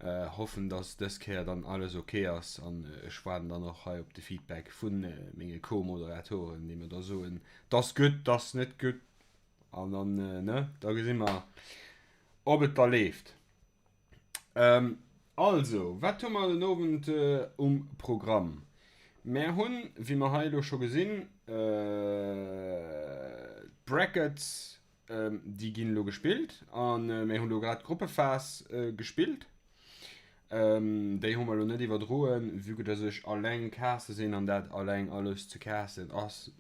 Hoffen dass dës Kéier dann alles ok ass an ech waarden dann och hei op de Feedback vun menge Co-Moderatoren, déi mer da soen, dass gutt, dass net gutt an dann, ne, da gesi mer ob et da leeft. Also, wat hu mer den Owend um Programm? Mär hunn, wéi mer hei elo scho gesinn, d'Brackets Déi ginn elo gespillt a mir hunn elo grad d'Gruppephas gespillt. Déi hu mer elo net iwwerdroen, vue que dass ech alleng caste sinn an dat alleng alles ze casten ass,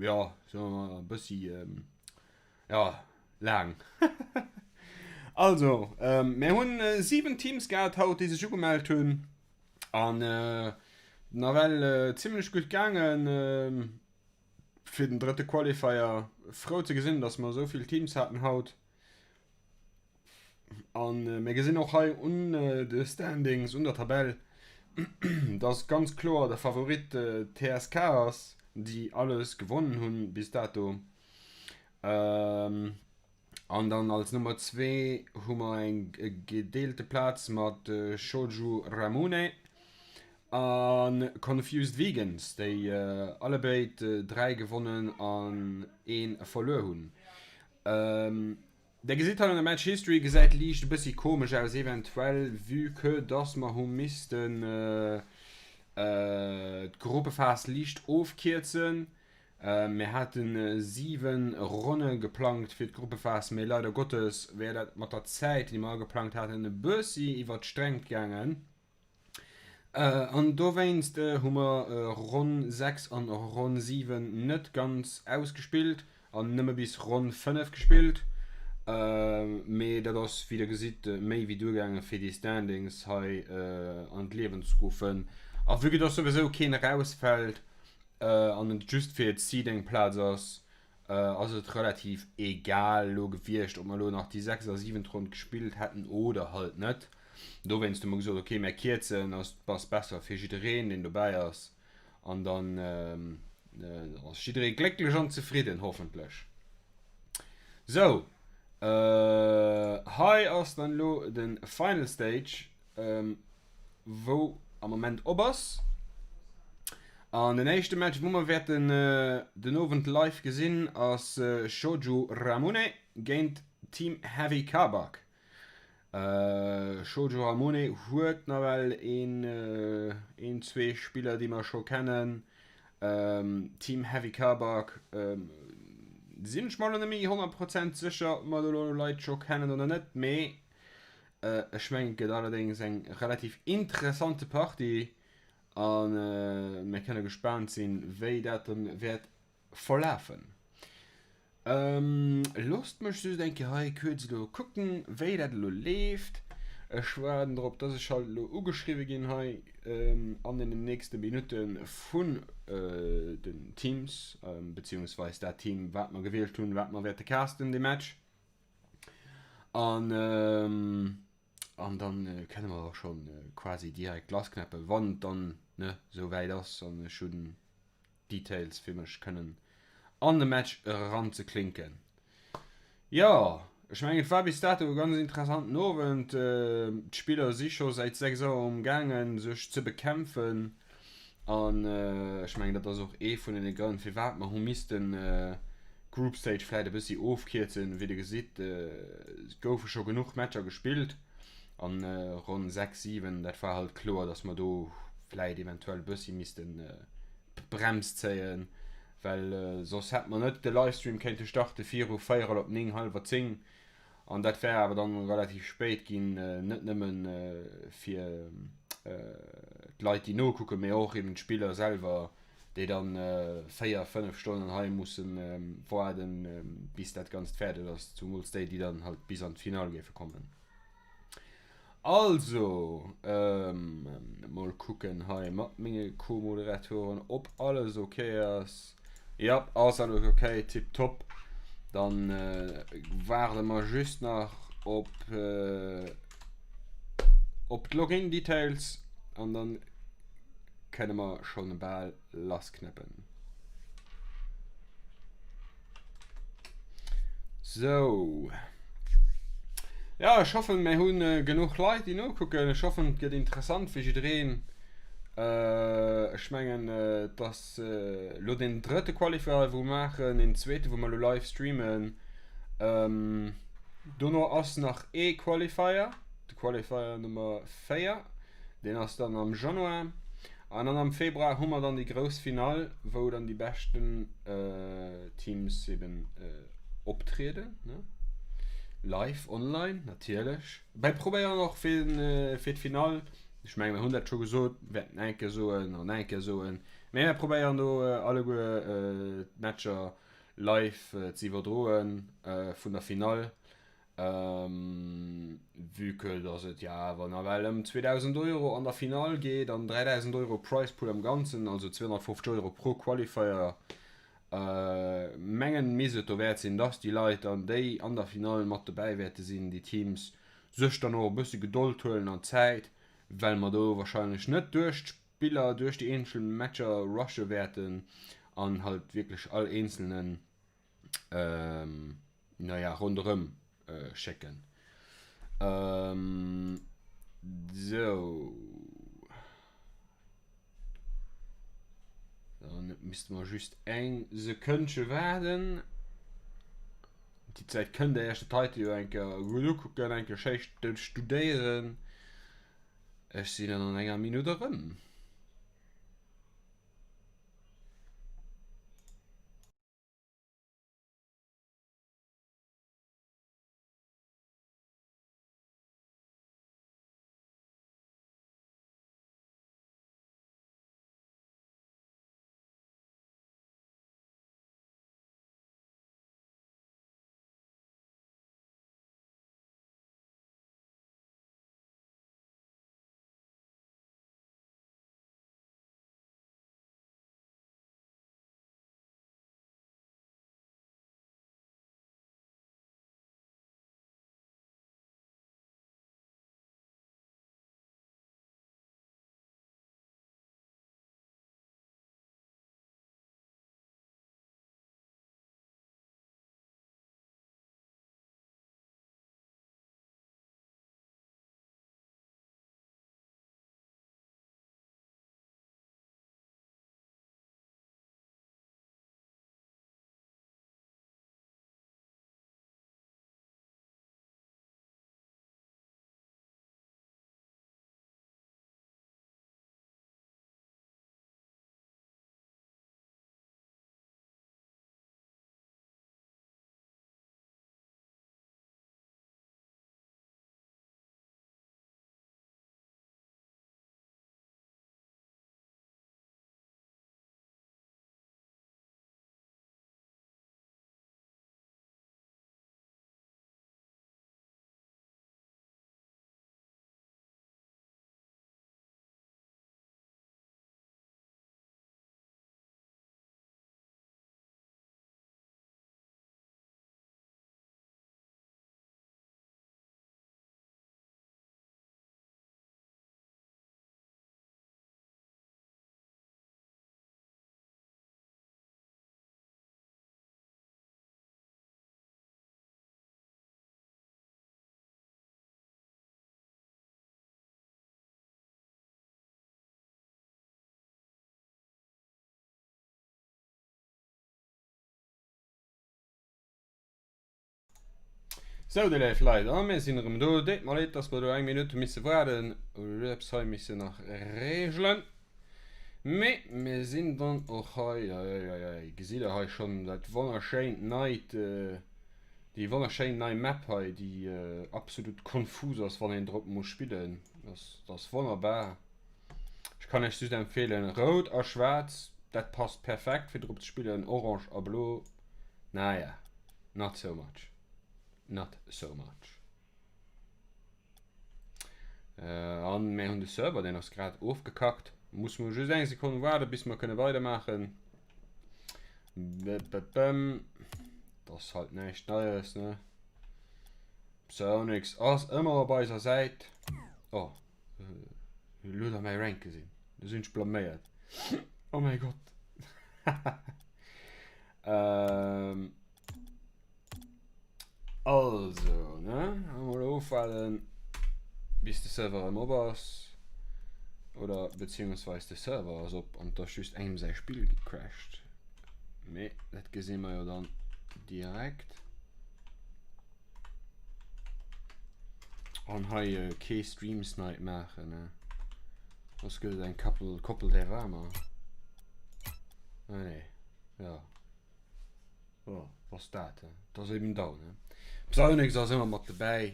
jo, soe mer mol e bëssi, jo, laang. Also, mir hunn 7 Teams gehat haut, déi sech ugemellt hunn an nawell zimmlech gutt gaangen. Fir den drëtte Qualifier frou ze gesinn, dass mer esou vill Teams haten haut. An mir gesinn och hei un de Standings, un der Tabell, dass ganz kloer de Favorit TSK ass, déi alles gewonnen hunn bis dato. An dann als Nummer zwee hu mer eng gedeelte Plaz mat Shoju Ramune a Confused Vegans, déi allebéid 3 gewonnen an ee verluer hunn. Der gesitt hei an der Match History, gesäit liicht e bëssi komesch aus eventuell, vue que dass mer hu missten d'Gruppephas liicht ofkierzen. Mir hate 7 Ronne geplangt fir d'Gruppephas, mee leider Gottes wär dat mat der Zäit, déi mer ageplangt haten, e bëssi iwwert d'Strengt gaangen. An dowéinst hu mer Ronn 6 an Ronn 7 net ganz ausgespillt an nëmme bis Ronn 5 gespillt. Mee dat ass, wéi der gesitt, méi wéi duergaange fir déi Standings hei an d'Liewen ze ruffen. A vue que dass souwisou keen erausfält, an et just fir d'Seeding-Plaz ass, ass et relativ egal elo gewiescht, ob mer elo nach déi sechst a siwent Ronn gespillt hätten oder halt net. Dowéinst hu mer gesot, ok, mär kierzen, ass ass besser fir jiddereen, deen dobäi ass, an dann ass jidderee glécklech an zefridden, hoffentlech. Sou, hei ass dann elo de Final Stage. Wou am Moment op ass. An den éischte Match wou mer wäerten den Owend live gesinn ass Shoju Ramune géint Team Heavy Kabak. Shoju Ramune huet nawell een, een zwee Spiller déi mer scho kennen. Team Heavy Kabak sinn ech mer elo net méi 100 Prozent sécher ob mer do elo Leit scho kennen oder net, mee Ech mengen et gëtt allerdéngs eng relativ interessante Partie a mir kënne gespaant sinn, wéi dat dann wäert verlafen. Loosst mech just eng Kéier hei kuerz elo kucken, wéi dat elo leeft. Ech waarden drop, dass ech halt elo ugeschriwwe ginn hei an deenen nächste Minutte vun den Teams, beziehungsweis dat Team, wat mer gewielt hunn, wat mer wäerte casten, dee Match. An an dann kënne mer och schonn quasi direkt lassknäppen, wann et dann, ne, esou wäit ass an ech hunn d'Details fir mech kënnen an de Match eranzeklinken. Jo, ech mengen et war bis dato e ganz interessanten Owend. D'Spiller si scho säit 6 Auer um gaangen sech ze bekämpfen An ech mengen, dat ass och ee vun deene Grënn, firwat mer hu missten d'Group Stage vläit e bëssi ofkierzen. Wéi Der gesitt, goufe scho genuch Matcher gespillt an Ronn 6, 7, dat war halt kloer, datt mer do vläit eventuell e bëssi missten d'Brems zéien, well soss hätte mer net de Livestream kéinte starte viru véierel op 9, hallwer 10. An dat wär awer dann relativ spéit ginn, net nëmmen fir d'Leit déi nokucken, mee och eben d'Spiller selwer, déi dann 4, 5 Stonnen hei mussen waarden, bis dat Ganzt fäerdeg ass, zumools déi, déi dann halt bis an d'Finall géife kommen. Also, mol kucken hei mat menge Co-Moderatoren, ob alles ok ass. Jap, ass alles ok, tiptop. Dann waarde mer just nach op op d'Login Details an dann kënne mer schonn bal lassknäppen. Sou. Jo, ech hoffen, mir hu genuch Leit, déi nokucken. Ech hoffen, et gëtt interessant fir jiddereen. Ech mengen, et ass elo deen drëtte Qualifier, wou mer maachen, deen zweete, wou mer elo live streamen. Dono ass nach ee Qualifier, de Qualifier Nummer 4, deen ass dann am Januar. An dann am Februar hu mer dann déi grouss Finall, wou dann déi beschten Teams eben optrieden, ne? Live online natierlech. Mir probéieren och fir fir d'Finall, ech menge mir hunn dat scho gesot, wäerten eng Kéier soen an eng Kéier soen, mee mir probéieren do alleguer d'Matcher live ze iwwerdroen vun der Finall. Vue que dass et jo awer nawell ëm 2.000 Euro an der Finall geet an 3.000 Euro Prize Pool am Ganzen, also 250 Euro pro Qualifier, mengen misst et dowäert sinn, dass déi Leit dann, déi an der Finall mat dobäi wäerte sinn, déi Teams, sech dann och e bësse Gedold huelen an Zäit, well mer do wahrscheinlech net duerch d'Spiller, duerch déi eenzel Matcher rushe wäerten an halt wierklech all eenzelnen naja, ronderëm schécken. Sou. Dann misste mer just eng Sekënnche waarden. Déi Zäit kënnt der Iech dat heite jo eng Kéier gutt ukucken, eng Kéier schéi studéieren. Ech sinn dann an enger Minutt erëm. Sou, dir léif Leit, a mir sinn erëm do. Deet mer leed, dass mer do eng Minutt hu misse waarden. Hu eppes hei missen nach regelen. Mee mir sinn dann och hei. Eieiei, gesitt der hei schonn dat wonnerschéint neit, déi wonnerschéin nei Map hei, déi absolut konfus ass, wann een drop muss spillen. Dat ass wonnerbar. Ech kann iech just empfeelen, rout a schwaarz, dat passt perfekt fir drop ze spillen. Orange a blo, naja, not so much, not so much. An mir hunn de Server, deen ass grad ofgekackt. Musse mer just eng Sekonn waarde bis mer kënne weidermaachen. Dat ass halt näischt Neies, ne? Psyonix ass ëmmer op eiser Säit. Oh. Elo huet er mäi Rank gesinn. Do sinn ech blaméiert. Oh mäi Gott. Ähm. Also, ne, emol ofwaarden, bis de Server erëm op ass. Oder beziehungsweis de Server ass op an et ass just engem säi Spill gecrashed. Mee dat gesi mer jo dann direkt. An hei kee Stream-Snipe maachen, ne? Soss gëtt et eng Kappel, Koppel där Waarmer. Ah nee, ja. Jo, ass dat, he. Dat ass eben down, he. Psyonix ass ëmmer mat dobäi.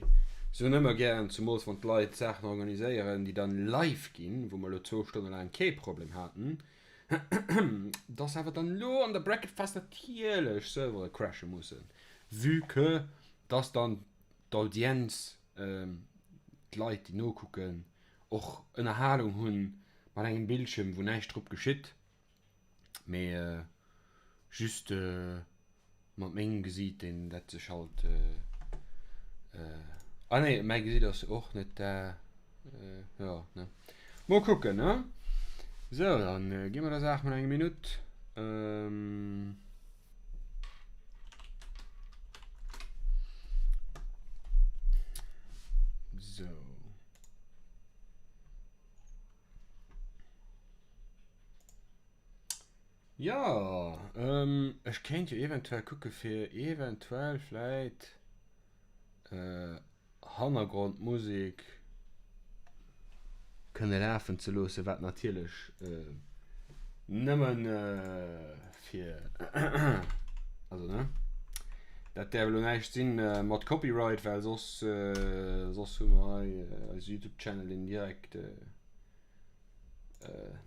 Se hunn ëmmer gären, zemools wann d'Leit Saachen organiséieren, déi dann live ginn, wou mer elo zwou Stonne laang kee Problem haten, dass awer dann elo an der Bracket Phase natierlech Servere crashe mussen, vue que dass dann d'Audienz, d'Leit, déi nokucken, och Ënnerhalung hunn mat engem Bildschierm, wou näischt drop geschitt. Mee just mat mengem Gesiit, deen dat sech halt. Ah nee, mäi Gesiit ass jo och net da. Jo, ne. Mol kucken, ne? Sou, dann gi mer der Saach mol eng Minutt. Sou. Jo, ech kéint jo eventuell kucke fir eventuell vläit Hannergrondmusek kënne lafen ze loossen, wat natierlech nëmmen fir, also ne, dat däerf elo näischt sinn mat Copyright, well soss soss hu mer hei eise Youtube Channel deen direkt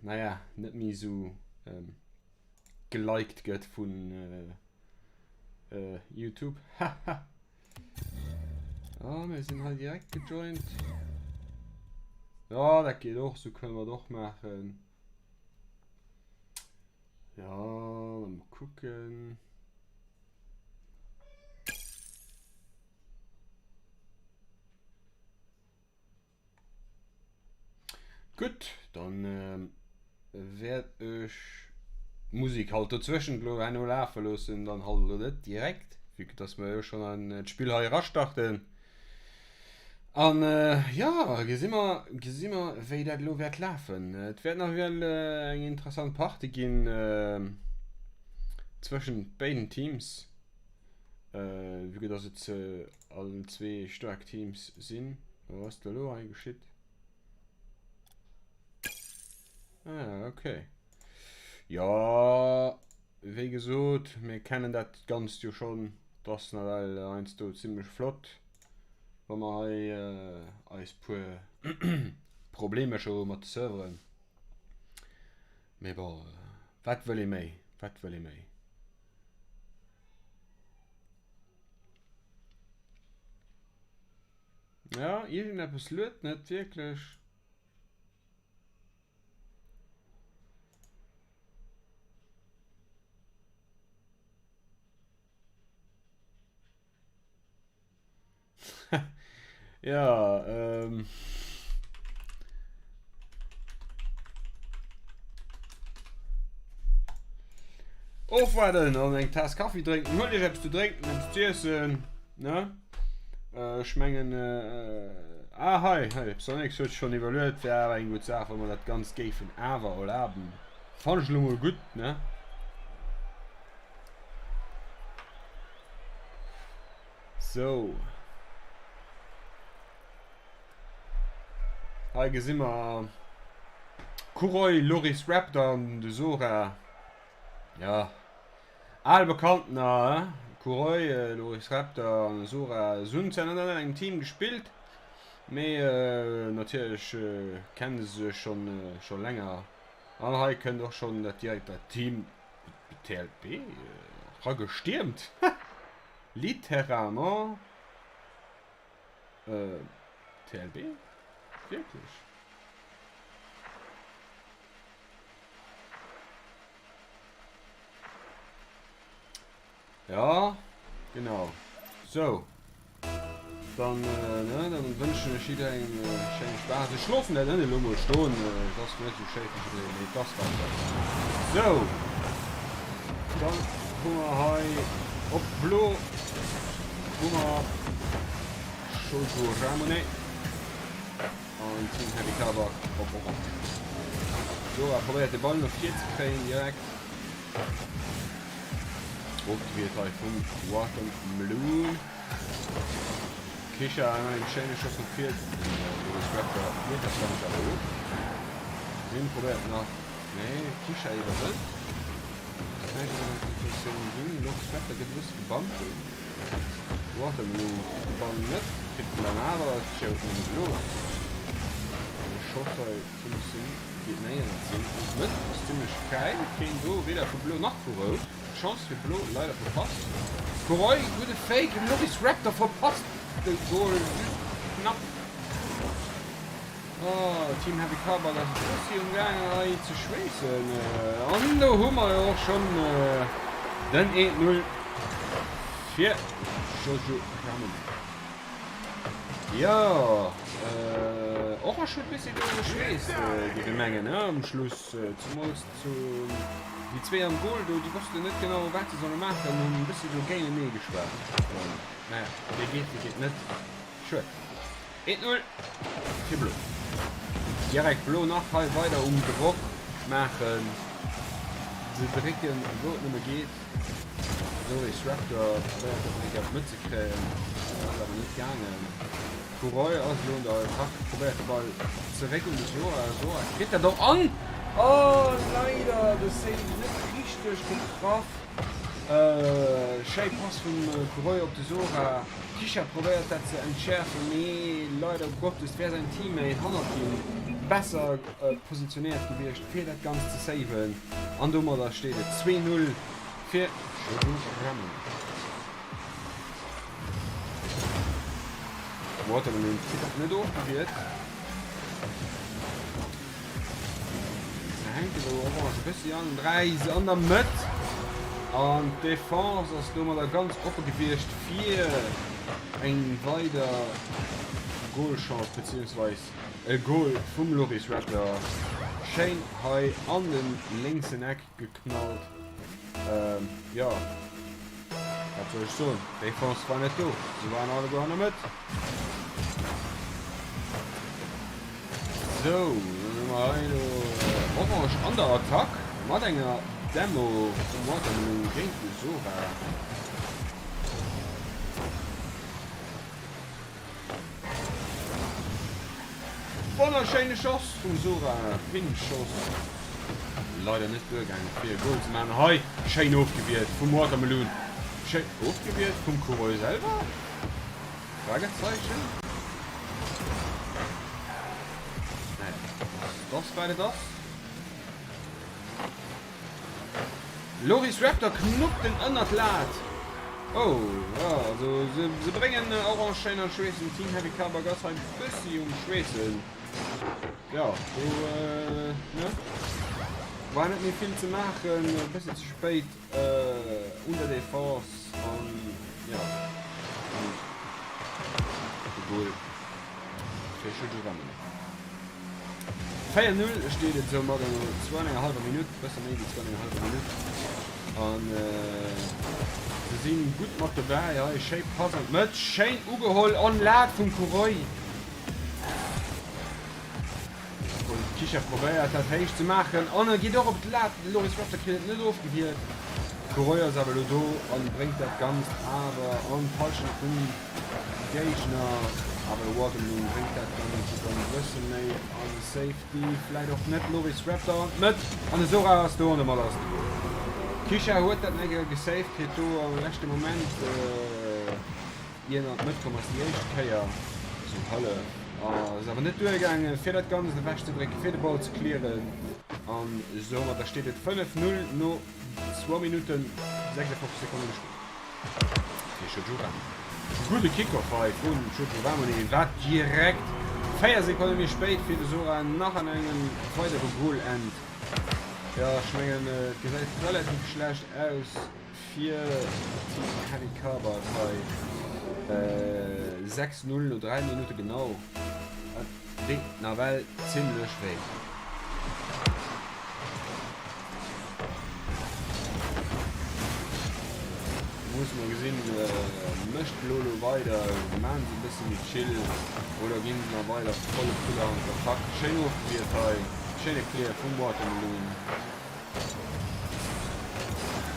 naja net méi esou geliked gëtt vun Youtube. Haha. Ah, mir sinn hei direkt gejoint. Ja, dat geet och, sou kënne mer et och maachen. Ja, dann mol kucken. Gutt, dann wäert ech d'Musek halt dozwëschent elo herno lafe loossen, dann halt elo net direkt, vue que dass mer jo schonn an d'Spill hei erastarten. An jo, gesi mer, gesi mer wéi dat elo wäert lafen. Et wäert nawell eng interessant Partie ginn zwëschent béiden Teams. Vue que dass et allen zwee staark Teams sinn. Wat ass da elo hei geschitt? Ah, okay. Jo, wéi gesot, mir kennen dat Ganzt jo schonn. Et ass nawell heiansdo zimmlech flott, wa mer hei eis puer Problemercher hu mat de Serveren. Mee bon, wat wëll ee méi? Wat wëll ee méi? Ja, iergendeppes luet net wierklech. Ja, ähm. Ofwaarden an eng Taass Kaffi drénken. Huelt iech eppes ze drénken, eppes ze iessen, ne? Ech mengen, ah hei, hei, Psyonix huet schonn iwwerluet, wär awer eng gutt Saach, wa mer dat Ganzt géifen awer erlaben. Fannen ech elo mol gutt, ne? Sou. Hei gesi mer Kuroi, Loris Raptor an de Sora. Ja, al Bekanntener, he? Kuroi, Loris Raptor an de Sora hunn zwar net an engem Team gespillt, mee natierlech kenne se sech scho länger. An hei kënnt och schonn dat direkt dat Team TLP eragestiermt. Littéralement TLB? Wierklech? Ja, genau. Sou. Dann, ne, dann wënschen ech jidderengem e schéine Spaass. Ech loossen dat net elo mol stoen, et ass net esou schéi fir jiddereen, mee et ass wat et ass. Sou, dann hu mer hei op blo. hu mer Shoujo Ramune an Team Heavy Kabak op Orange. Zora probéiert de Ball no vir ze kréien direkt. Ofgewiert hei vum Watermeloon. Kisha an engem schéine Schoss no vir. Den Loris Raptor wiert dat Ganzt awer of. Sin probéiert nach, nee, Kisha iwwerhëlt. Ass näischt an der Situatioun ginn. Loris Raptor gëtt e bësse gebannt do. Watermeloon kritt de Ball net, kritt en dann awer. Kisha huet en nëmme gelooss. De Schoss hei vum Sin geet néierens hin. An d'Mëtt ass zimmlech fräi, keen do, weder vu Blo nach vu Rout. Chance fir Blo leider verpasst. Goroy, gudde Fake, Loris Raptor verpasst de Goal just knapp. Oh, Team Heavy Carbug ass e bëssi um gaangen hei ze schweessen. An do hu mer jo och schonn den 1-0 fir Jojo Ramon. Jo, Orange huet bëssi do geschweesst, géif ee mengen, um Schluss, zemools Zu déi zwee am Goal do, déi wossten net genau wat se solle maachen, hunn e bëssi do géintenee geschwat. Naja, wee geet, dee geet net. Schued. 1, 0 fir Blo. Direkt Blo nach hei weider um Drock maachen, se drécken wou et nëmme geet. Loris Raptor probéiert dat nach eng Kéier op d'Mëtt ze kréien, ass awer net gaangen. Coureuil ass elo un der Attack, probéiert de Ball zeréck un de Sora. Sora kritt dat och an oh leider de Save net richteg getraff. Schéi Pass vum Coureuil op de Sora. Kisha probéiert dat ze entschäerfen, mee leider Gottes wär säin Teammate hannert him besser positionéiert gewiescht fir dat Ganzt ze saven an domadder steet et 2, 0 fir Shogun Ramen. Watermelon kritt dat net ofgewiert. Se hänken do Orange e bëssi an. 3 an der Mëtt. An d'Defense ass domadder ganz oppe gewiescht fir eng weider Goalchance beziehungsweis e Goal vum Loris Raptor. Schéin hei an de lénksen Eck geknallt. Ähm, jo. Wat soll ech soen? D'Defense war net do. Se waren alleguer an der Mëtt. Sou, dann hu mer hei elo Orange an der Attack mat enger Demo vum Watermelon géint de Sora. Wonnerschéine Schoss vum Sora, Pinnschoss, leider net duergaangen fir e Goal ze maachen. Hei schéin ofgewiert vum Watermeloon, schéin ofgewiert vum Coureur selwer? Fragezeichen. Naja, dass wat et ass. Loris Raptor knuppt en ënnert d'Lat. Oh, jo, also se, se bréngen Orange schéin an d'Schweessen. Team Heavy Kabak ass hei bëssi um Schweessen. Jo, do, ne? War net méi vill ze maachen, e bëssi ze spéit un der Defense an, jo, an de Goal fir Schutzgewanne. 4, 0 steet et soumadder no zwou an enger hallwer Minutt, bësse méi wéi zwou an enger hallwer Minutt. An se si gutt mat dobäi hei. Schéi Pass an d'Mëtt, schéin ugeholl an Lat vum Coureuil. Obwuel d'Kisha probéiert dat héich ze maachen an e geet och op d'Lat. De Loris Raptor kritt et net ofgewiert. Coureuil ass awer elo do an bréngt dat Ganzt awer an d'Hallschent vum Géigner, awer de Watermelon bréngt dat Ganzt dann e bësse méi a Safety, vläit och net. Loris Raptor an d'Mëtt an de Sora ass do an domat ass de Goal. Kisha huet dat nach eng Kéier gesaved, kritt do am leschte Moment ier en an d'Mëtt komm ass déi éischt Kéier sou hallef. Ass awer net duergaangen fir dat Ganzt ewech ze drécken, fir de Ball ze clearen an soumadder steet et 5, 0 no zwou Minutten 56 Sekonne gespillt. Fir Jojo Ramone. Gudde Kickoff hei vun Jojo Ramone, wat direkt 4 Sekonne méi spéit fir de Sora nach an engem weidere Goal ennt. Jo, ech mengen et gesäit relativ schlecht aus fir Team Heavy Carbide hei. 6, 0 no 3 Minutte genau. Dat deet nawell zimmlech wéi. Musse mer gesinn, mécht d'Lolo weider, maan se e bësse méi chill oder ginn se nach weider volle Pulle an d'Attack. Schéin ofgewiert hei, schéine Clear vum Watermeloun.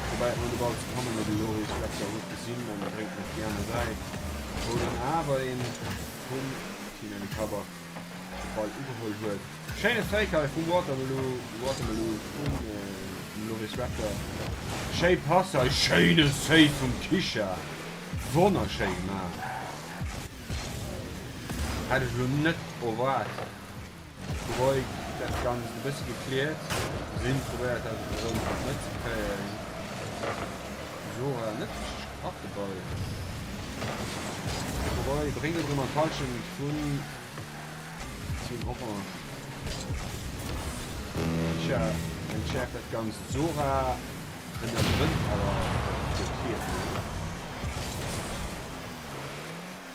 Probéiert no de Ball ze kommen, mee de Loris Raptor huet gesinn an bréngt en op déi aner Säit, wou dann awer een vum Team Heavy Cover de Ball ugeholl huet. Schéine Fake hei vum Watermelon, Watermelon vum Loris Raptor. Schéi Pass hei, schéine Save vum Kisha. Wonnerschéi gemaach. Hätt ech elo net erwaart. Roy dat Ganzt e bësse gekläert. Sinn probéiert dat erëm an d'Mëtt ze kréien. Zora net richteg gepackt de Ball. Roy bréngt et erëm an d'Hallschent vun Team Orange. Kisha entschäerft dat Ganzt. Zora ënnerbënnt awer de Clear.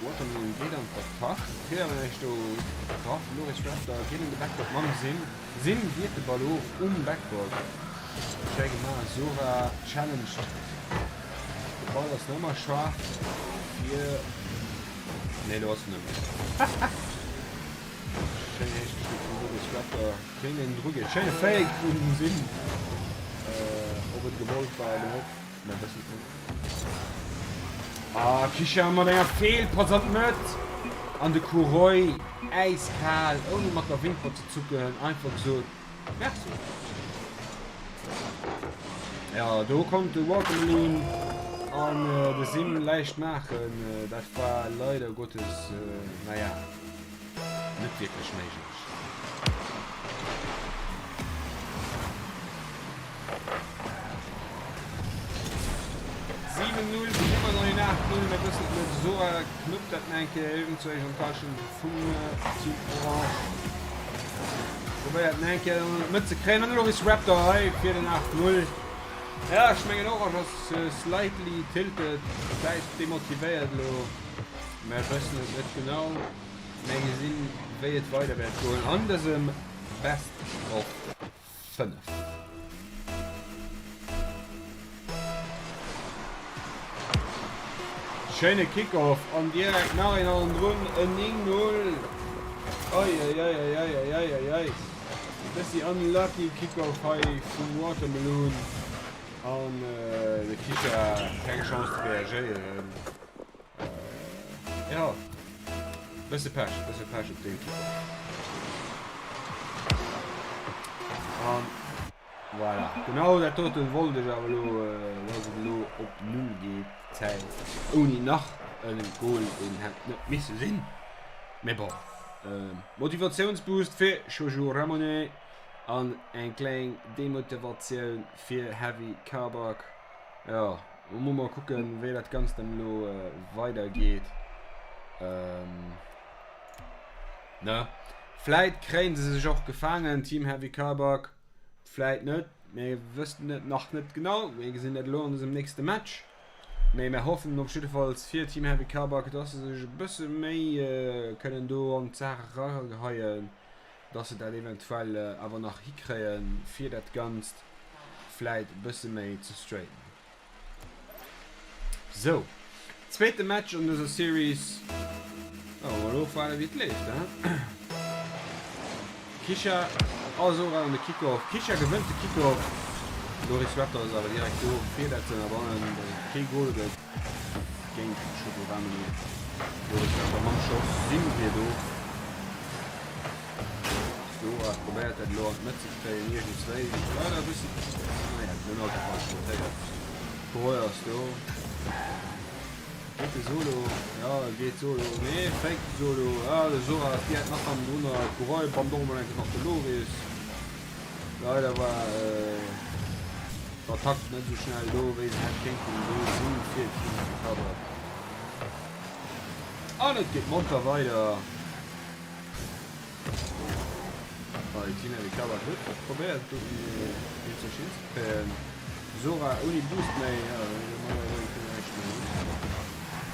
Watermelon geet an d'Attack, kritt awer näischt do getraff. Loris Raptor geet un de Backboard mam Sim. Sim wiert de Ball of um Backboard. Schéi gemaach, Sora challenged. De Ball ass nach ëmmer schwaach fir, nee do ass en net méi. Schéin héich gespillt vum Loris Raptor, kéint een dru ginn. Schéine Fake vum Sim, ob et gewollt war oder net. Mer wëssen et net. Ah, Kisha mat enger Feelpass an d'Mëtt. An de Kuroi, äiskal, ouni mat der Wimper ze zucken, einfach gesot, Merci. Ja, do konnt de Watermeloun an de Sim läicht maachen. Dat war leider Gottes, naja, net wierklech méiglech. 7, 0, bis ëmmer nach een 8, 0, mä wëssen et net. Sora knuppt dat nach eng Kéier eventuell an d'Halschent vum Team Orange. Probéiert nach eng Kéier an d'Mëtt ze kréien. An elo is Raptor hei fir den 8, 0. Ja, ech mengen Orange ass slightly tilted, vläicht demotivéiert elo, mä wëssen et net genau. Mä gesinn, wéi et weider wäert goen an dësem Best of 5. Schéine Kickoff an direkt nach een hannendrun, en 9-0. Oi oi oi oi oi oi oi oi oi. Bëssi unlucky Kickoff hei vum Watermeloun an de Kisha keng Chance ze reagéieren. Jo, bësse Pech, bësse Pech op deem Kickoff. An voilà, genau dat doten wollt ech awer elo, dass et elo op Null geet, d'Zäit, ouni nach en Goal, deen hätt net misse sinn. Mee bon, Motivatiounsboost fir Jojo Ramonet an eng kleng Demotivatioun fir Heavy Kabak. Jo. Musse mol kucken wéi dat ganzt dann elo weider geet. Ne? Vläit kréien se sech och gefaangen, Team Heavy Kabak, vläit net, mir wëssen et nach net genau, mir gesinn dat elo an dësem nächste Match. Mee mir hoffen op jiddefalls fir Team Heavy Kabak, dass se sech e bësse méi kënnen do an d'Saach erageheien, dass se dat eventuell awer nach hikréien, fir dat Ganzt vläit e bësse méi ze straighten. Sou, zweete Match an dëser Series. Oh, mol ofwaarden wéi et leeft, hein? Kisha a Sora an de Kickoff. Kisha gewënnt de Kickoff. Loris Raptor ass awer direkt do fir dat ze ënnerbannen, datt et kee Gol gëtt géint Chocoramini. Loris Raptor mam Schoss, Sim wier do. Dora probéiert dat elo an d'Mëtt ze kréien iergendswéi. Leider e bëssi, naja, den Auto falsch rotéiert. Roy ass do. Geet de Solo? Ja, e geet Solo. Nee, fake de Solo. Ah, de Sora ass direkt nach hannendrunner. Roy bammt och emol eng Kéier nach de Loris. Leider war d'Attack net esou schnell do, wéi se hätt kéinten do sinn fir Team Recover. An et geet monter weider. Hei Tina de Kabak huet probéiert do een ze hinzekréien. Sora ouni Boost méi, ja domadder näischt méi.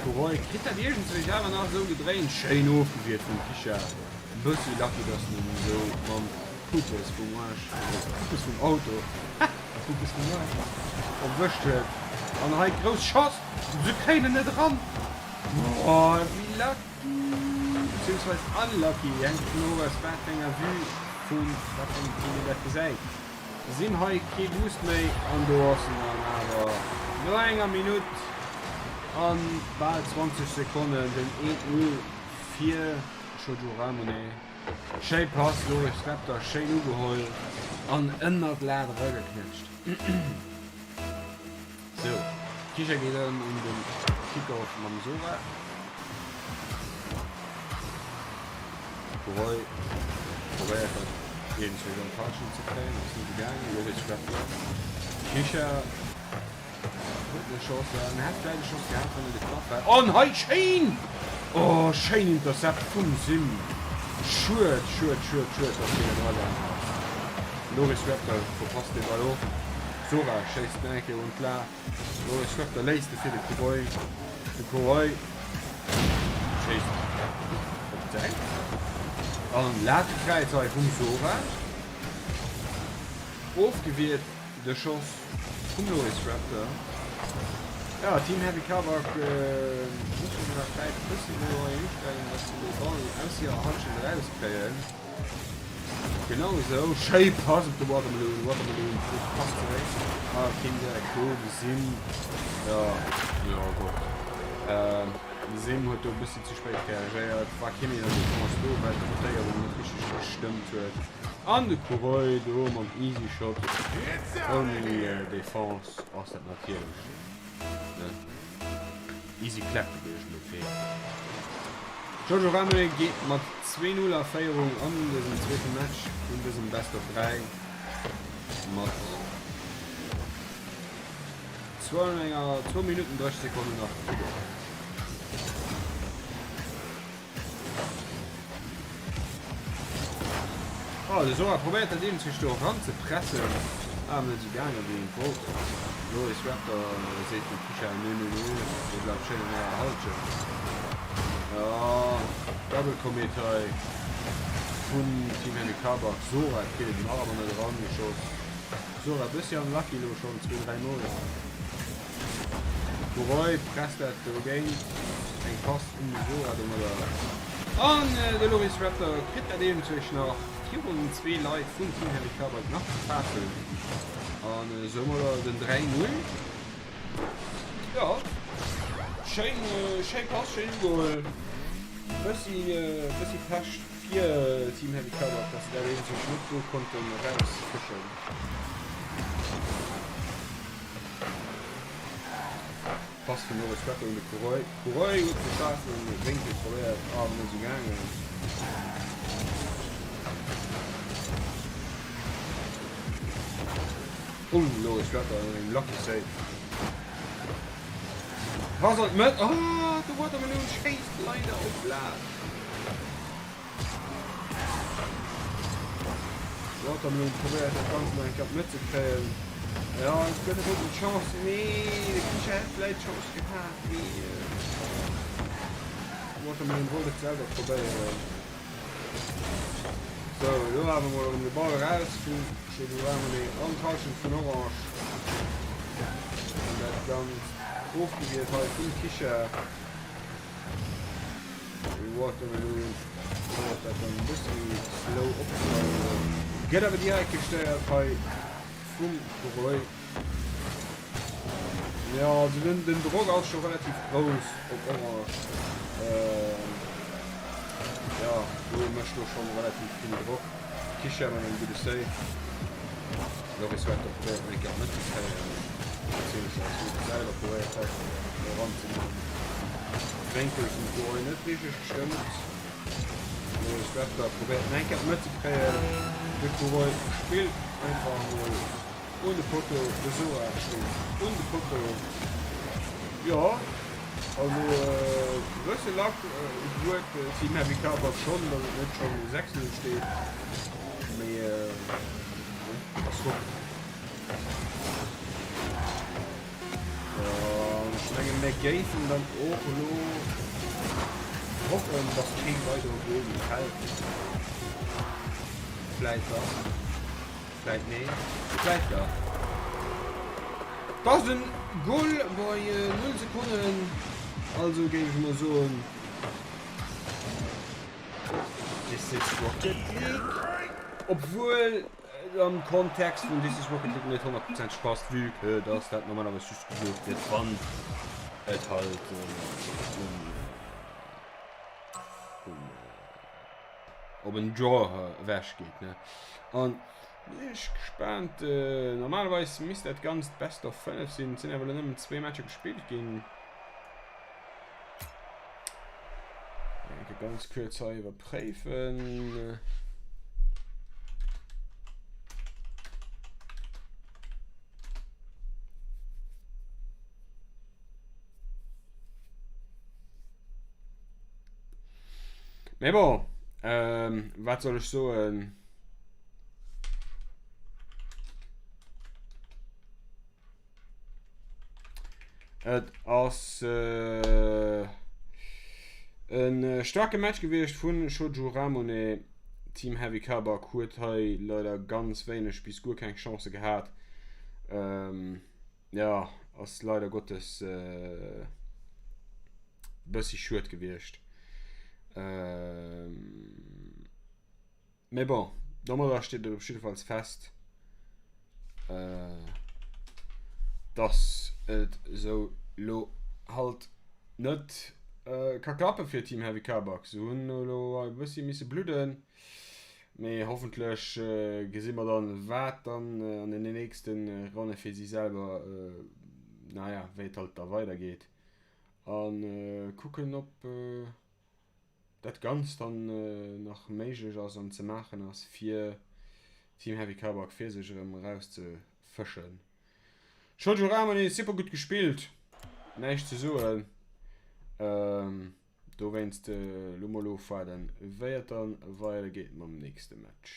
Kuroi kritt dat iergendswéi awer nach esou gedréint. Schéin ofgewiert vum Kisha. Bëssi lucky dass en esou mam Pupes vum Arsch, Pupes vum Auto, Pupes vum Arsch. Erwëscht huet. An hei grouss Chance, se kréien en net eran. Oh, wéi lucky, beziehungsweise unlucky, hänkt dovun of aus wat fir enger Vue vun wat fir engem Team een dat gesäit. Sinn hei kee Boost méi an do ass en dann awer no enger Minutt an bal 20 Sekonnen den 1-0 fir Shoujo Ramune. Schéi Pass, Loris Raptor schéin ugeholl an ënner d'Lat erageknätscht. Sou, Kisha geet an un den Kickoff mam Sora. Roy probéiert dat iergendwéi an d'Halschent ze kréien, ass net gaangen. Loris Raptor. Kisha huet eine Chance, en hätt vläicht eng Chance gehat, wann e getraff hätt. An hei schéin! Oh, schéin Intercept vum Sim. Schued, schued, schued, schued, dass hien net eragaangen ass. Loris Raptor verpasst de Ball och. Zora schéisst nach eng Kéier un d'Lat. Loris Raptor léisst e fir de Kuroi. De Kuroi schéisst op d'Säit. An Latekräiz hei vum Zora. Ofgewiert de Schoss vum Loris Raptor. Ja, Team Heavy Kabak muss sech awer vläit e bëssi elo hei ustrengen, dass se de Ball aus hirer Halschent erauskréien. Genau esou. Schéi Pass op de Watermeloun. Watermeloun kritt d'Pass zeréck a kéim direkt do. De Sim, ja, jo gutt. De Sim huet do e bëssi ze spéit reagéiert. War kee méi an der Defense do, well d'Rotéierung net richteg gestëmmt huet. An de Kuroi do mam easy shot ouni Defense ass dat natierlech ne easy clap gewiescht elo fir hien. Jojo Ramé geet mat 2 0 a Féierung an dësem zweete Match vun dësem Best of 3 mat 2 Minutten 30 Sekonnen nach ze goen. Oh, de Sora probéiert dat eenzeg do eran ze pressen. Awer net esou gaangen, wéi en wollt. Loris Raptor seet dem Kisha, Nö, nö, nö, dir bleift schéin an ärer Halschent. Ja, Double Commit hei vun Team Heavy Kabak. Sora kritt et nach awer net eran geschoss. Sora bëssi unlucky lo schonn zwou, dräi Mol. De Roy presst dat dogéint. Eng Pass un de Sora domadder. An de Loris Raptor kritt dat eenzeg nach virun zwee Leit vum Team Heavy Carbide nach ze faassen. An soumadder den 3 0. Jo, schéin, schéi Pass, schéin ugeholl. Bëssi, bëssi Pech fir Team Heavy Carbide, dass se dat eenzeg net do konnten erausfëschen. Pass vun Loris Quato un de Kuroi. Kuroi huet de schaarfe Wénkel probéiert, awer net esou gaangen. Oh, Loris Quato an engem lucky Save. Pass an d'Mëtt. Ah, de Watermelon schéisst leider op d'Lat. Watermelon probéiert dat Ganzt nach eng Kéier op d'Mëtt ze kréien. Ja, et gëtt e gudden Chance. Nee, de Kisha hätt vläit d'Chance gehat, mee Watermelon wollt et selwer probéieren. Sou, elo awer mol erëm de Ball eraus vun Chedouramone an d'Hallschent vun Orange. An dat Ganzt ofgewiert hei vum Kisha. Watermelon probéiert dat dann e bëssi méi slow opzebauen. Gëtt awer direkt gestéiert hei vum Roy. Jo, also den, den Drock ass scho relativ grouss op Orange. Ähm, ja, do mécht do schonn relativ vill Drock. Kisha mat engem gudde Save. Loris Raptor probéiert nach eng Kéier an d'Mëtt ze kréien, beziehungsweise huet et selwer probéiert hei eranzegoen. Wénkel vum Goal net richteg gestëmmt. Loris Raptor probéiert nach eng Kéier d'Mëtt ze kréien. De Kuroi spillt einfach emol un de Poteau. De Sora spillt un de Poteau. Jo, also e bësse Lack huet Team Heavy Carbon schonn, datt et net schonn 6, 0 steet. Mee ass fort. An ech menge mir géifen dann och elo hoffen, dass kee weidere Goal méi fält. Vläit dach, vläit nee, vläit dach. Dat ass en Goal bei 0 Sekonnen, also géif ech emol soen, This is Rocket League. Obwuel et am Kontext vun This is Rocket League net honnertprozenteg passt, vue que dass dat normalerweis just gesot gëtt, wann et halt um, um, op en Draw ewech geet, ne. An sinn ech gespaant. Normalerweis misst dat ganzt Best of 5 sinn, et sinn awer elo nëmmen zwee Matcher gespillt ginn. Enke ganz kuerz hei iwwerpréifen. Mee bon, ähm, wat soll ech soen? Et ass äh, en äh, staarke Match gewiescht vun Shoju Ramune. Team Heavy Kabak huet hei leider ganz wéineg bis guer keng Chance gehat. Ähm, Ja, ass leider Gottes e bëssi schued gewiescht. Mee bon, domadder steet et op jiddefalls fest, dass et esou lo halt net ka klappe fir Team Heavy Kabak. Se hunn elo e bëssi misse bludden. Mee hoffentlech gesi mer dann, wat dann an den nächste Ronne fir si selwer, naja, wéi et halt da weidergeet. A kucken, ob dat Ganzt dann nach méiglech ass an ze maachen ass fir Team Heavy Kabak, fir sech erëm erauszefëschen. Shoujo Ramone, super gutt gespillt, näischt ze soen. Dowéinst elo mol ofwaarden wéi et dann weider geet mam nächste Match.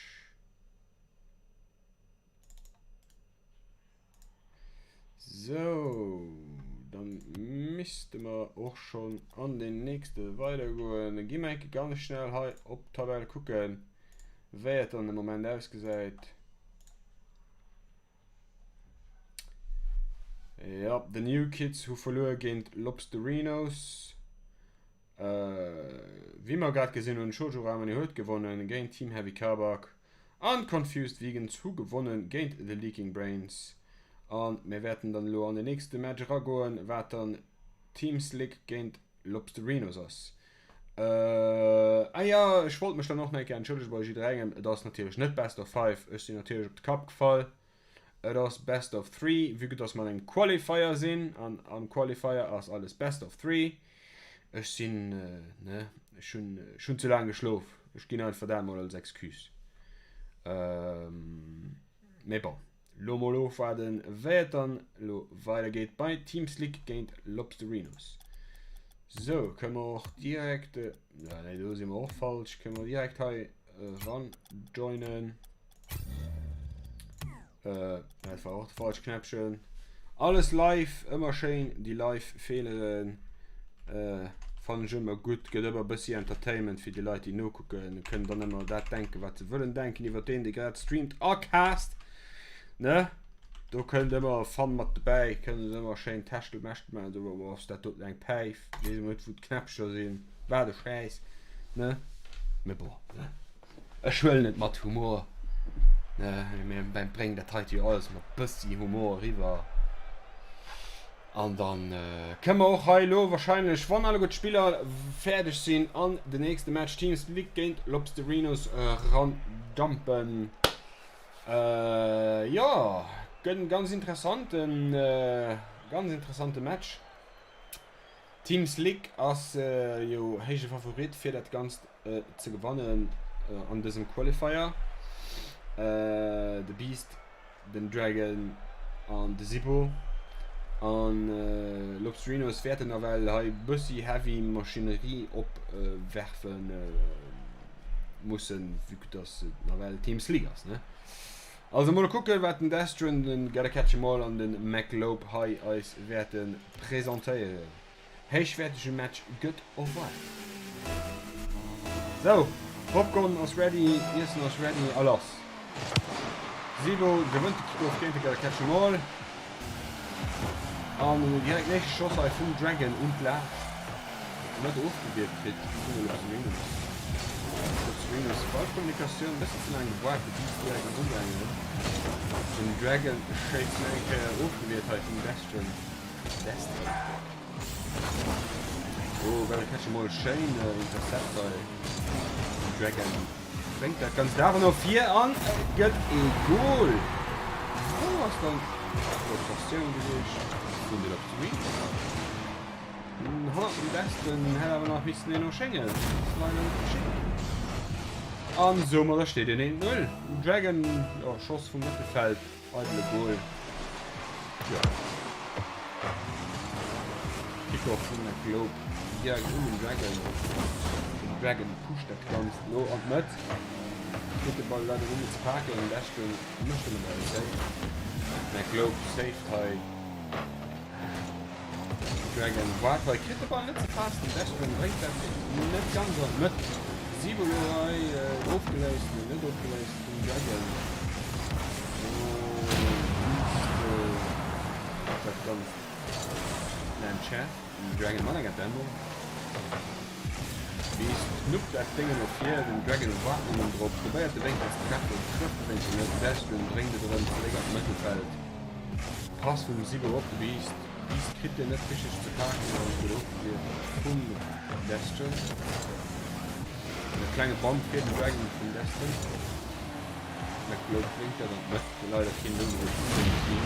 Sou, dann misste mer och schonn an den nächste weider goen. Gi mer enke ganz schnell hei op d'Tabell kucken wéi et dann de Moment ausgesäit. Ja, The New Kids hu verluer géint Lobsterinos. Wéi mer grad gesinn hunn, Shoujo Ramune huet gewonnen géint Team Heavy Kabak an Confused Vegans hu gewonnen géint The Leaking Brains. A mir wäerten dann elo an den nächste Match eragoen, wat dann Team Slick géint Lobsterinos ass. Ah jo, ech wollt mech dann och nach eng Kéier entschëllege bei jidderengem. Et ass natierlech net Best of Five, ech sinn natierlech op de Kapp gefall. Et ass Best of Three, vue que dass mer an engem Qualifier sinn an am Qualifier ass alles Best of Three. Ech sinn, ne, ech hunn, ech hunn ze laang geschlof. Ech ginn einfach dat mol als Excuse. Mee bon. Lo mol ofwaarden wéi et dann lo weider geet bei Team Slick géint Lobsterinos. Sou, kënne mer och direkt, ja nee do si mer och falsch, kënne mer direkt hei ran joinen. Äh, dat war och de falsche Knäppchen. Alles live, ëmmer schéin déi live Feeleren. Äh, fannen ech ëmmer gutt, gëtt ëmmer bëssi Entertainment fir déi Leit déi nokucken, kënnen dann ëmmer dat denken wat se wëllen denken iwwer deen dee grad streamt a cast, ne? Do kënnt ëmmer Fun mat dobäi, kënnen se ëmmer schéin Techtelmechtel maachen, esou oh ass dat doten eng Päif, weess emol net wou d'Knäppcher sinn, wat e Schäiss, ne? Mee bon, ne? Ech huelen et mat Humor, ne? Mir bréngen dat heite jo alles mat bëssi Humor eriwwer. An dann kënne mer och hei elo wahrscheinlech, wann alleguer d'Spiller fäerdeg sinn, an den nächste Match Team Slick géint Lobsterinos eranjumpen. Jo, gëtt en ganz interessanten, ganz interessante Match. Team Slick ass jo héije Favorit fir dat Ganzt ze gewannen an dësem Qualifier. De Beast, den Dragon an de Sibo an Lobstrinos wäerten nawell hei bëssi heavy Maschinerie opwerfe mussen, vue que dass et nawell Team Slick ass, ne? Also mol kucken, wat den Destron, den Gotta Catch 'Em All an den McLobe hei eis wäerte presentéieren. Héichwäertege Match gëtt erwaart. Sou, Popcorn ass ready, Iessen ass ready a lass! Sibo gewënnt de Kickoff géint de Gotta Catch 'Em All. An direkt nächste Schoss hei vum Dragon un d'Lat. Net ofgewiert kritt vun de Lobserinos. Lobserinos Ballkommunikatioun bëssen ze laang gewaart, de Beast direkt erugaangen. Den Dragon schéisst nach eng Kéier ofgewiert hei vum Destron. Destron. Oh, well catch emol schéin Intercept hei. Den Dragon bréngt dat Ganzt awer no vir an et gëtt ee Goal. Wou ass dann d'Rotatioun gewiescht vun de Lobserinos? Hannert dem Besten hätt awer nach missen een no schéngen. Ass leider net geschitt. An soumadder steet et 1, 0. Dragon, jo, Schoss vum Mëttelfeld, eidele Goal. Jo. Kickoff vum McGlobe direkt un den Dragon. Den Dragon pusht dat Ganzt elo an d'Mëtt. Kritt de Ball leider net méi ze paken. Besten mécht ëmmer nach e Save. McGlobe saved hei. Dragon waart hei, kritt de Ball net ze faassen, Destron bréngt dat net ganz an d'Mëtt. Sibo lo hei ofgeléist, nee net ofgeléist vum Dragon. Oh, dat ganzt entschärft. Den Dragon mat enger Demo. Beast knuppt dat Déngen no vir, den Dragon waart nëmmen drop, probéiert de Wénkel ze treffen, trëfft de Wénkel net, Destron bréngt et erëm zeréck an d'Mëttelfeld. Pass vum Sibo op de Beast. Beast kritt deen net richteg ze paken an gëtt ofgewiert vum Destin. E klenge Bump fir den Dragon vum Destin. McGlobe bréngt dat an d'Mëtt, mee leider keen do gewiescht vun sengem Team.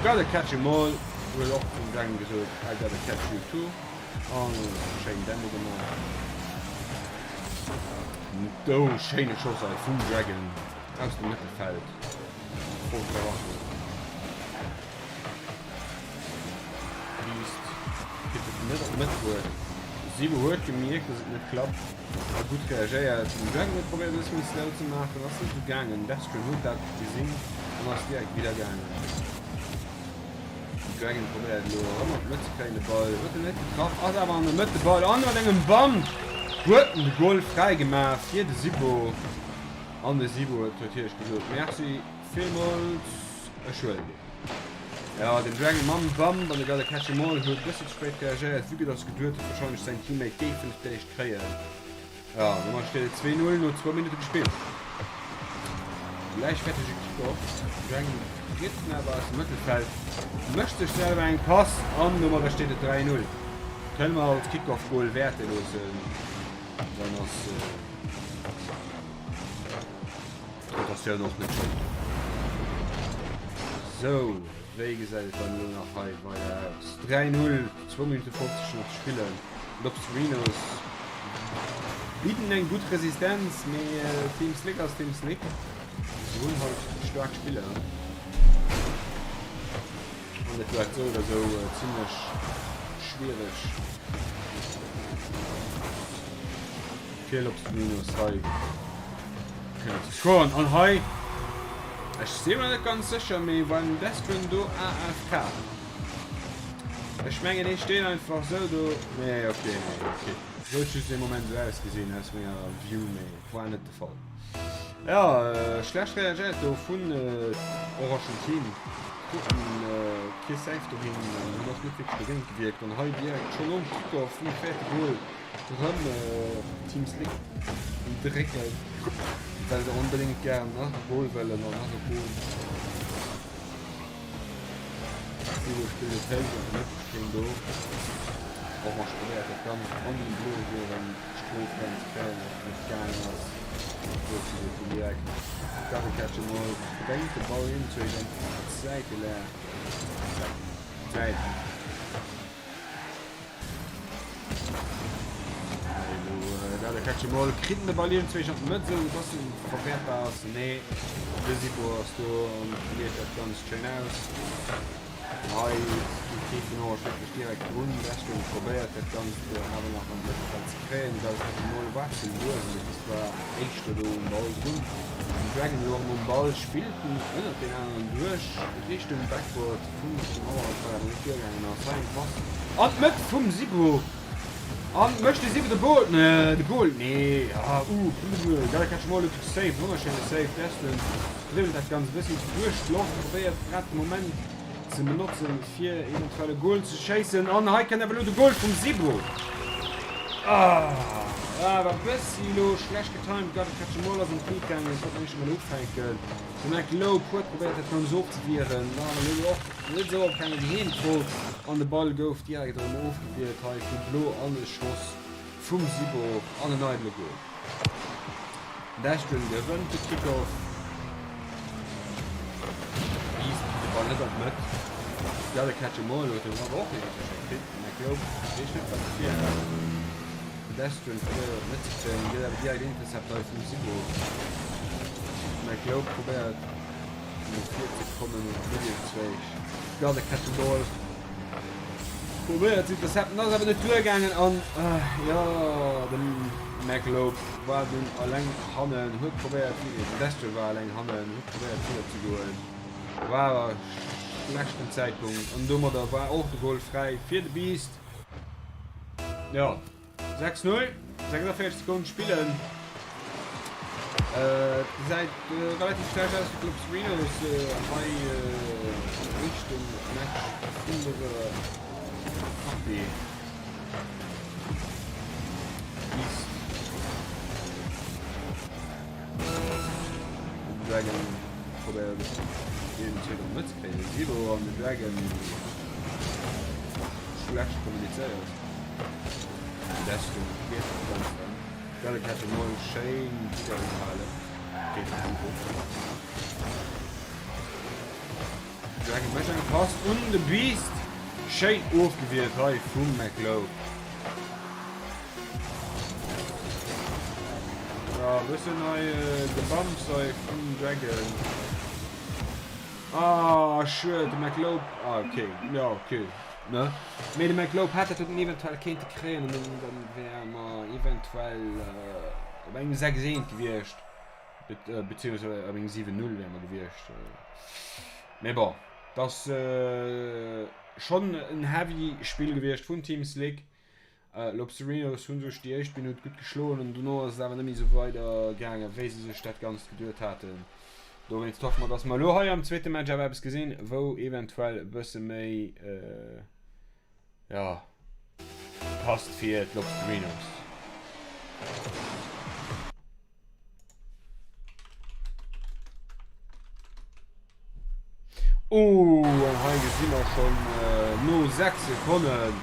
Gotta catch 'em all huet och den Dragon gesot, I gotta catch you too. An schéin Demo gemaach. Do schéine Schoss hei vum Dragon aus dem Mëttelfeld. Beast kritt et net op d'Mëtt bruet. Sibo huet gemierkt, dass et net klappt a gutt reagéiert. Den Dragon huet probéiert e bësse méi slow ze maachen, ass net esou gaangen. Destron huet dat gesinn an ass direkt widder gaangen. Den Dragon probéiert elo erëm an d'Mëtt ze kréien, de Ball huet en net getraff, ass awer an der Mëtt de Ball an mat engem Band huet en de Goal fräi gemaach fir de Sibo. An de Sibo huet natierlech gesot, Merci villmools, ech huelen deen. Jo, den Dragon mam Bump an de Gotta Catch 'em All huet e bëssi ze spéit reagéiert, vue que dass geduet huet warscheinlech säin Teammate géif en et d'éischt kréien. Jo, domat steet et 2, 0 no zwou Minutte gespillt. Gläich fäerdege Kickoff, den Dragon kritt en awer aus dem Mëttelfeld, mécht sech selwer eng Pass an domadder steet et 3, 0. Kënne mer als Kickoff-Goal wäerte loossen, dann ass. D'Rotatioun och net schold. Sou, wéi gesäit et dann elo nach hei weider aus? 3, 0, 2 Minutte 50 nach ze spillen. D'Lobserinos bidden eng gutt Resistenz, mee Team Slick ass Team Slick. Se hunn halt staark Spiller. An et bleift sou oder sou zimlech schwiereg fir Lobserinos hei kënnen ze scoren. An hei, ech si mer net ganz sécher, mee war den Destron do AFK? Ech mengen hie steet einfach sou do. Nee, ok, nee, ok. Huet just ee Moment sou ausgesinn aus menger View, mee war net de Fall. Jo, schlecht reagéiert do vun orangen Team. Kruten kee Save dohin an hunn och net wierklech dogéint gewierkt. An hei direkt schonn nom Kickoff vum véierte Goal erëm Team Slick um Drécken, well se onbedéngt gären nach e Goal wëllen an nach e Goal. Sido spillt et héich an d'Mëtt, keen do. Orange probéiert dat Ganzt an den Blo do erëm d'Strofraum ze kréien, wat net gaangen ass. Dofir huet hien direkt Gotta catch 'em all, bréngt de Ball iergendwéi an d'Säiteleer. D'Säit. Hei elo Gotta catch 'em all, kritt en de Ball iergendwéi an d'Mëtt, esou dass en verwäertbar ass. Nee, de Sibo ass do an leet dat Ganzt schéin aus. Hei geet kee vun Orange wierklech direkt drun. Weston probéiert dat Ganzt awer nach an d'Mëttelfeld ze kréien. Well Katamol war ze lues an de war éischter do um Ball drun. Den Dragon elo erëm um Ball, spillt en ënnert den aneren duerch Richtung Backboard vum Team Orange, wat awer net duergaangen ass. Hei eng Pass an d'Mëtt vum Sibo an mécht de Sibo de Goal? De Goal? Nee, ah, uh, Gotta Catch 'Em All huet gesaved, wonnerschéine Save. Weston dribbelt dat Ganzt e bëssi duerch d'Loft, probéiert grad de Moment. Ze benotzen fir eventuell e Goal ze schéissen. An hei kënnt awer elo de Goal vum Sibo. Ah, awer e bëssi elo schlecht getimed. Gotta catch 'em all ass an d'Luut gaangen. Ech wollt eigentlich emol ufänken. De Mac Loeb huet probéiert dat Ganzt ofzewieren, war awer elo och net esou opgaangen wéi hien et wollt. An de Ball gouf direkt erëm ofgewiert hei vu Blo an e Schoss vum Sibo an en eidele Goal. Destron gewënnt de Kickoff. Beast kritt de Ball net an d'Mëtt. Gotta catch 'em all huet en awer och iergendwéi scho kritt. McLeod weess net wat e virhat. Destron probéiert an d'Mëtt ze kréien, gëtt awer direkt intercept hei vum Sibo. McLeod probéiert no vir ze kommen un d'Middelzweig. Gotta catch 'em all. Probéiert ze intercepten, ass awer net duergaangen an jo de McLeod war dunn alleng hannen, huet probéiert, nee den Destro war alleng hannen, huet probéiert driwwer ze goen, war awer schlechten Zäitpunkt an domadder war och de Goal fräi fir de Beast. Jo. 6, 0, 46 Sekonnen spillen. Äh, gesäit äh, relativ schlecht aus fir d'Lobs Rhinos äh, hei äh, am éischten Match vun dëser Partie. East Den Dragon probéiert iergendwéi an d'Mëtt ze kréien. Sibo an den Dragon schlecht kommunizéiert. Dragon mécht eng Pass un de Beast. Schéin ofgewiert hei vum McLeod. Ja, bëssen hei Gebumps hei vum Dragon. Ah, schued, de McLeod. Ah, okay. Ja, okay. Ne? Mee de McLeod hätt dat doten eventuell kéinte kréien an dann, dann wäre mer eventuell äh, op engem 6 1 gewiescht. Be äh, beziehungsweise op engem 7 0 wäre mer gewiescht. Äh. Mee bon, das äh, schon en heavy Spill gewiescht vun Team Slick. Lobserinos hu sech déi éischt Minutt gutt geschloen an dono ass et awer net méi esou weider gaangen, wéi se sech dat Ganzt geduet haten. Dowéinst hoffe mer, dass mer elo hei am zweete Match awer eppes gesinn, wou eventuell e bësse méi, jo, passt fir d'Lobserinos. Ooh, an hei gesi mer schonn no 6 Sekonnen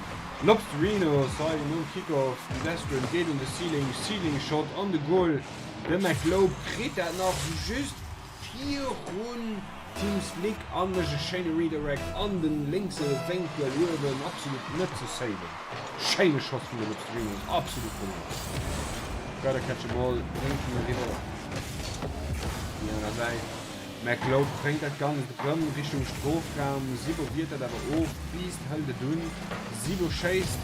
Lobsterinos hei nom Kickoff. Den Destron geet un de Ceiling, Ceiling Shot an de Goal. De McLeod kritt dat nach sou just virun Team Slick a mécht e schéine Redirect an den lénkse Wénkel uewen. Absolut net ze saven. Schéine Schoss vun de Lobsterinos, absolut wonnerbar. Gotta catch 'em all bréngt en eriwwer op déi aner Säit. McLeod bréngt dat Ganzt erëm Richtung Strofraum. Sibo wiert dat awer of. Beast hëlt et un. Sibo schéisst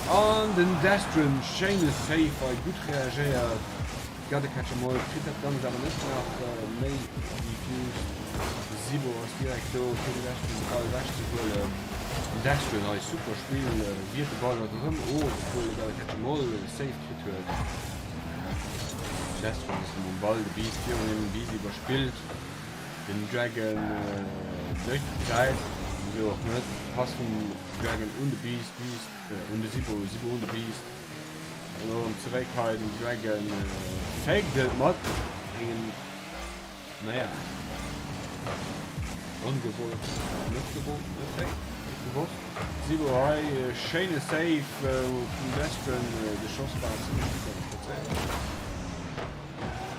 an den Destron, schéine Save hei, gutt reagéiert. Gotta catch 'em all kritt dat Ganzt awer net nach méi defused. Sibo ass direkt do fir den Destron de Ball ewech ze huelen. Destron hei super Spill, wiert de Ball erëm of, obwuel de Gotta catch 'em all e Save kritt huet. Destron ass erëm um Ball, de Beast virun him, Beast iwwerspillt den Dragon net geil, wisou och net. Pass vum Dragon un de Beast, Beast un de Sibo, Sibo un de Beast. An erëm zeréck hei den Dragon faked et mat engem, naja, ongewollt, net gewollt, net fake, net gewosst. Sibo hei, schéine Save vum Destron, de Schoss war zimmlech gutt awer plazéiert.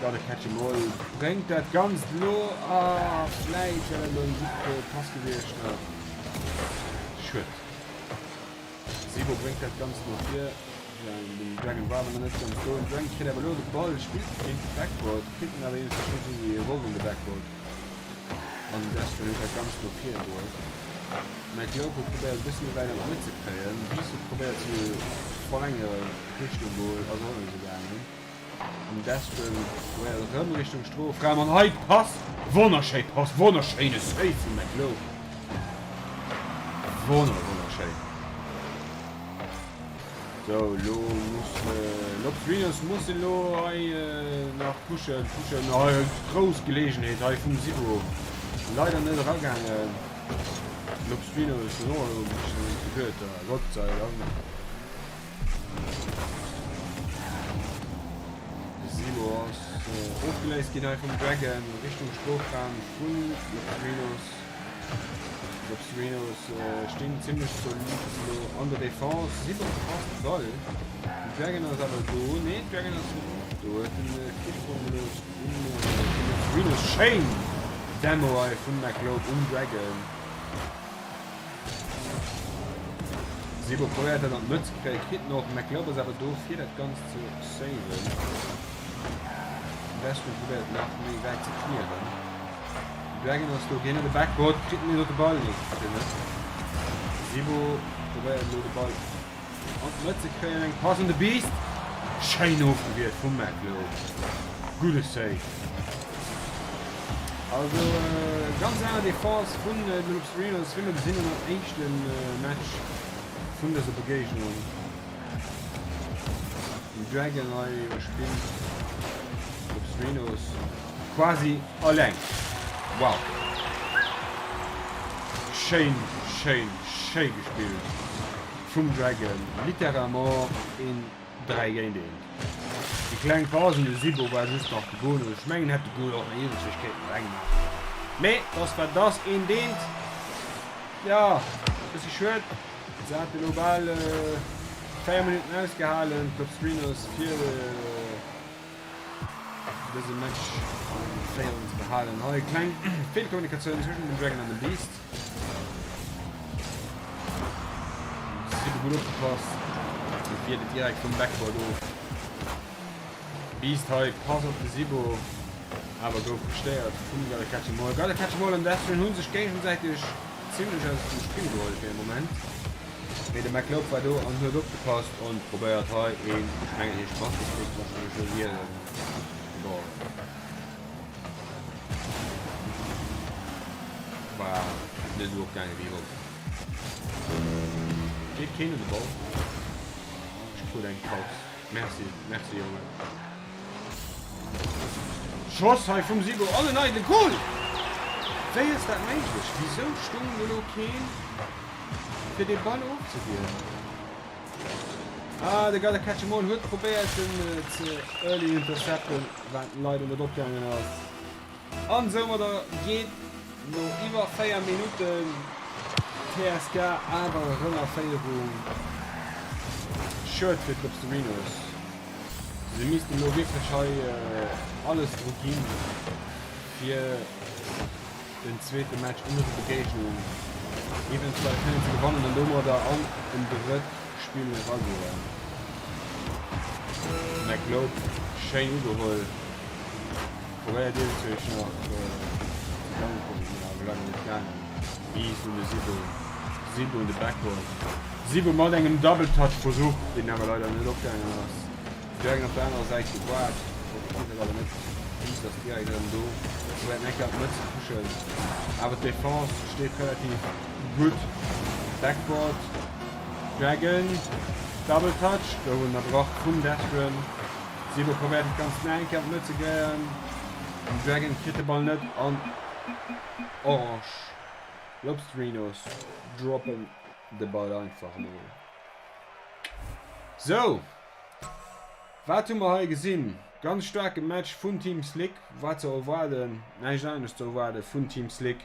Gotta catch 'em all bréngt dat Ganzt elo, ah vläit wär dat elo eng gutt Pass gewiescht nach, schued. Sibo bréngt dat Ganzt no vir. Den Dragon war awer nach net ganz do. Den Dragon kritt awer elo de Ball, spillt géint de Backboard, kritt en awer iergendwéi net esou wéi e wollt un de Backboard. An Destro huet dat Ganzt no vir bruecht. McLeod huet probéiert e bësse méi wäit an d'Mëtt ze kréien. Beast huet probéiert ze verlängere Richtung Goal, ass och net esou gaangen. Den Destro probéiert erëm Richtung Strofraum an hei d'Pass! Wonnerschéi Pass, wonnerschéine Save vum McLeod. Wonner wonnerschéin. Sou elo muss Lobs Venus muss elo hei nach pushen pushen. Hei grouss Geleegenheet hei vum Sibo. Leider net eragaangen. Lobstrinos hunn och elo e bësschen gehuet, Gott sei Dank. De Simo ass ofgeléist ginn hei vum Dragon Richtung Strofraum vun Lobstrinos. D'Lobstrinos stinn zimmlech zolidd elo an der Defense. Simo verpasst de Ball. Den Dragon ass awer do. Nee, den Dragon ass net do. Huet de Virsprong gelooss un de Lobstrinos. Schéin Demo hei vum McLeod um Dragon. Sibo probéiert dat an d'Mëtt ze kréien, kritt en och. McLeod ass awer do fir dat Ganzt ze saven. Westman probéiert nach méi wäit ze clearen. Dragon ass do, géint de Backboard, kritt en elo de Ball? Nee, kritt en net. Sibo probéiert elo de Ball an d'Mëtt ze kréien, eng Pass un de Beast. Schéin ofgewiert vum McLeod. Gudde Save. Also ganz aner Defense vun de Lobsterinos, wéi mer gesinn hunn am éischte Match vun dëser Begéignung. Den Dragon hei iwwerspillt d'Lobsterinos quasi alleng. Wow! Schéin, schéin, schéi gespillt vum Dragon. Littéralement een 3 géint 1. Déi kleng Paus un de Sibo war just nach de Bonus. Ech mengen hätt de Goal och nach iergendwéi kéinten rengmaachen. Mee dass wat dass een deent. Jo, bëssi schued. Se hate lo bal 4 Minutten ausgehalen, d'Lobstrinos, fir dëse Match an Féierung ze behalen. Hei kleng Feelkommunikatioun zwëschen dem Dragon an dem Beast. Sibo gutt opgepasst. E fiert et direkt vum Backboard of. Beast hei, Pass op de Sibo, awer gouf gestéiert vum Gotta Catch 'Em All. Gotta Catch 'Em All an Deathstream hu sech géigesäiteg zimlech aus dem Spill geholl fir e Moment. Mee de McLeod war do an huet opgepasst an probéiert hei een, ech mengen heescht Basket-Kick, wann ech mech elo ieren, de Ball war net esou opgaange wéi wollt. Geet keen un de Ball? Ech krut eng Paus. Merci, merci Jongen. Schoss hei vum Sibo an en eidele Goal! Wéi ass dat méiglech? Wisou stung do lo keen fir dee Ball ofzewieren? Ah, de Gotta Catch 'em All huet probéiert en ze early intercepten, wat leider net opgaangen ass. An soumadder geet no iwwer 4 Minutten d'TSK awer erëm a Féierung. Schued fir d'Lobsterinos. Se missten elo wierklech hei alles dru ginn, fir den zweete Match an dëser Begéignung eventuell kënnen ze gewannen an domadder an en drëtt Spill eragoen. McLeod schéin ugeholl. Probéiert iergendwéi nach ze dunken, mee awer laang net gaangen. Beast un de Sibo, Sibo un de Backboard. Sibo mat engem Double Touch Versuch, deen awer leider net opgaangen ass. Dragon op der anerer Säit gewaart, kritt et awer net. Beast ass direkt erëm do, probéiert eng Kéier an d'Mëtt ze pushen, awer d'Defense steet relativ gutt. Backboard, Dragon, Double Touch, gouf ënnerbrach vum Death Run. Sibo probéiert et ganz no eng Kéier an d'Mëtt ze kréien. Den Dragon kritt de Ball net an Orange Lobstrinos droppen de Ball einfach mol. Sou, wat hu mer hei gesinn? Ganz staarke Match vun Team Slick, war ze erwaarden, näischt anescht ze erwaarde vun Team Slick.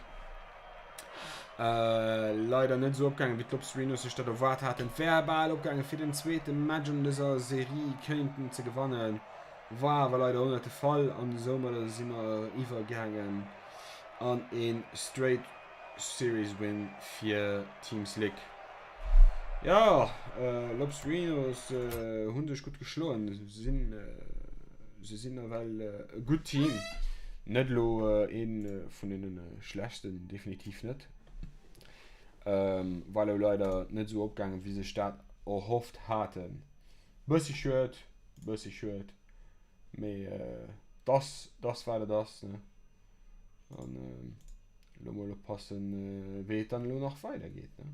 Leider net esou opgaangen, wéi d'Lobstrinos sech dat erwaart haten. Et wär bal opgaangen, fir den zweete Match an dëser Serie kéinten ze gewannen, war awer leider och net de Fall an soumadder si mer iwwergaangen an ee straight Series Win fir Team Slick. Jo, Lobstrinos hu sech gutt geschloen, sinn se sinn nawell e gutt Team, net elo ee vun deene schlechtsten, definitiv net. War elo leider net esou opgaangen, wéi sech dat erhofft haten. Bëssi schued, bëssi schued, mee dass dass wat et ass, ne. An elo mol oppassen, wéi et dann elo nach weidergeet, ne.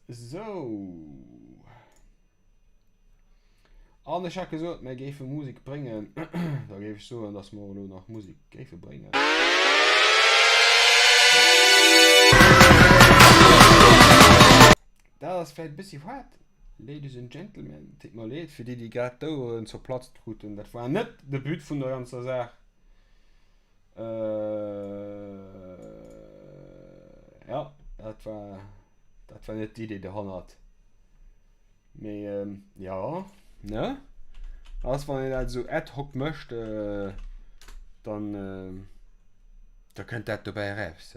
Sou. An ech hat gesot, mir géife Musek bréngen. Da géif ech soen, dass mer och elo nach Musek géife bréngen. ass vläit e bëssi haart, Ladies and Gentlemen. Deet mer leed fir déi, déi grad d'Oueren zerplatzt kruten. Dat war net de But vun der ganzer Saach. Jo, dat war, dat war net d'Idee dohannert. Mee jo, ne? Ass wann een dat esou ad hoc mécht, dann da kënnt dat dobäi eraus.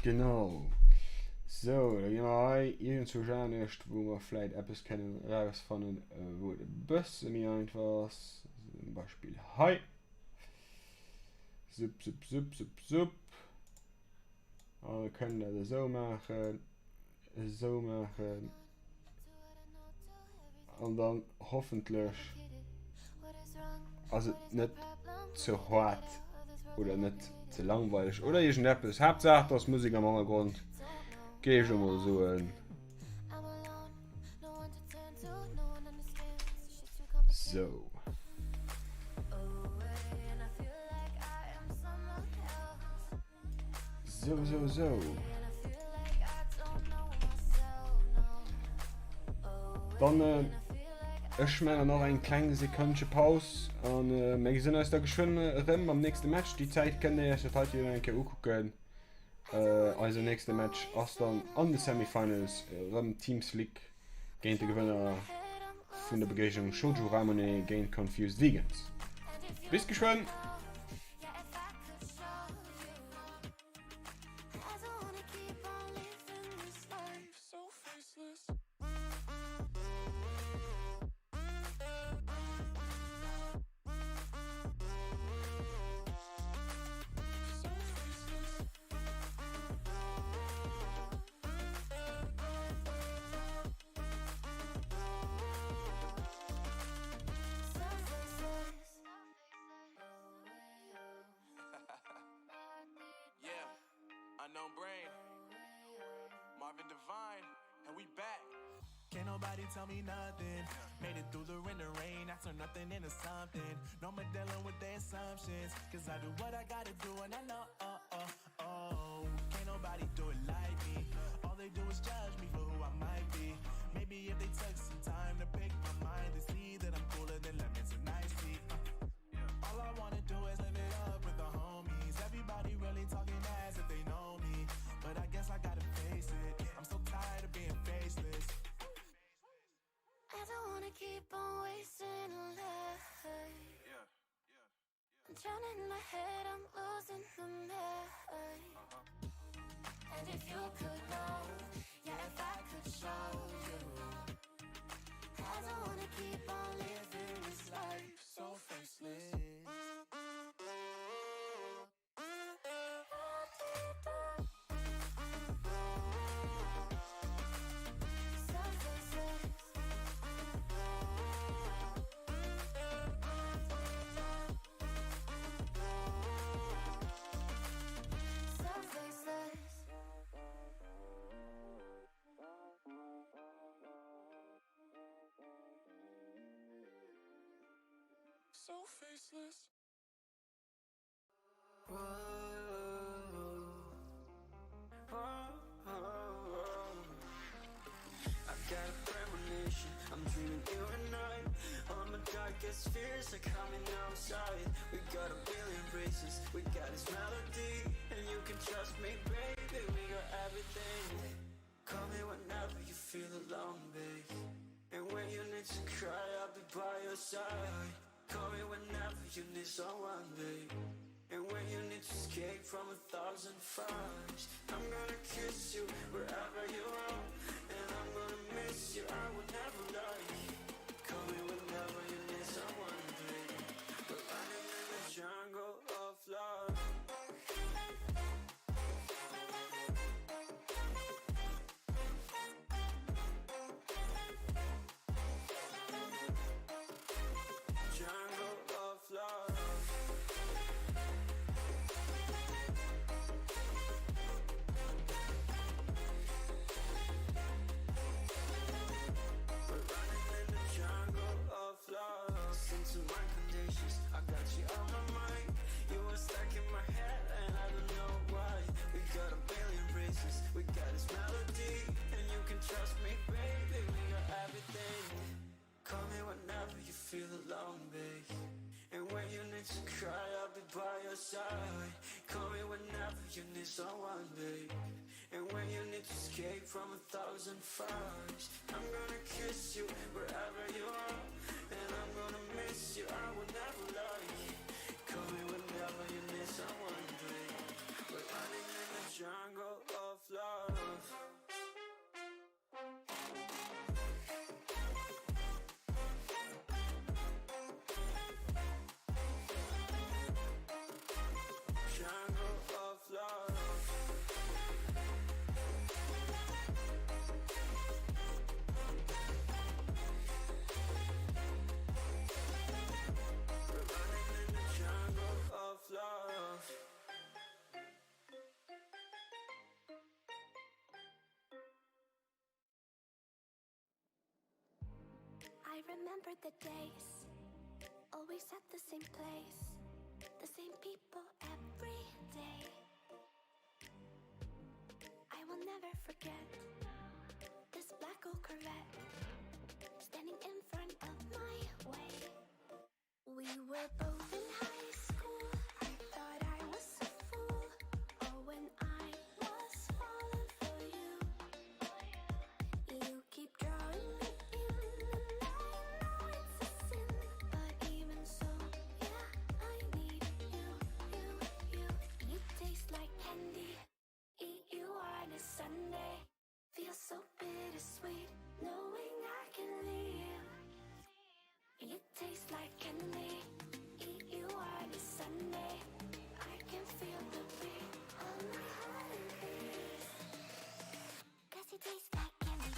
Genau. Sou, da gi mer hei iergendzwousch anescht, wou mer vläit eppes kënnen erausfannen, wou et e bësse méi einfach ass. Zum Beispill hei. Sup, sup, sup, sup, sup. A mir kënnen dat esou maachen, esou maachen. An dann hoffentlech ass et net ze haart oder net ze langweileg oder iergendeppes. Haaptsaach, et ass Musek am Hannergrond, géif ech emol soen. Sou. Sou, sou, sou. Dann, äh, ech maachen nach eng kleng Sekënnche Paus an äh, mir gesinn eis da geschwënn erëm am nächste Match. Déi Zäit kënnt dir iech dat heite jo nach eng Kéier ukucken. Äh, eisen nächste Match ass dann an de Semifinals erëm Team Slick géint de Gewënner vun der Begéignung Shoujo Ramune géint Confused Vegans. Bis geschwënn! gracious, I got you on my mind. You were stuck in my head, and I don't know why. We got a billion races, we got this melody, and you can trust me, baby. We got everything. Call me whenever you feel alone, babe. And when you need to cry, I'll be by your side. Call me whenever you need someone, babe. And when you need to escape from a thousand fires, I'm gonna kiss you wherever you are. And I'm gonna miss you, I will never lie. Call me whenever you need someone, babe. We're running in the jungle of love. Jungle of love. We're running in the jungle of love. I remember the days, always at the same place, the same people every day. I will never forget this black old Corvette standing in front of my way. We were both in high school. I thought I was a fool. Oh, when I was falling for you. You keep drawing me in, and I know it's a sin. But even so, yeah, I need you, you, you. You taste like candy. Eat you on a Sunday. Feel so bittersweet knowing I can leave. You taste like candy. Eat you on a Sunday. I can feel the beat of my heart increase. Cause you taste like candy.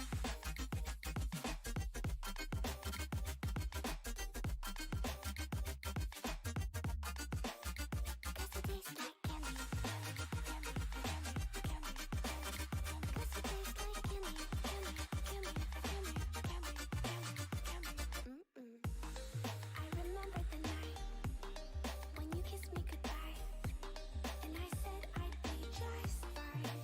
Cause you taste like candy. Candy, candy, candy, candy, candy. Cause you taste like candy, candy, candy, candy, candy, candy, candy. Mm-mm. I remember the night when you kissed me goodbye, and I said I'd be just fine.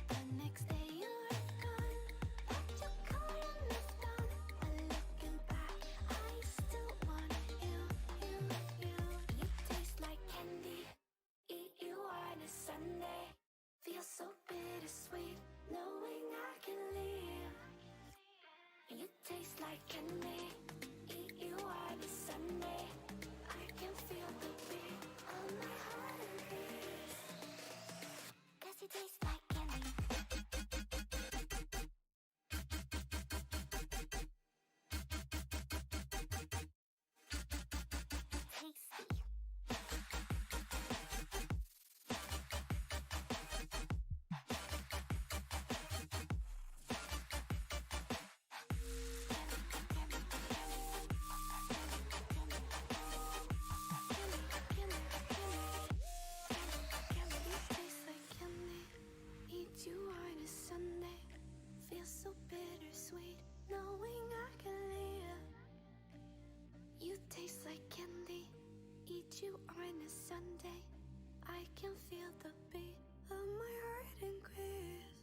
The next day you were gone, packed your car and moved on. But looking back, I still want you, you, you. You taste like candy. Eat you on a Sunday. Feel so bittersweet knowing I can leave. You taste like candy. Eat you on a Sunday. I can feel the beat of my heart increase. Cause you taste like candy. Tasty. You taste like candy. Eat you on a Sunday. Feel so bittersweet knowing I can leave. You taste like candy. Eat you on a Sunday. I can feel the beat of my heart increase.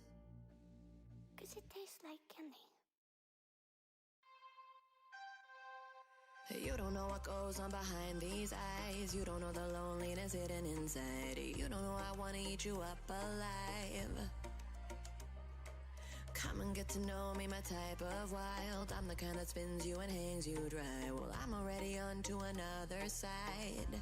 Cause it tastes like candy. You don't know what goes on behind these eyes. You don't know the loneliness hidden inside. You don't know I wanna eat you up alive. Come and get to know me, my type of wild. I'm the kind that spins you and hangs you dry. Well, I'm already on to another side.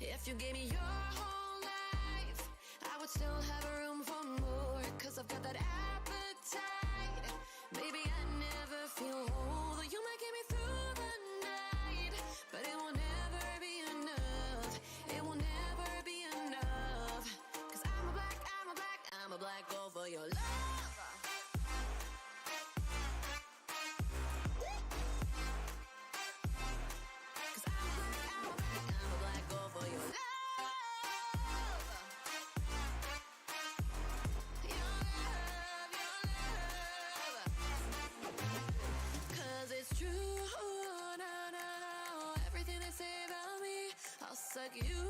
If you gave me your whole life, I would still have room for more. Cause I've got that appetite. Baby, I never feel whole. Though you might get me through the night, but it will never be enough. It will never be enough. Cause I'm a black, I'm a black, I'm a black hole for your love. Cause I'm a black, I'm a black, I'm a black hole for your love. Your love, your love. Everything they say about me, I'll suck you.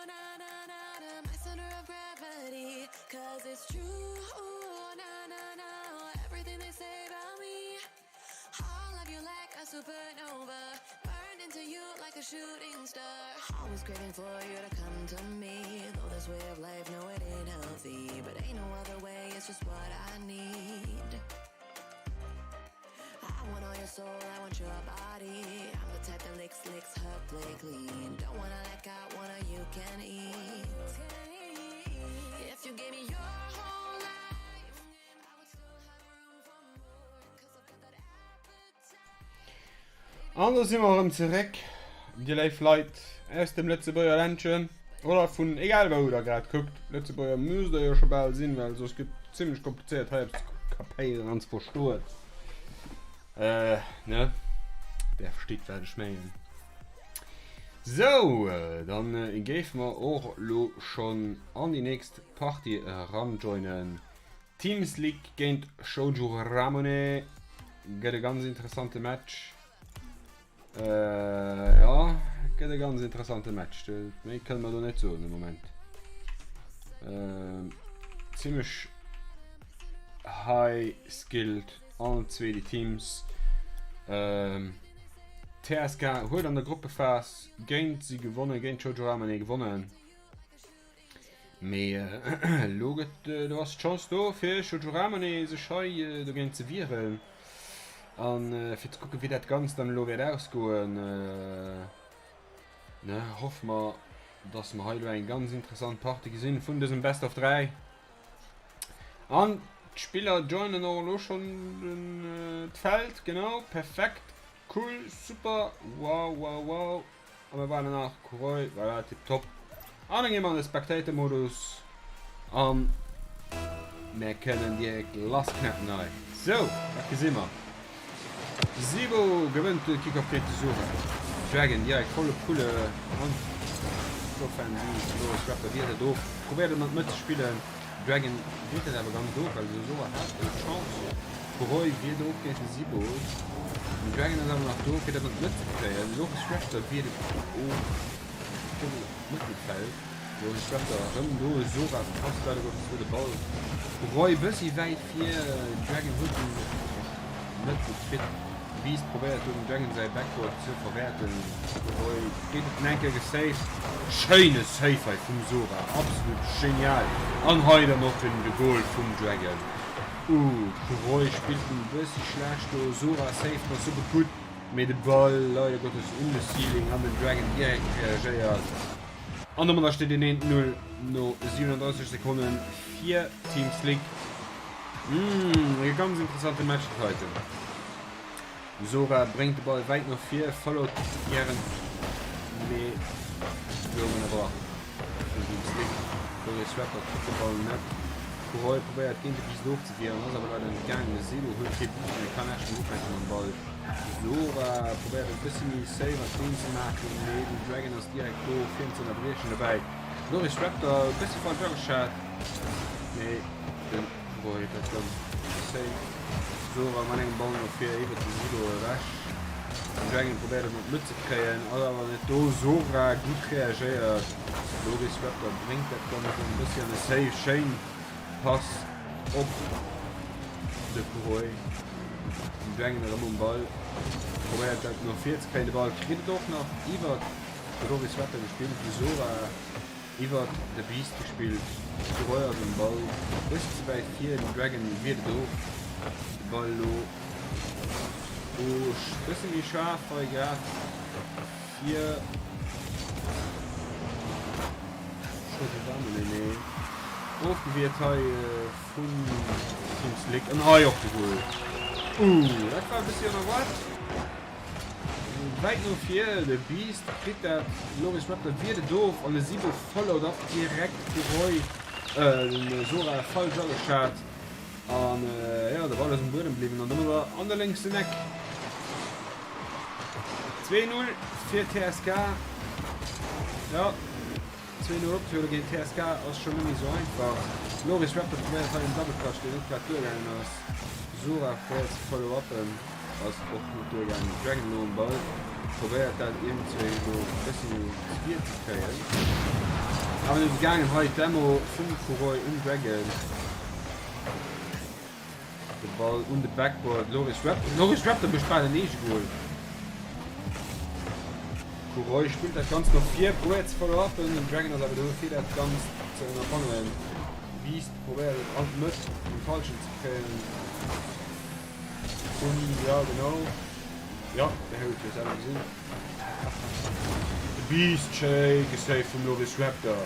Na na na na, my center of gravity. Cause it's true. Na na na, everything they say about me. I'll love you like a supernova. Burned into you like a shooting star. Always craving for you to come to me. Though this way of life, no, it ain't healthy. But ain't no other way, it's just what I need. I want all your soul, I want your body. I'm the type that licks, licks her plate clean. Don't wanna let go, wanna you can eat. If you gave me your whole life, I would still have room for more. Cause I've got that appetite. An do si mer erëm zeréck, dir léif Leit aus dem Lëtzebuerger Ländchen oder vun egal wou der grad kuckt. Lëtzebuerger musst der jo scho bal sinn, well soss gëtt et zimlech komplizéiert hei eppes ze kapéieren an ze verstoen. Äh, ne? Der versteet wat ech mengen. Sou, dann géife mer och lo schonn an déi nächst Partie eranjoinen. Teams League géint Shoujo Ramune gëtt e ganz interessante Match. Äh, ja, gëtt e ganz interessante Match. Méi kënne mer do net soen de Moment. Äh, zimmlech high skilled allen zwee déi Teams. Ähm, TSK huet an der Gruppephas géint si gewonnen, géint Shoujo Ramune gewonnen. Mee elo gëtt, do ass d'Chance do fir Shoujo Ramune sech hei dogéint ze wieren an fir ze kucken wéi dat Ganzt dann elo wäert ausgoen. Ne, hoffe mer, dass mer hei elo eng ganz interessant Partie gesinn vun dësem Best of 3. An d'Spiller joinen och elo schonn d'Feld, genau, perfekt, cool, super, wow, wow, wow. A mir waarden nach. Kuroi, voilà, tiptop. An dann gi mer an de Spectator-Modus. An mir kënnen direkt lassknappen hei. Sou, wat gesi mer? Sibo gewënnt de Kickoff géint de Sura. Dragon direkt volle Pulle an d'Offensiv. Loris Raptor wiert et of, probéiert et an d'Mëtt ze spillen. Dragon wiert et awer ganz of, also Sora hat do d'Chance. Roy wiert of géint de Sibo. Den Dragon ass awer nach do fir dat an d'Mëtt ze kréien. Loris Raptor wiert et of vum Mëttelfeld. Loris Raptor erëm do. Sora verpasst leider Gottes do de Ball. Roy bëssi wäit vir. Dragon huet en net gutt kritt. Beast probéiert do dem Dragon säi Backboard ze verwäerten. Roy kritt et en enke gesaved. Schéine Save hei vum Sora, absolut genial. An hei dann och den de Goal vum Dragon. Ooh, Roy spillt en bëssi schlecht do, Sora saved nach super gutt, mee de Ball leider Gottes un de Ceiling an den Dragon direkt reagéiert. An domadder steet een 1, 0 no 37 Sekonnen fir Team Slick. Mmh, e ganz interessante Match dat heiten. Sora bréngt de Ball wäit no vir, followt gären, mee gouf ënnerbrach vum Team Slick. Loris Rapper kritt de Ball net. Roy probéiert géint de Beast ofzewieren, ass awer leider net gaangen. De Selo huet kee Boost méi, kann näischt méi ufänke mam Ball. Sora probéiert e bëssi méi safe a clean ze maachen, mee den Dragon ass direkt do fir en ze ënnerbriechen dobäi. Loris Raptor e bëssi falsch ageschat, mee den Roy huet dat ganz safe. Sora mat engem Ball no vir iwwert de Silo ewech. Den Dragon probéiert et mat Mëtt ze kréien, ass awer net do. Sora gutt reagéiert. Loris Raptor bréngt dat Ganzt en bëssi an de Safe. Schéin Pass op de Roy. Den Dragon erëm um Ball. Probéiert dat no vir ze kréien. De Ball kritt et och nach iwwert de Loris Raptor gespillt. De Sora. Iwwert de Beast gespillt, de Roy ass um Ball, bëssi ze wäit vir, den Dragon wiert et of, de Ball elo oh bëssi méi schaarf hei grad fir Schotteramele, nee ofgewiert hei vun Team Slick an hei och de Goal. Ooh dat war e bëssi onerwaart. Wäit no vir, de Beast kritt dat, Loris Raptor wiert et of an de Sibo followed up direkt de Roy, den Sora falsch ageschat an jo de Ball ass um Buedem bliwwen an domadder an de lénksen Eck. 2, 0 fir TSK. Jo. 2-0 opzehuelen géint TSK ass schonn net méi sou einfach. Loris Raptor probéiert hei en Double Clutch, deen net grad duergaangen ass. Sora probéiert ze follow-uppen, ass och net duergaangen. Dragon elo um Ball. Probéiert dat iergendzwéi elo e bëssi zwier ze kréien. Awer net gaangen hei d'Demo vum Kuroi um Dragon. De Ball un de Backboard, Loris Raptor, Loris Raptor mécht bal en Eegegoal. Kuroi spillt dat Ganzt no vir, probéiert ze follow-uppen, den Dragon ass awer do fir dat Ganzt ze ënnerbannen. Beast probéiert et an d'Mëtt den Falschen ze kréien. Vun, ja genau, ja, der huet jo selwer gesinn. De Beast schéi gesaved vum Loris Raptor.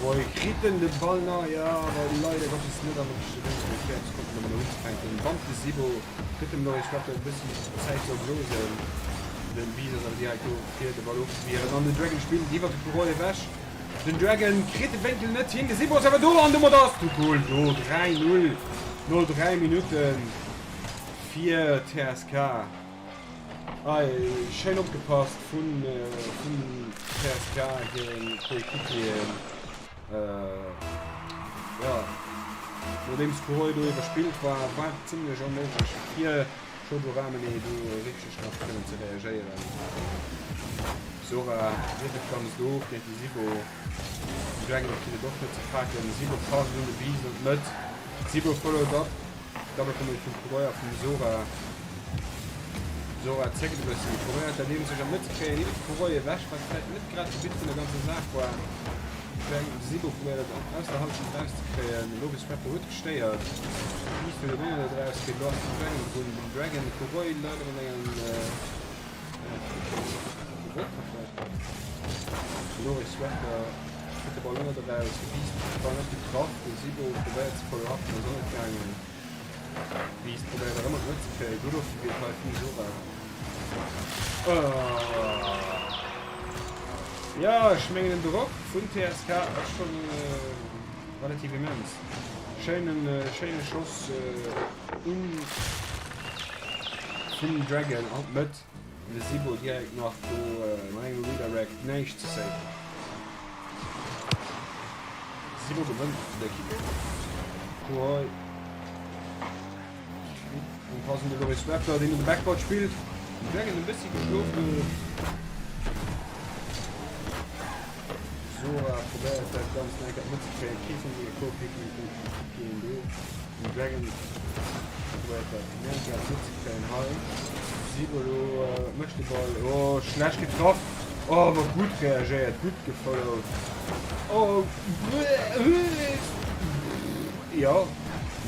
Roy kritt en de Ball nach, jo, awer leider Gottes net am richtege Wénkel. D'Cavs konnten domadder unzefänken. Bammt de Sibo, gëtt dem Loris Raptor e bëssi Zäit ze oplosen. Den Beast ass awer direkt do fir de Ball ofzewieren an den Dragon spillt iwwer de Courroy ewech. Den Dragon kritt de Wénkel net hin, de Sibo ass awer do an domadder ass de Goal do. 3, 0 no 3 Minutten fir TSK. Hei schéin opgepasst vun vum TSK hiren Coéquipieren. Jo, nodeems Courroy do iwwerspillt war, war et zimlech onméiglech fir Shoujo Ramene do richteg nach kënnen ze reagéieren. Sora wiert et ganz doof géint de Sibo. Den Dragon kritt et och net ze paken. Sibo passt un de Beast an d'Mëtt. Sibo followed up. Double Commit vum Coureur a vum Zora. Zora zéckt e bëssen, probéiert dat eeben sech an d'Mëtt ze kréien, iwwer de Coureur ewech, wat vläit net grad de But vun der ganzer Saach war. De Sibo probéiert et aus der Halschent erauszekréien. De Loris Raptor huet gestéiert. Beast huet et och net erauskritt. Elo ass den Dragon drun. Den Dragon, de Coureur leider an engem Loris Raptor kritt de Ball och net eraus. De Beast kritt de Ball net getraff. De Sibo probéiert ze follow-uppen, ass och net gaangen. Beast probéiert nach ëmmer d'Mëtt ze kréien. Gutt ofgewiert hei vum Sora. Jo, ech mengen den Drock vun TSK ass schonn relativ immens. Schéinen, schéine Schoss un vum Dragon an d'Mëtt. De Sibo direkt nach do mat engem Redirect näischt ze saven. Sibo gewënnt de Kick-Off. Roy kritt en Pass un de Loris Raptor, deen un de Backboard spillt. Den Dragon e bëssi geschlof do. Sora probéiert dat Ganzt nach eng Kéier matzekréien. Kee vun senge Co-Équipieren do. Den Dragon probéiert dat nach eng Kéier matzekréien hei. Sibolo mécht de Ball. Oh, schlecht getraff. Oh, awer gutt reagéiert, gutt gefollowt. Oh, jo,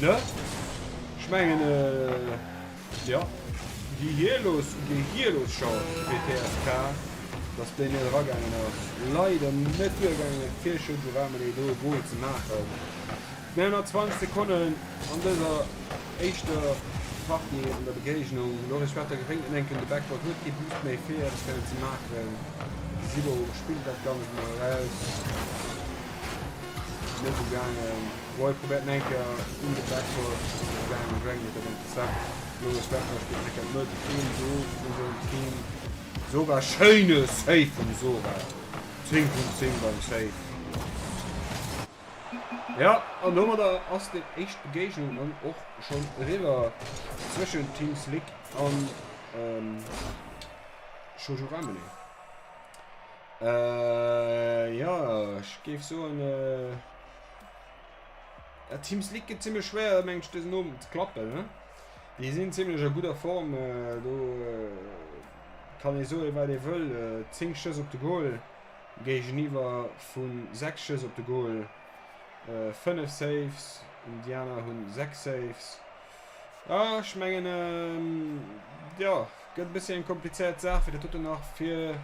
ne? Ech mengen, jo, gehierlos, gehierlos Chance fir TSK, dass déi net eragaangen ass. Leider net duergaangen fir Shoujo Ramele do e Goal ze maachen. 29 Sekonnen an dëser éischter Partie an der Begéignung. Loris Schwetter gewénnt en enken de Backboard, huet kee Boost méi fir eppes kënnen ze maachen. Sibo spillt dat Ganzt mol eraus. Net ugaangen. Roy probéiert en enker un de Backboard, ass net ugaangen. Dragon huet dat intercept. Loris Schwetter spillt en enker d'Mëtt, keen do vun sengem Team. Sora, schéine Save vum Sora. 10 vun 10 beim Save. Jo, an domadder ass déi éischt Begéignung dann och schonn eriwwer zwëschent Team Slick an Shoujo Ramune. Jo, ech géif soen, Team Slick gëtt zimmlech schwéier, meng ech, dësen Owend ze klappen, ne? Déi sinn zimmlech a gudder Form, do kann ee soen, wat ee wëll, 10 Schëss op de Goal. Géigeniwwer vu 6 Schëss op de Goal, 5 Saves. Indianer hunn 6 Saves. Ah, ech mengen, jo, gëtt e bëssi eng komplizéiert Saach, fir dat doten nach fir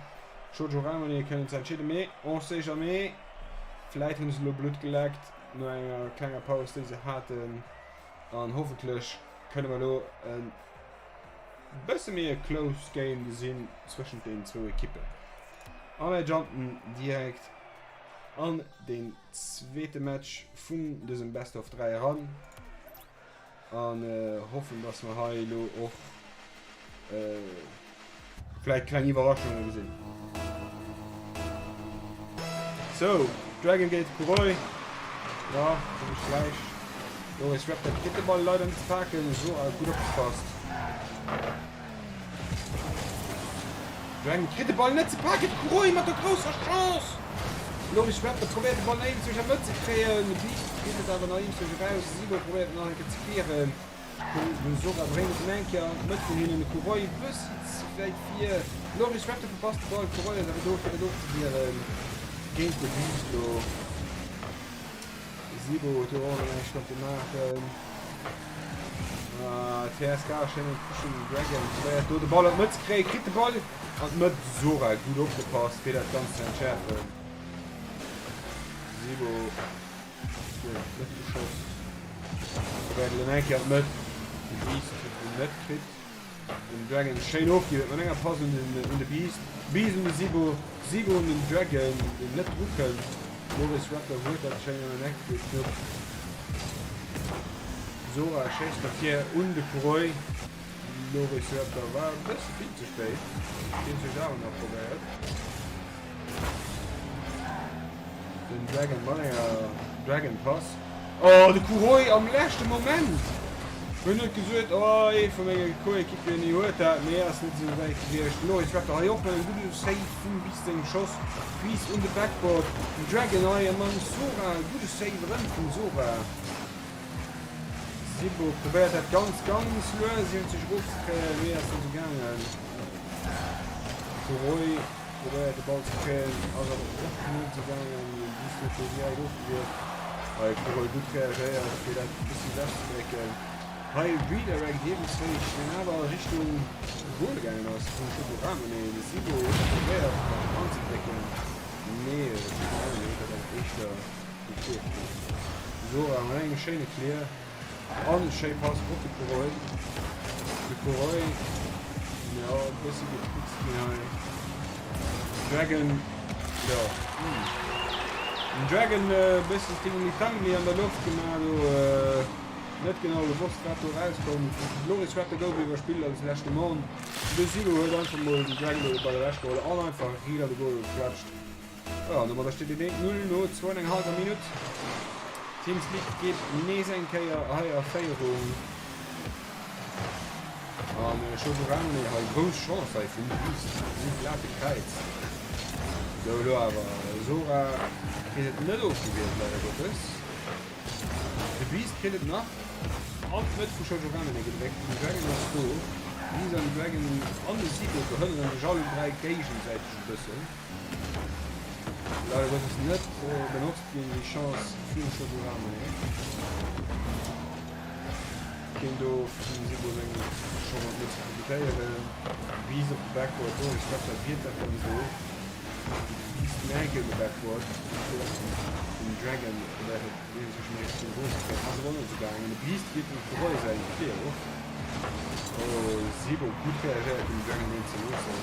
Shoujo Ramone kënnen ze entscheeden. Mee on sait jamais, vläit hunn se elo Blutt geleckt no enger klenger Paus, déi se haten. An hoffentlech kënne mer elo e bësse méi e close Game gesinn zwëschent deenen zwou Ekippen. A mir jumpen direkt an den zweete Match vun dësem Best of 3 eran. An hoffen, dass mer hei elo och vläit kleng Iwwerraschunge gesinn. Sou, Dragon Gate Kuroi. Ja, zimmlech gläich. Loris Raptor kritt de Ball leider net ze paken. Sora gutt opgepasst. Dragon kritt de Ball net ze paken. D'Croy mat der grousser Chance. Loris Raptor probéiert de Ball nach iergendzwousch an d'Mëtt ze kréien. De Beast kritt et awer nach iergendzwousch eraus. Sibo probéiert et nach eng Kéier ze klären. De Zora bréngt et nach eng Kéier an d'Mëtt vun hinnen. De Kuroy e bëssi ze wäit vir. Loris Raptor verpasst de Ball. Kuroy ass awer do fir dat ofzewieren géint de Beast lo. Sibo huet do och nach näischt konnte maachen. TSK schéin am Pushing Dragon probéiert do de Ball an d'Mëtt ze kréien, kritt de Ball an d'Mëtt. Zora gutt opgepasst fir dat Ganzt ze entschäerfen. Sibo huet d'Mëtt geschoss. Probéiert elo nach eng Kéier an d'Mëtt. De Beast huet en net kritt. Den Dragon schéin ofgiwwelt mat enger Pass un den un de Beast. Beast un de Sibo, Sibo un den Dragon, deen net dru kënnt. Loris Raptor huet dat schéin an den Eck geknuppt. Zora schéisst mat vir un de Kuroy. Loris Raptor war e bësse vill ze spéit. Deen huet sech awer nach probéiert. Den Dragon mat enger Dragon Pass. Oh, de Kuroy am leschte Moment! Hun huet gesuet, oh, ee vu menge Coéquipieren huet dat, mee ass net esou wäit gewiescht. Loris Raptor hei och mat engem gudde Save vum Beast sengem Schoss. Beast un de Backboard, den Dragon hei a mam Sora, gudde Save erëm vum Sora. Sibo probéiert dat ganz, ganz lues iergendsech erofzekréien, mee ass net esou gaangen. Kuroy. Probéiert de Ball ze kréien, ass awer och net esou gaangen. Den Beast huet do direkt ofgewiert. Hei Kuroy gutt reagéiert fir dat e bëssi ewech ze drécken. Hei Redirect iergendzwéi, deen awer a Richtung Goal gaangen ass vum Chocoramo. Nee, de Sibo huet probéiert dat anzedrécken, mee de Chocoramo huet dat awer éischter gekleert kritt. Zora mat engem schéine Clear. An schéi Pass op de Kuroy. De Kuroy, jo, e bëssi getrickst ginn hei. Dragon, jo, hm. Den Dragon e bëssi Tingelitangeli an der Loft gemaach do. Net genau gewosst, wat do erauskoum. Loris Raptor gouf iwwerspillt als leschte Mann. De Silo huet einfach mol den Dragon do de Ball ewechgeholl an einfach riit an de Goal geklatscht. Jo, an domadder steet et 1, 0 no zwou an eng hallwer Minutt. Team Slick geet nees eng Kéier hei a Féierung. An Chosoramune hei grouss Chance hei vum Beast. Si glate Kräiz. Sou, elo awer Sora kritt et net ofgewiert, leider Gottes. De Beast kritt et nach an d'Mëtt vu Chosoramune gedréckt. Den Dragon ass do. Beast an Dragon an de Sigo behënnere sech allen 3 géigesäiteg e bëssen. Leider Gottes net benotzt ginn déi Chance vum Chosoramune. Keen do vum Sibo sengem Chance net ze profitéieren. Beast op de Backboard, Loris Raptor wiert dat ganz of. Beast enke op de Backboard. Den Dragon probéiert et iergendwéi méi Richtung Goal ze kréien, ass awer net esou gaangen. De Beast wiert dem Kuroy säin Clear of. Oh Sibo gutt reagéiert dem Dragon deen ze loossen.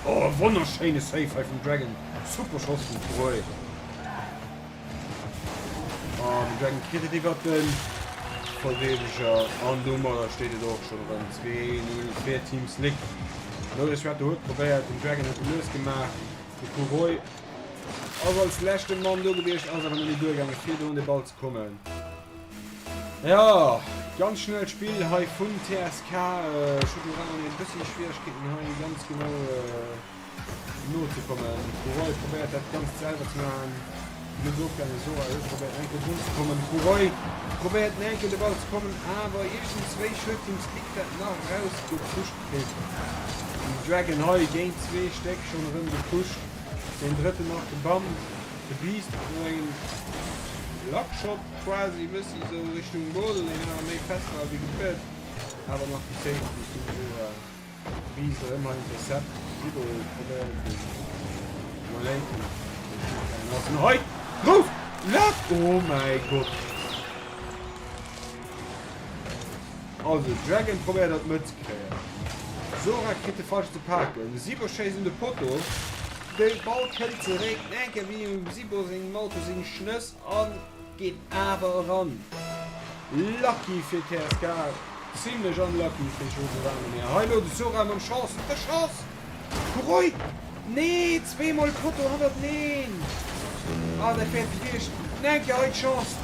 Oh wonnerschéine Save hei vum Dragon. Super Schoss vum Kuroy. Oh den Dragon kritt et iwwert den Verdeedeger an domadder steet et och schonn erëm 2, 0 fir Team Slick. Loris Ratto huet probéiert, den Dragon huet e lues gemaach. De Kuroy ass als leschte Mann do gewiescht, ass awer net méi duergaange fir do un de Ball ze kommen. Jo, ganz schnellt Spill hei vun TSK. Ech hunn do awer e bëssi Schwieregkeeten hei ganz genau nozekommen. Kuroy probéiert dat Ganzt selwer ze maachen. Net ofgaangen, Sora huet probéiert enke drun ze kommen. Kuroy probéiert en enke de Ball ze kommen, awer iergendzwéi huet Team Slick dat nach erausgepusht kritt. Den Dragon hei géint zwee Stéck schonn erëm gepusht. Deen drëtten nach gebammt. De Beast no engem Luckshot quasi bëssi sou Richtung Goal, deen awer méi fest war wéi geduet, awer nach gesaved gi vum Sora. Beast erëm hei Intercept, Sibo probéiert den Malate deen ass en hei grouss Luck, oh mäi Gott! Also Dragon probéiert an d'Mëtt ze kréien, Sora kritt de falsch ze paken, Sibo schéisst un de Potto, de Ball kënnt zeréck, enke wéi um Sibo sengem Auto seng Schnëss an geet awer eran. Lucky fir TSK, zimlech unlucky fir José Wagner. Hei elo de Sora mam Chance, mat der Chance! Kuroy! Nee, zweemol Potto hannerteneen! Ah, dat wär et gewiescht. Nenke, hei d'Chance!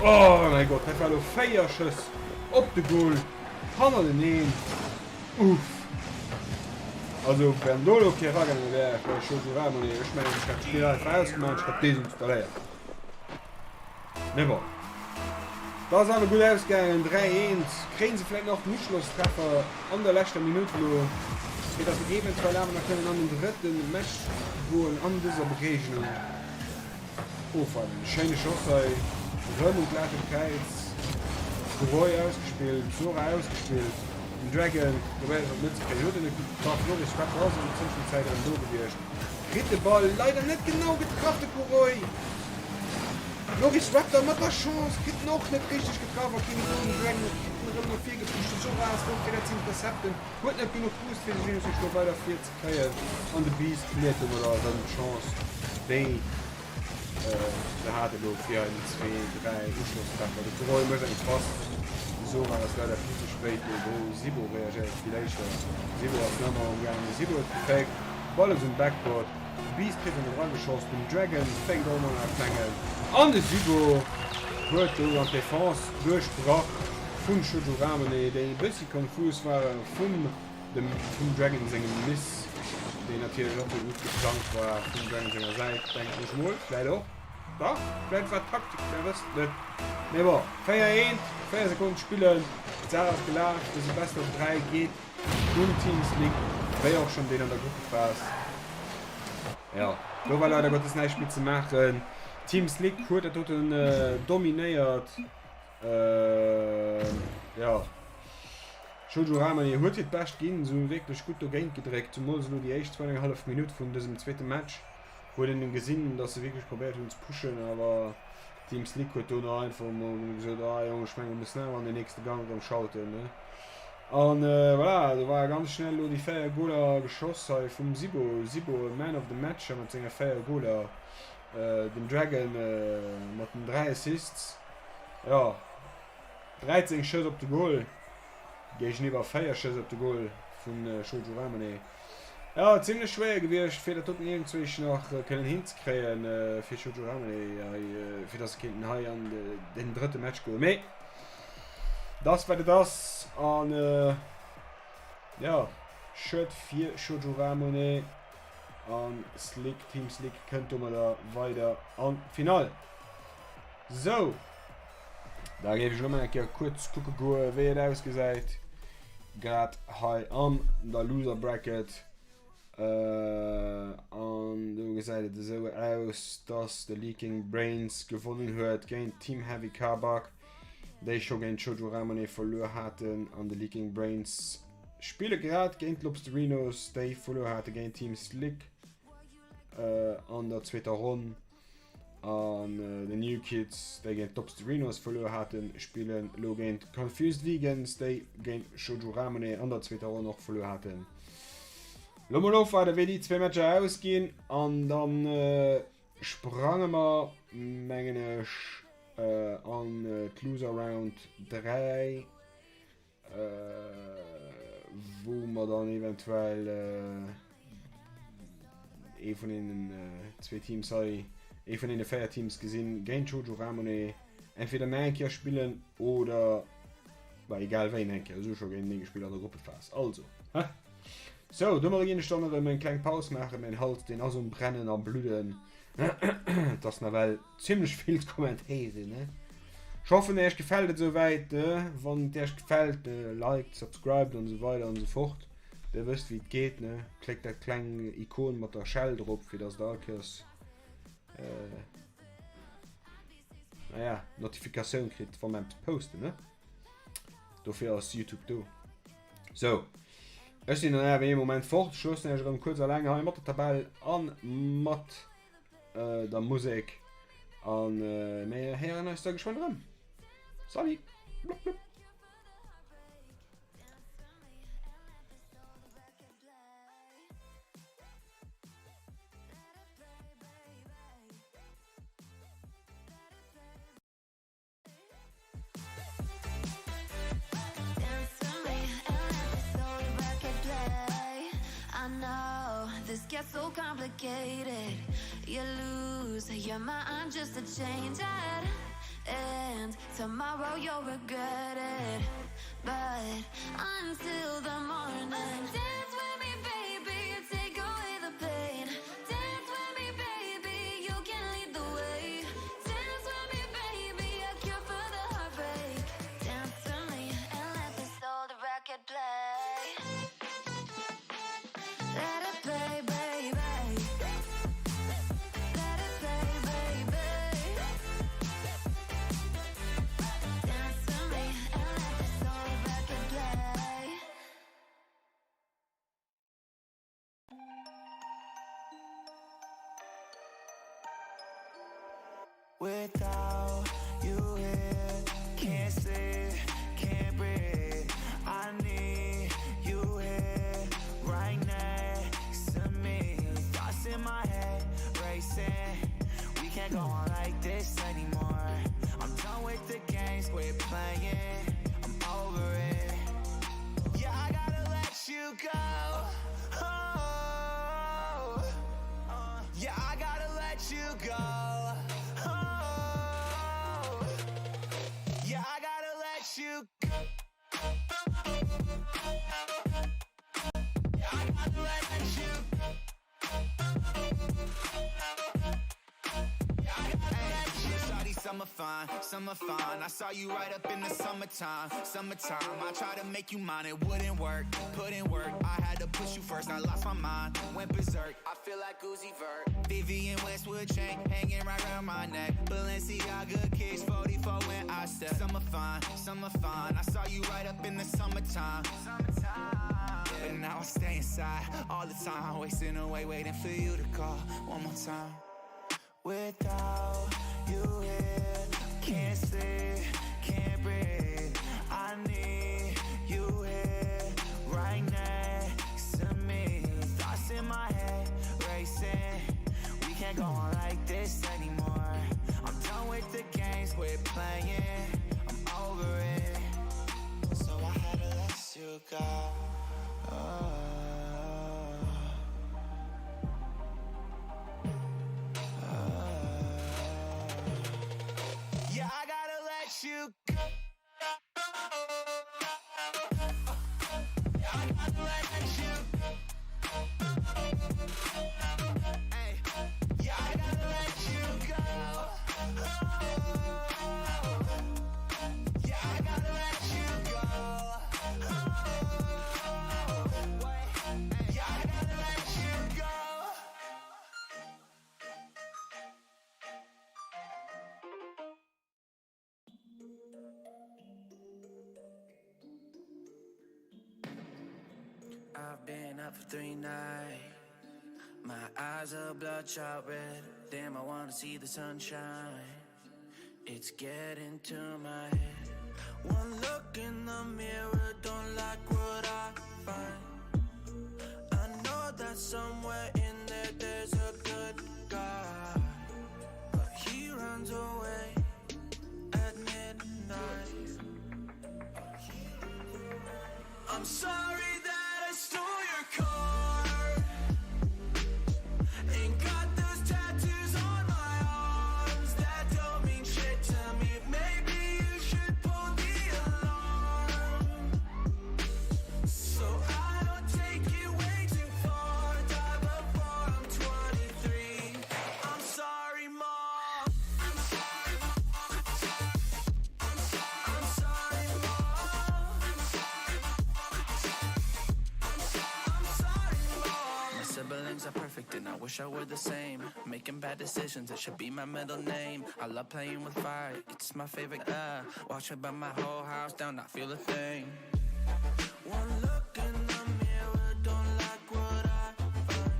Oh mäi Gott, dat war elo 4 Schëss op de Goal hannerteneen. Uff! Also wann do elo kee eragaange wär bei Shoujo Ramune, ech mengen ech hätt d'Spill einfach ausgemaach an ech hätt desinstalléiert. Mee bon. Dat ass awer gutt ausgaangen, 3, 1. Kréien se vläit nach den Uschlosstreffer an der leschter Minutt elo, fir dass se eventuell awer nach kënnen an den drëtte Match goen an dëser Begegnung. Ofwaarden. Schéine Schoss hei, rëm un d'Latenkräiz. Roy ausgespillt, Zora ausgespillt. Den Dragon probéiert et net ze kréien, huet en net gutt getraff. Loris Schwepper ass an der Tëschenzäit erëm do gewiescht, kritt de Ball leider net genau getraff, de Kuroy. Loris Raptor mat der Chance, kritt en och net richteg getraff a Kimi Golden Dragon kritt en erëm no vir gepusht. De Zora ass do fir dat z'intercepten, huet net genuch Boost fir sech iergendwéi lo weider vir ze kréien an de Beast verléiert domadder erëm d'Chance déi se hat elo fir en zwee, dräi Uschlosstreffer. De Kuroy mécht eng Pass, de Zora ass leider vill ze spéit do, do Sibo reagéiert vill éischter. Sibo ass nach ëmmer um gaangen, de Sibo huet gefaked, Ball ass um Backboard. De Beast kritt en erageschoss, den Dragon fänkt och emol un klengen an de Sibo huet do an d'Defense duerchbrach vun Shoujo Ramune, déi e bëssi konfus ware vum dem vum Dragon sengem Miss, deen natierlech och gutt geplangt war vum Dragon senger Säit, denken ech mol, vläit och, dach, vläit war d'Taktik, mir wëssen et net, mee bon, 4 eent, 4 Sekonnen spillen, d'Saach ass gelaf, dëse Best of 3 geet. Vum Team Slick, wéi och schonn deen an der Gruppephas. Jo, do war leider Gottes näischt méi ze maachen. Team Slick huet dat doten dominéiert. Jo, Shoujo Ramune huet hiert Bescht ginn, se hu wierklech gutt dogéint gedréckt, zemools elo déi éischt zwou an eng hallef Minutt vun dësem zweete Match huet een gesinn, dass se wierklech probéiert hunn ze pushen, awer Team Slick huet dono einfach emol gesot, ah Jong, ech menge mir mussen awer an den nächste Gang erëm schalten, ne. An voilà, do war ganz schnell elo déi 4 Goler geschoss hei vum Sibo. Sibo Man of the Match mat senger 4 Goler. Den Dragon mat den 3 Assists. Jo, 13 Schëss op de Goal géigeniwwer 4 Schëss op de Goal vun Shoujo Ramune. Jo, zimlech schwéier gewiescht fir dat doten iergendzwéi nach kënnen hinzekréien fir Shoujo Ramune hei, fir dass se kéinten hei an den drëtte Match goen. Mee Et ass wat et ass an jo, schued fir Shoujo Ramune an Slick, Team Slick kënnt domadder weider an d'Finall. Sou, da géif ech elo mol eng Kéier kuerz kucke goe wéi et ausgesäit grad hei an der Loser Bracket. An do gesäit et esou aus, dass de Leaking Brains gewonnen huet géint Team Heavy Kabak, déi scho géint Shoujo Ramune verluer haten. An de Leaking Brains spille grad géint d'Lobsterinos, déi verluer hate géint Team Slick an der zweeter Ronn. An The New Kids, déi géint d'Obsterinos verluer haten, spillen elo géint d'Confused Vegans, déi géint Shoujo Ramune an der zweeter Ronn och verluer haten. Lo mol ofwaarden, wéi déi zwee Matcher ausginn an dann sprange mer, mengen ech, an d'Loser Round 3. Wou mer dann eventuell ee vun deenen zwee Teams hei, ee vun deene 4 Teams gesinn géint Shoujo Ramune entweder nach eng Kéier spillen oder bah, egal wéi eng Kéier, se hu scho géintenee gespillt an der Gruppephas. Also, hä? Sou, domadder ginn ech dann erëm eng kleng Paus maachen. Mäin Hals, deen ass um Brennen a Bludden. Et ass nawell zimmlech vill ze kommentéieren, ne? Ech hoffen iech gefält et esouwäit, ne? Wann et iech gefält, liked, subscribed an esou weider an esou fort. Dir wësst wéi et geet, ne? Kléckt dat kleng Ikon mat der Schell drop, fir dass der all Kéiers äh, naja, Notifikatioun kritt, wa mer eppes posten, ne? Dofir ass YouTube do. Sou, ech sinn dann awer ee Moment fort. Ech loossen iech erëm kuerz alleng hei mat der Tabell an mat der Musek an mir héieren eis da geschwënn erëm. Salut! Blupp blupp. Without you here, can't sleep, can't breathe. I need you here, right next to me. Thoughts in my head, racing. We can't go on like this anymore. I'm done with the games we're playing. I'm over it. Yeah, I gotta let you go. Oh, yeah, I gotta let you go. Oh, yeah, I gotta let you go. Yeah, I gotta let you go. Shawty, summer fine, summer fine. I saw you right up in the summertime, summertime. I tried to make you mine, it wouldn't work. Put in work, I had to push you first. I lost my mind, went berserk. I feel like Uzi Vert. Vivienne Westwood chain hanging right round my neck. Balenciaga kicks 44 when I step. Summer fine, summer fine. I saw you right up in the summertime, summertime. But now I stay inside all the time, wasting away, waiting for you to call one more time. Without you here, can't sleep, can't breathe. I need you here, right next to me. Thoughts in my head, racing. We can't go on like this anymore. I'm done with the games we're playing. I'm over it. So I had to let you go. Oh. Yeah, I gotta let you go. Yeah, I gotta let you go. Hey, yeah, I gotta let you go. Oh, yeah, I gotta let you go. Oh, yeah, I gotta let you go. I've been up for three nights. My eyes are bloodshot red. Damn, I wanna see the sunshine. It's getting to my head. One look in the mirror, don't like what I find. I know that somewhere in there there's a good guy. But he runs away at midnight. I'm sorry that I stole your car and got those tattoos on my arms that don't mean shit to me. Maybe you should pull the alarm so I don't take it way too far. Die before I'm 23. I'm sorry, mom. I'm sorry. I'm sorry, mom. I'm sorry, mom. My siblings are perfect and I wish I were the same. Making bad decisions, it should be my middle name. I love playing with fire, it's my favorite. Uh, watch it burn my whole house down, not feel a thing. One look in the mirror, don't like what I find.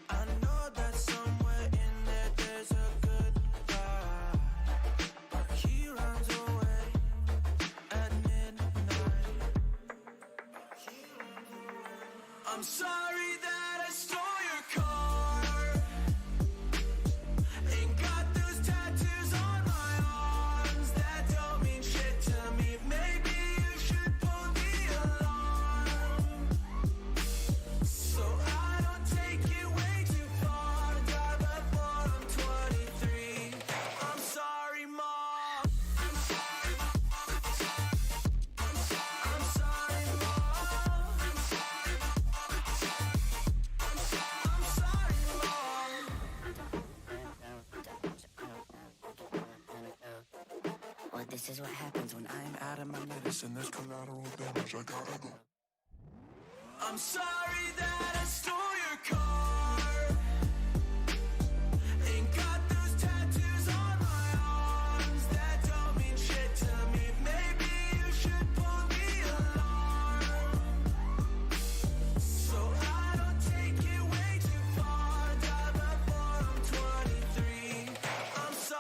I know that somewhere in there there's a good guy, but he runs away at midnight. I'm sorry that I stole your car and got those tattoos on my arms that don't mean shit to me. Maybe you should pull the alarm so I don't take it way too far. Die before I'm 23. I'm sorry, mom. I'm sorry. I'm sorry, mom. I'm sorry. I'm sorry, mom. Well, this is what happens when I'm out of my medicine. There's collateral damage, I gotta go. I'm sorry that I stole your car and got those tattoos on my arms that don't mean shit to me. Maybe you should pull the alarm so I don't take it way too far. Die before I'm 23. I'm sorry.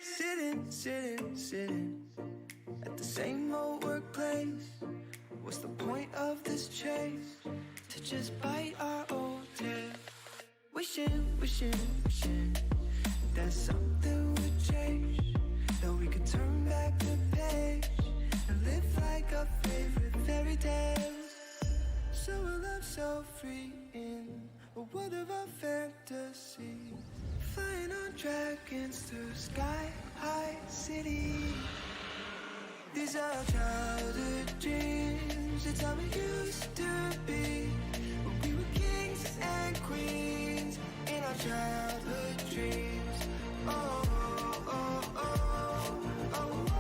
Sitting, sitting, sitting at the same old workplace. What's the point of this chase? To just bite our old tail. Wishing, wishing, wishing that something would change. That we could turn back the page and live like our favorite fairy tales. So a love so free in a world of our fantasy. Flying on dragons through sky high cities. These are our childhood dreams. It's how we used to be. We were kings and queens in our childhood dreams. Oh, oh, oh, oh, oh, oh,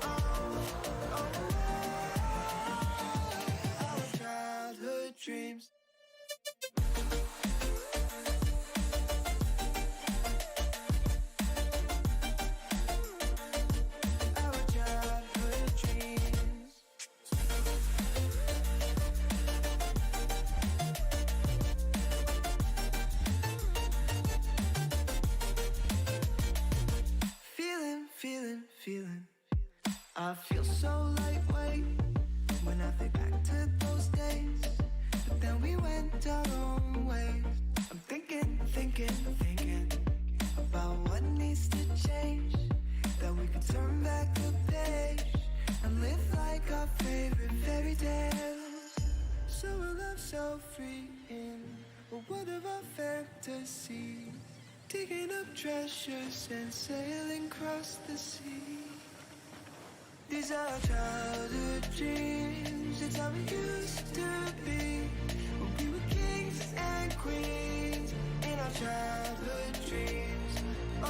oh, oh, oh. Our childhood dreams. Feeling, feeling, feeling. I feel so lightweight when I think back to those days. But then we went our own ways. I'm thinking, thinking, thinking about what needs to change. That we could turn back the page and live like our favorite fairy tales. So a love so free in a world of our fantasy. Digging up treasures and sailing across the sea. These are our childhood dreams. It's how we used to be. When we were kings and queens in our childhood dreams. Oh,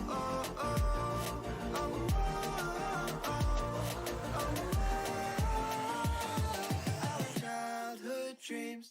oh, oh, oh, oh, oh, oh, oh, oh. Our childhood dreams.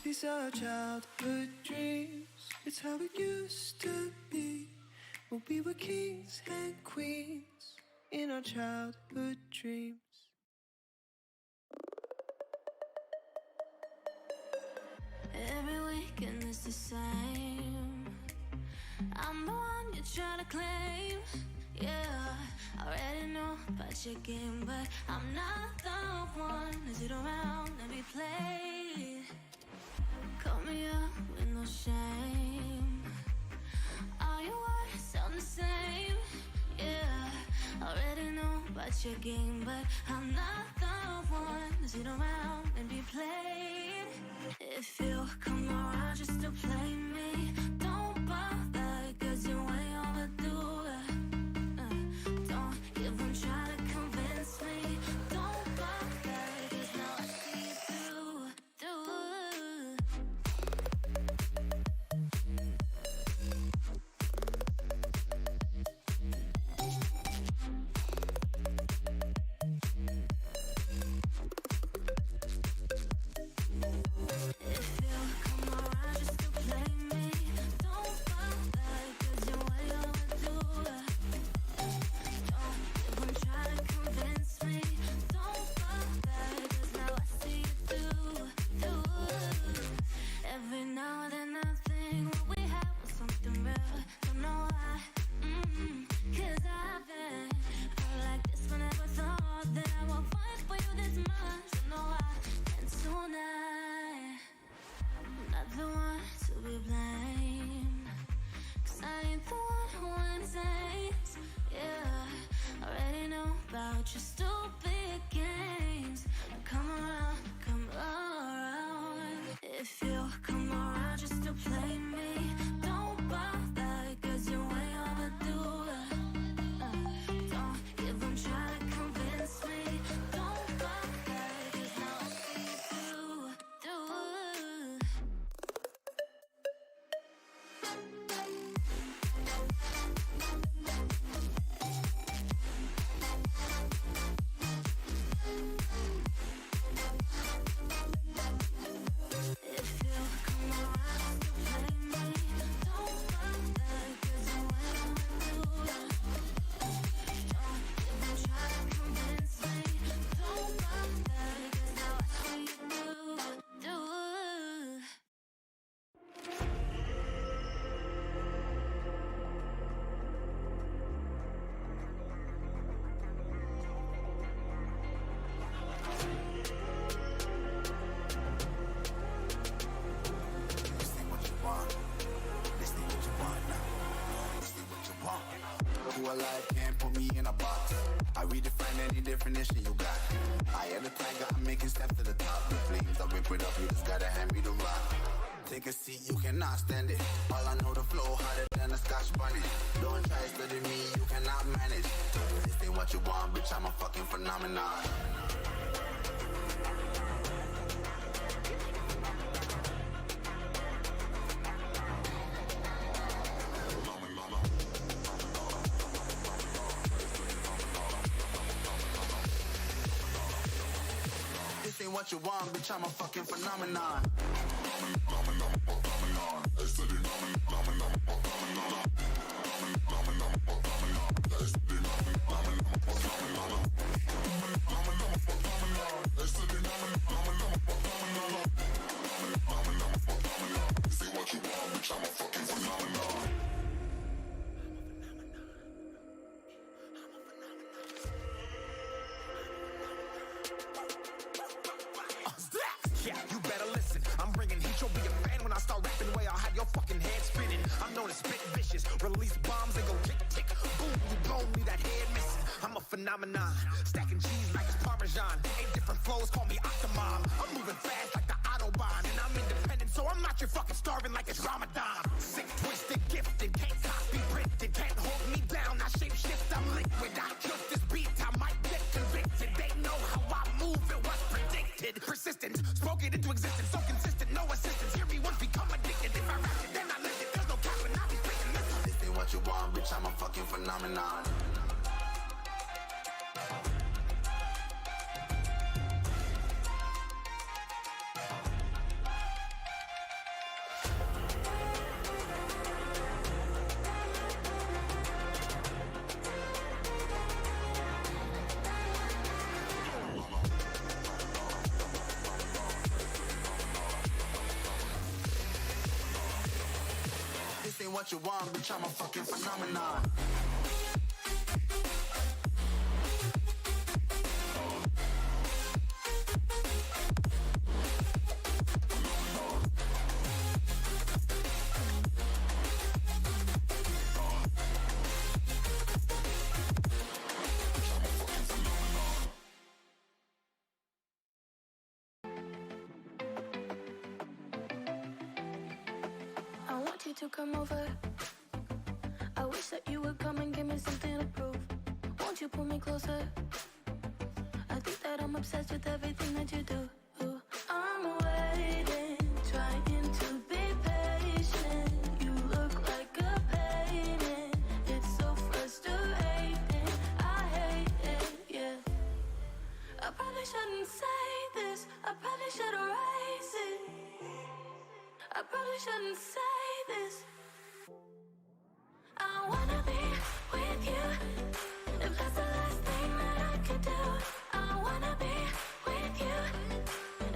These are childhood dreams. It's how it used to be when we were kings and queens in our childhood dreams. Every weekend is the same. I'm the one you try to claim. Yeah, I already know about your game, but I'm not the one to sit around and be played. Call me up with no shame. All your words sound the same. Yeah, already know about your game, but I'm not the one to sit around and be played. If you come around just to play me, don't bother, cause you ain't overdue. Uh, don't even try to convince me. Don't bother, cause now I see you through, through. If you come around just to play me, don't bother, 'cause you ain't overdue. Don't even try to convince me. Don't bother, 'cause now I see you through, through. Every now and then I think what we had was something real. Don't know why. Mm, Cause I've been hurt like this, but never thought that I would fight for you this much. Don't know why. And tonight, I'm not the one to be blamed. Cause I ain't the one who wins. Yeah, already know about your stupid games. Come around, come around. If you come around just to play me, don't bother, cause you ain't overdue. Uh, don't even try to convince me. Don't bother, cause now I see you through, through. life, can't put me in a box. I redefine any definition you got. I am the tiger, I'm making steps to the top. The flames, I whip it up, you just gotta hand me the rock. Take a seat, you cannot stand it. All I know, the flow harder than a scotch bunny. Don't try studying me, you cannot manage. This ain't what you want, bitch, I'm a fucking phenomenon. This ain't what you want, bitch, I'm a fucking phenomenon. Yeah, you better listen. I'm bringing heat, you'll be a fan when I start rapping. Way I'll have your fucking head spinning. I'm known as spit vicious. Release bombs and go tick tick. Boom, you blow me that head missing. I'm a phenomenon. Stacking cheese like it's Parmesan. Eight different flows, call me Octomom. I'm moving fast like the Autobahn. And I'm independent, so I'm not your fucking starving like it's Ramadan. Sick, twisted, gifted, can't copy, printed, can't hold me down. I shape shift, I'm liquid. I killed this beat, I might get convicted. They know how I move, it was predicted. Persistent, spoke it into existence, so consistent, no assistance. Hear me once, become addicted. If I rap it, then I live it. There's no cap when I be spitting this. This ain't what you want, bitch, I'm a fucking phenomenon. This ain't what you want, bitch, I'm a fucking phenomenon. I want you to come over. I wish that you would come and give me something to prove. Won't you pull me closer? I think that I'm obsessed with everything that you do. I'm waiting, trying to be patient. You look like a painting. It's so frustrating. I hate it, yeah. I probably shouldn't say this. I probably should erase it. I probably shouldn't say this. I wanna be with you. If that's the last thing that I could do, I wanna be with you.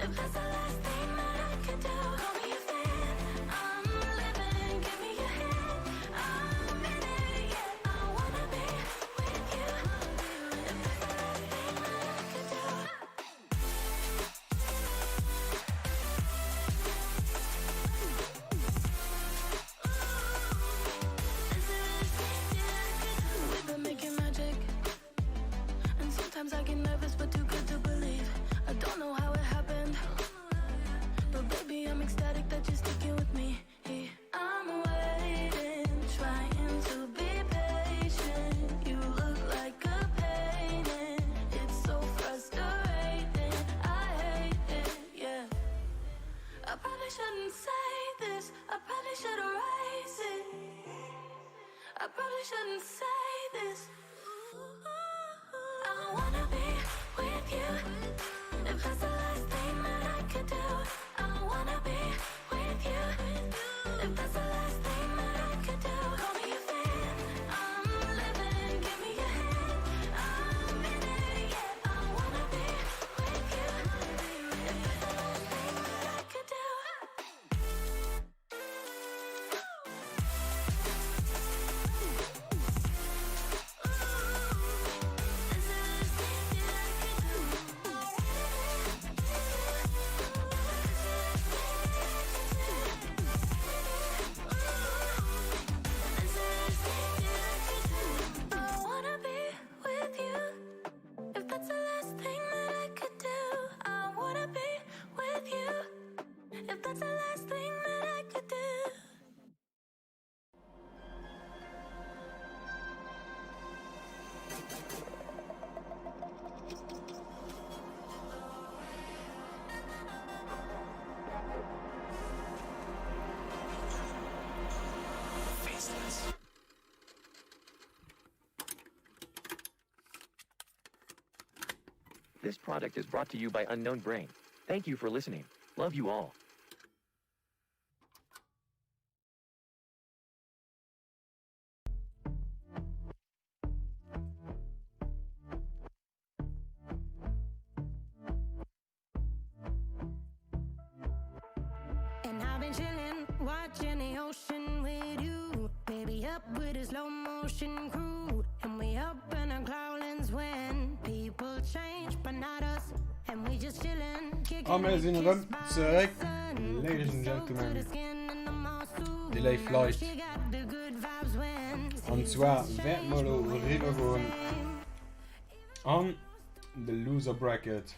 If that's the last thing that I could do, call me a fan. I'm living. Give me your hand. I'm in it. Yeah, I wanna be with you. If that's the last thing that I could do. We've been making magic And sometimes I get nervous but too good to believe I don't know how it happened But baby I'm ecstatic that you're sticking with me I'm waiting, trying to be patient You look like a painting It's so frustrating I hate it, yeah I probably shouldn't say this I probably should erase it I probably shouldn't say this. I wanna be with you. If that's the last thing that I could do, I wanna be with you. If that's the last thing that I could do, call me a fan. I'm living. Give me your hand. I'm in it. Yeah, I wanna be with you. If that's the last thing that I could do. the last thing that I could do. This product is brought to you by Unknown Brain. Thank you for listening. Love you all. And I've been chilling, watching the ocean with you. Baby, up with a slow motion crew. And we up in our cloudlands when people change, but not us. And we just chilling, A mir sinn erëm zeréck, Ladies and Gentlemen, déi léif Leit. An zwar wäerte mer elo eriwwergoen an de Loser Bracket.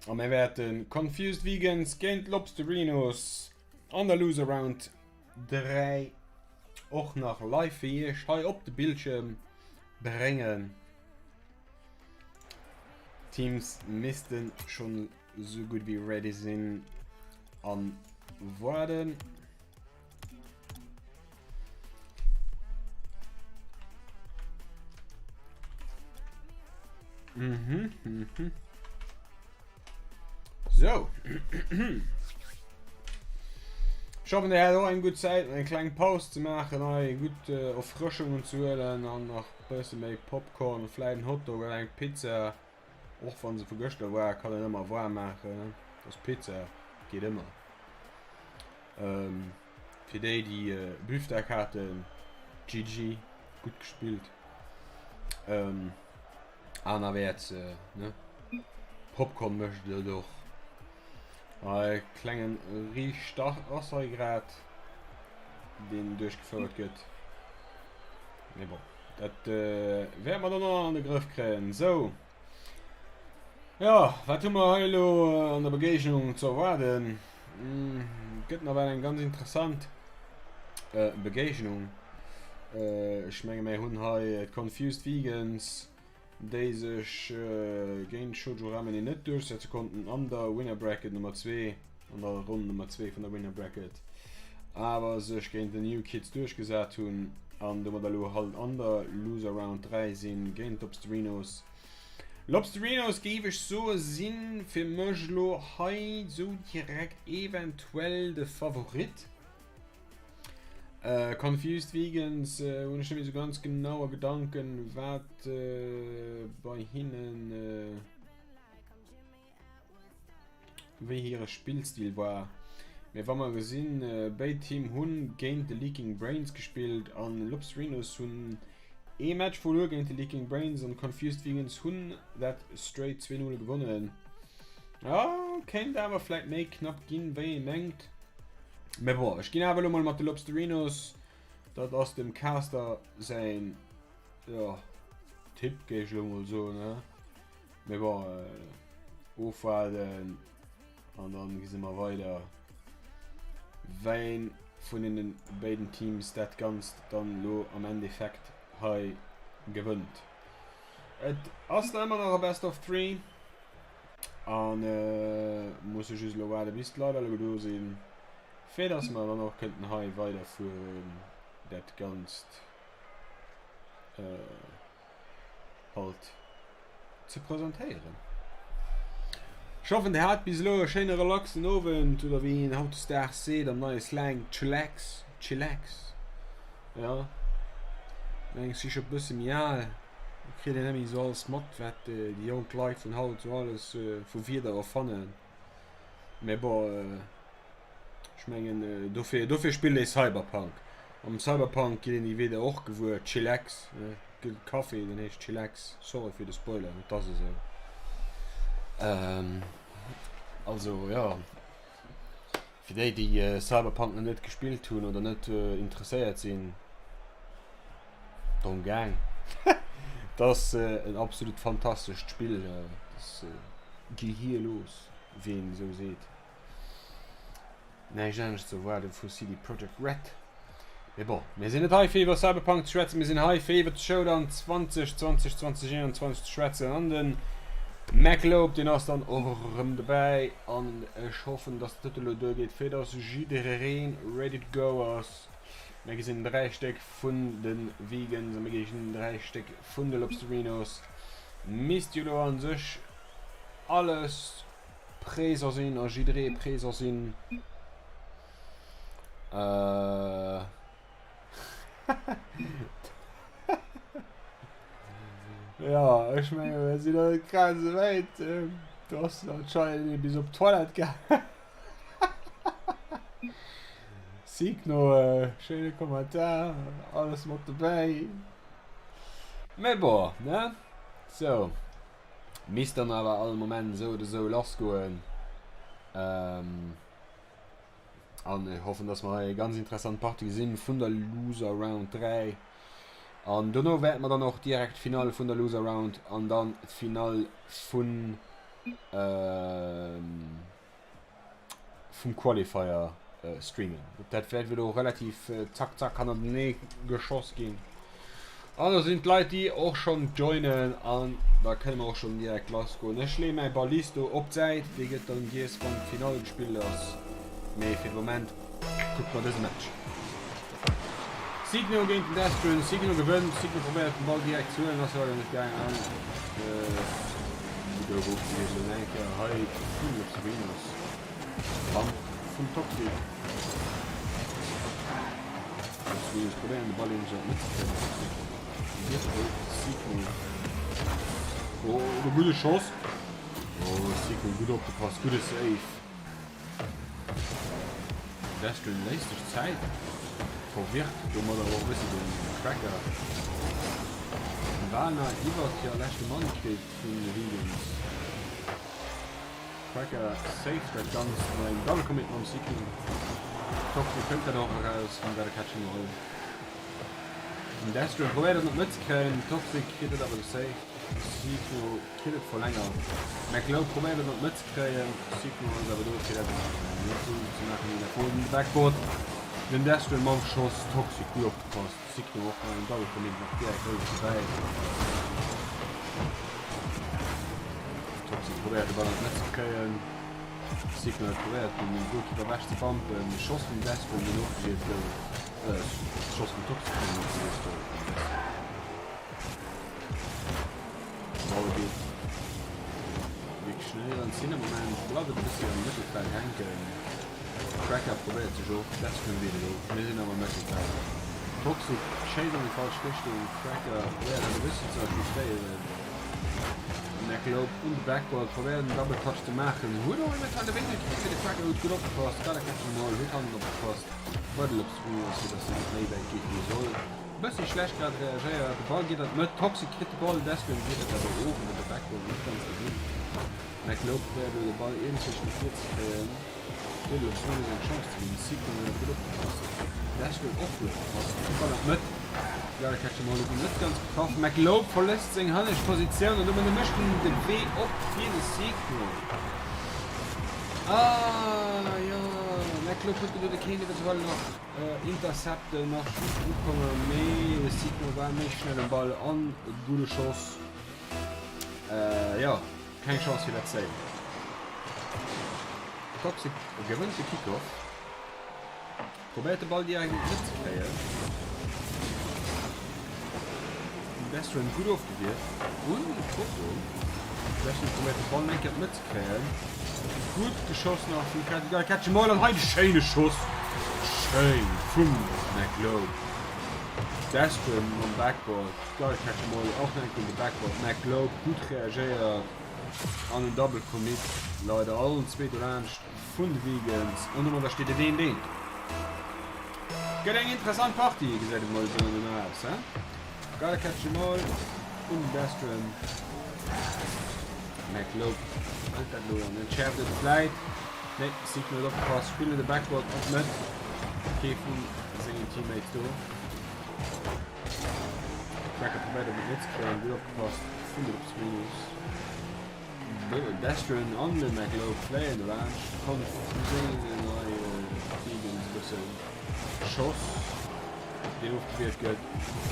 A mir wäerten Confused Vegans géint Lobsterinos an der Loser Round 3 och nach live fir iech hei op de Bildschirm bréngen. Teams missten schon sou gutt wéi ready sinn an waarden. Mhm, mhm. So. Ech hoffen, Dir hat och eng gutt Zäit, eng kleng Paus ze maachen, hei gutt äh, Erfrëschungen ze huelen an nach bësse méi Popcorn, vläit en Hotdog oder eng Pizza. Och wann se vu gëschter war, kann een ëmmer waarm maachen. Ass Pizza geet ëmmer. Ähm, fir déi, déi äh, Büfdeck haten, GG, gutt gespillt. Ähm, anerwäerts, äh, ne? Popcorn mécht et och. E klengen Restart ass hei grad, deen duerchgefouert gëtt. Mee bon, dat äh, wäerte mer dann och an de Grëff kréien. Sou. Jo, wat hu mer hei elo an der Begéignung ze erwaarden? Gëtt nawell eng ganz interessant Begéignung. Ech menge mir hunn hei d'Confused Vegans, déi sech géint Shoujo Ramune net duerchsetze konnten an der Winner Bracket Nummer 2, an der Ronn Nummer 2 vun der Winner Bracket, awer sech géint The New Kids duerchgesat hunn an domat elo halt an der Loser Round 3 sinn géint d'Obsterinos. Lobsterinos géif ech soe sinn fir mech elo hei sou direkt eventuell de Favorit. Confused Vegans hunn ech net méi sou ganz genau a Gedanken wat bei hinnen. wéi hire Spillstil war. Mee wa mer gesinn, béid Team hunn géint de Leaking Brains gespillt an Lobsterinos hunn ee Match verluer géint de Leaking Brains an Confused Vegans hunn dat straight 2 0 gewonnen. Ja, kéint awer vläit méi knapp ginn, wéi ee mengt. Mee bon, ech ginn awer elo mol mat de Lobsterinos. Dat ass dem Caster säin, jo, Tipp, géif ech elo mol soen, ne? Mee bon, ofwaarden an dann gesi mer weider, ween vun deenen béiden Teams dat Ganzt dann elo am Endeffekt hei gewënnt. Et ass nach ëmmer nach e Best of Three an musse just elo waarde bis d'Leit alleguer do sinn, fir dass mer dann och kënnten hei weiderfueren dat Ganzt. Halt ze presentéieren. Ech hoffen dir hat bis elo e schéine relaxen Owend oder wéi een hautdesdaags seet am neie Slang chillax, chillax. Jo, ech si scho bësse méi al, da kritt een net méi esou alles mat wat déi jonk Leit vun haut esou alles vu Wierder erfannen. Mee bon, ech mengen dofir, dofir spillt ee Cyberpunk. Am Cyberpunk ginn een déi Wierder och gewuer, Chillax, et gëtt e Café deen heescht Chillax, sorry fir de Spoiler, mee et ass esou. Also jo, fir déi déi Cyberpunk nach net gespillt hunn oder net interesséiert sinn, drëm gaang. Et ass en absolut fantastescht Spill, et ass gehierlos, wéi een esou seet. Näischt anescht ze erwaarde vu CD Projekt Red. Mee bon, mir sinn net hei fir iwwer Cyberpunk ze schwätzen, mir sinn hei fir iwwer Showdown 2020, 2021 ze schwätzen. An de MacLobe, deen ass dann och erëm dobäi. An ech hoffen, dass dat elo duergeet, fir dass jiddereen ready to go ass. Mir gesinn 3 Stéck vun de Vegans a mir gesinn 3 Stéck vun de Lobsterinos. Misst jo elo a sech alles présent sinn a jidderee présent sinn. Äh. Ja, ech menge mir sinn nach net grad esou wäit. Do ass anscheinend ee bis op d'Toilette gaangen. Signo, schéine Kommentar, alles mat dobäi. Mee bon, ne? Sou. Misst dann awer all Moment esou oder esou lass goen. Ähm. An ech hoffen, dass mer hei eng ganz interessant Partie gesinn vun der Loser Round 3. An dono wäerte mer dann och direkt d'Finall vun der Loser Round an dann d'Finall vun ähm, vum Qualifier äh, streamen. Dat wäert elo relativ äh, zack zack hannertenee geschoss ginn. An do sinn d'Leit déi och schonn joinen an da kënne mer och schonn direkt lass goen. Ech leeë mäi Ballisto op d'Säit, dee gëtt dann giess wann d'Finall gespillt ass, mee fir de Moment kucke mer dëse Match. Signo géint den Destron, Signo gewënnt, Signo probéiert den Ball direkt ze huelen, ass leider net gaang an de gouf ofgewierft an eng Kéier hei vun de Lobserinos Bump vum Toxic. Ech probéieren de Ball iergendwéi an d'Mëtt ze kréien. Toxic wiert op Signo. Oh, e gudde Schoss. Oh, Signo gutt opgepasst. Gudde Save. Destron léisst sech Zäit. Verwirrt domadder och e bëssi den Cracker. Den Bal nach iwwert hir leschte Mann kritt vun de Vegans. Cracker saved dat Ganzt no engem Double Commit mam Signo. Toxic hëlt dat och eraus vum Gotta Catch 'Em All. Den Destro probéiert et nach net ze kréien, Toxic kritt et awer gesaved. Signo kritt et verlängert. McLeod probéiert et nach net ze kréien, Signo ass awer do fir dat net esou ze maachen wéi dat wollt. Den Backboard, den Destro mam Schoss, Toxic gutt opgepasst, Signo och no engem Double Commit nach direkt roueg dobäi. Toxic probéiert de Ball an d'Netz ze kréien. Sigma huet probéiert den Goalkeeper ewech ze bumpen. De Schoss vum Destro deen ofgewiert gouf. Äh, Schoss vum Toxic deen ofgewiert gouf vum Destro. Ball geet wierklech net an d'Zeen am Moment. Bleift e bëssi am Mëttelfeld hänken. Cracker probéiert sech och, Destro wiert et of. Mir sinn awer am Mëttelfeld. Toxic schéisst an déi falsch Richtung. Cracker probéiert dat e bëssi ze ajustéieren. McLeod un de Backboard, probéiert en Double Touch ze maachen, huet och eventuell de Wéngel kritt, mee de Cracker huet gutt opgepasst, Gotta catch 'em all huet hannen opgepasst, bei de Lobserinos, fir dass se net méi wäit geet wéi e soll. E bëssi schlecht grad reagéiert, de Ball geet an d'Mëtt, Toxic kritt de Ball, Desmond wiert et awer of, huet de Backboard net ganz gesinn. McLeod probéiert elo de Ball iergendwéi no vir ze kréien. Fir de Lobserinos eng Chance ze ginn, Sico huet awer gutt opgepasst, Desmond och gutt opgepasst, kritt de Ball an d'Mëtt. Gotta catch 'em all huet en net ganz getraff. McLeod verléisst seng hënnescht Positioun an domadder mécht en de Wee op fir de Sieggoal. Ah jo, McLeod huet geduet e kéint eventuell nach intercepten, nach just ukommen, mee de Sieggoal war méi schnell um Ball an e gudde Schoss. Jo, keng Chance fir dat Save. Toxic gewënnt de Kickoff. Probéiert de Ball direkt an d'Mëtt ze kréien. Den Destron gutt ofgewiert un de Poteau. Destron probéiert de Ball eng Kéier an d'Mëtt ze kréien. Gutt geschoss nach vum Kati Guy. Catch em all an hei de schéine Schoss. Schéin vum McLeod. Destron mam Backboard. Guy Catch em all och nach eng Kéier um de Backboard. McLeod gutt reagéiert an en Double Commit. Leider allen zwee dolaanscht. Vun de Vegans an domadder steet et 1, 1. Gëtt eng interessant Partie, gesäit et mol esou dono aus, he? Gotta catch 'em all un den Destron. McLope hëlt dat elo an entschäerft et vläit. Nee, Signal huet opgepasst, spillen de Backboard an d'Mëtt. Kee vu sengen Teammates do. Cracker probéiert op d'Mëtt ze kréien, gutt opgepasst vun de Lobserinos. Destron an de McLeod fléien dolaanscht, konnt vu sengen nei. Schéissen. Schoss, deen ofgewiert gëtt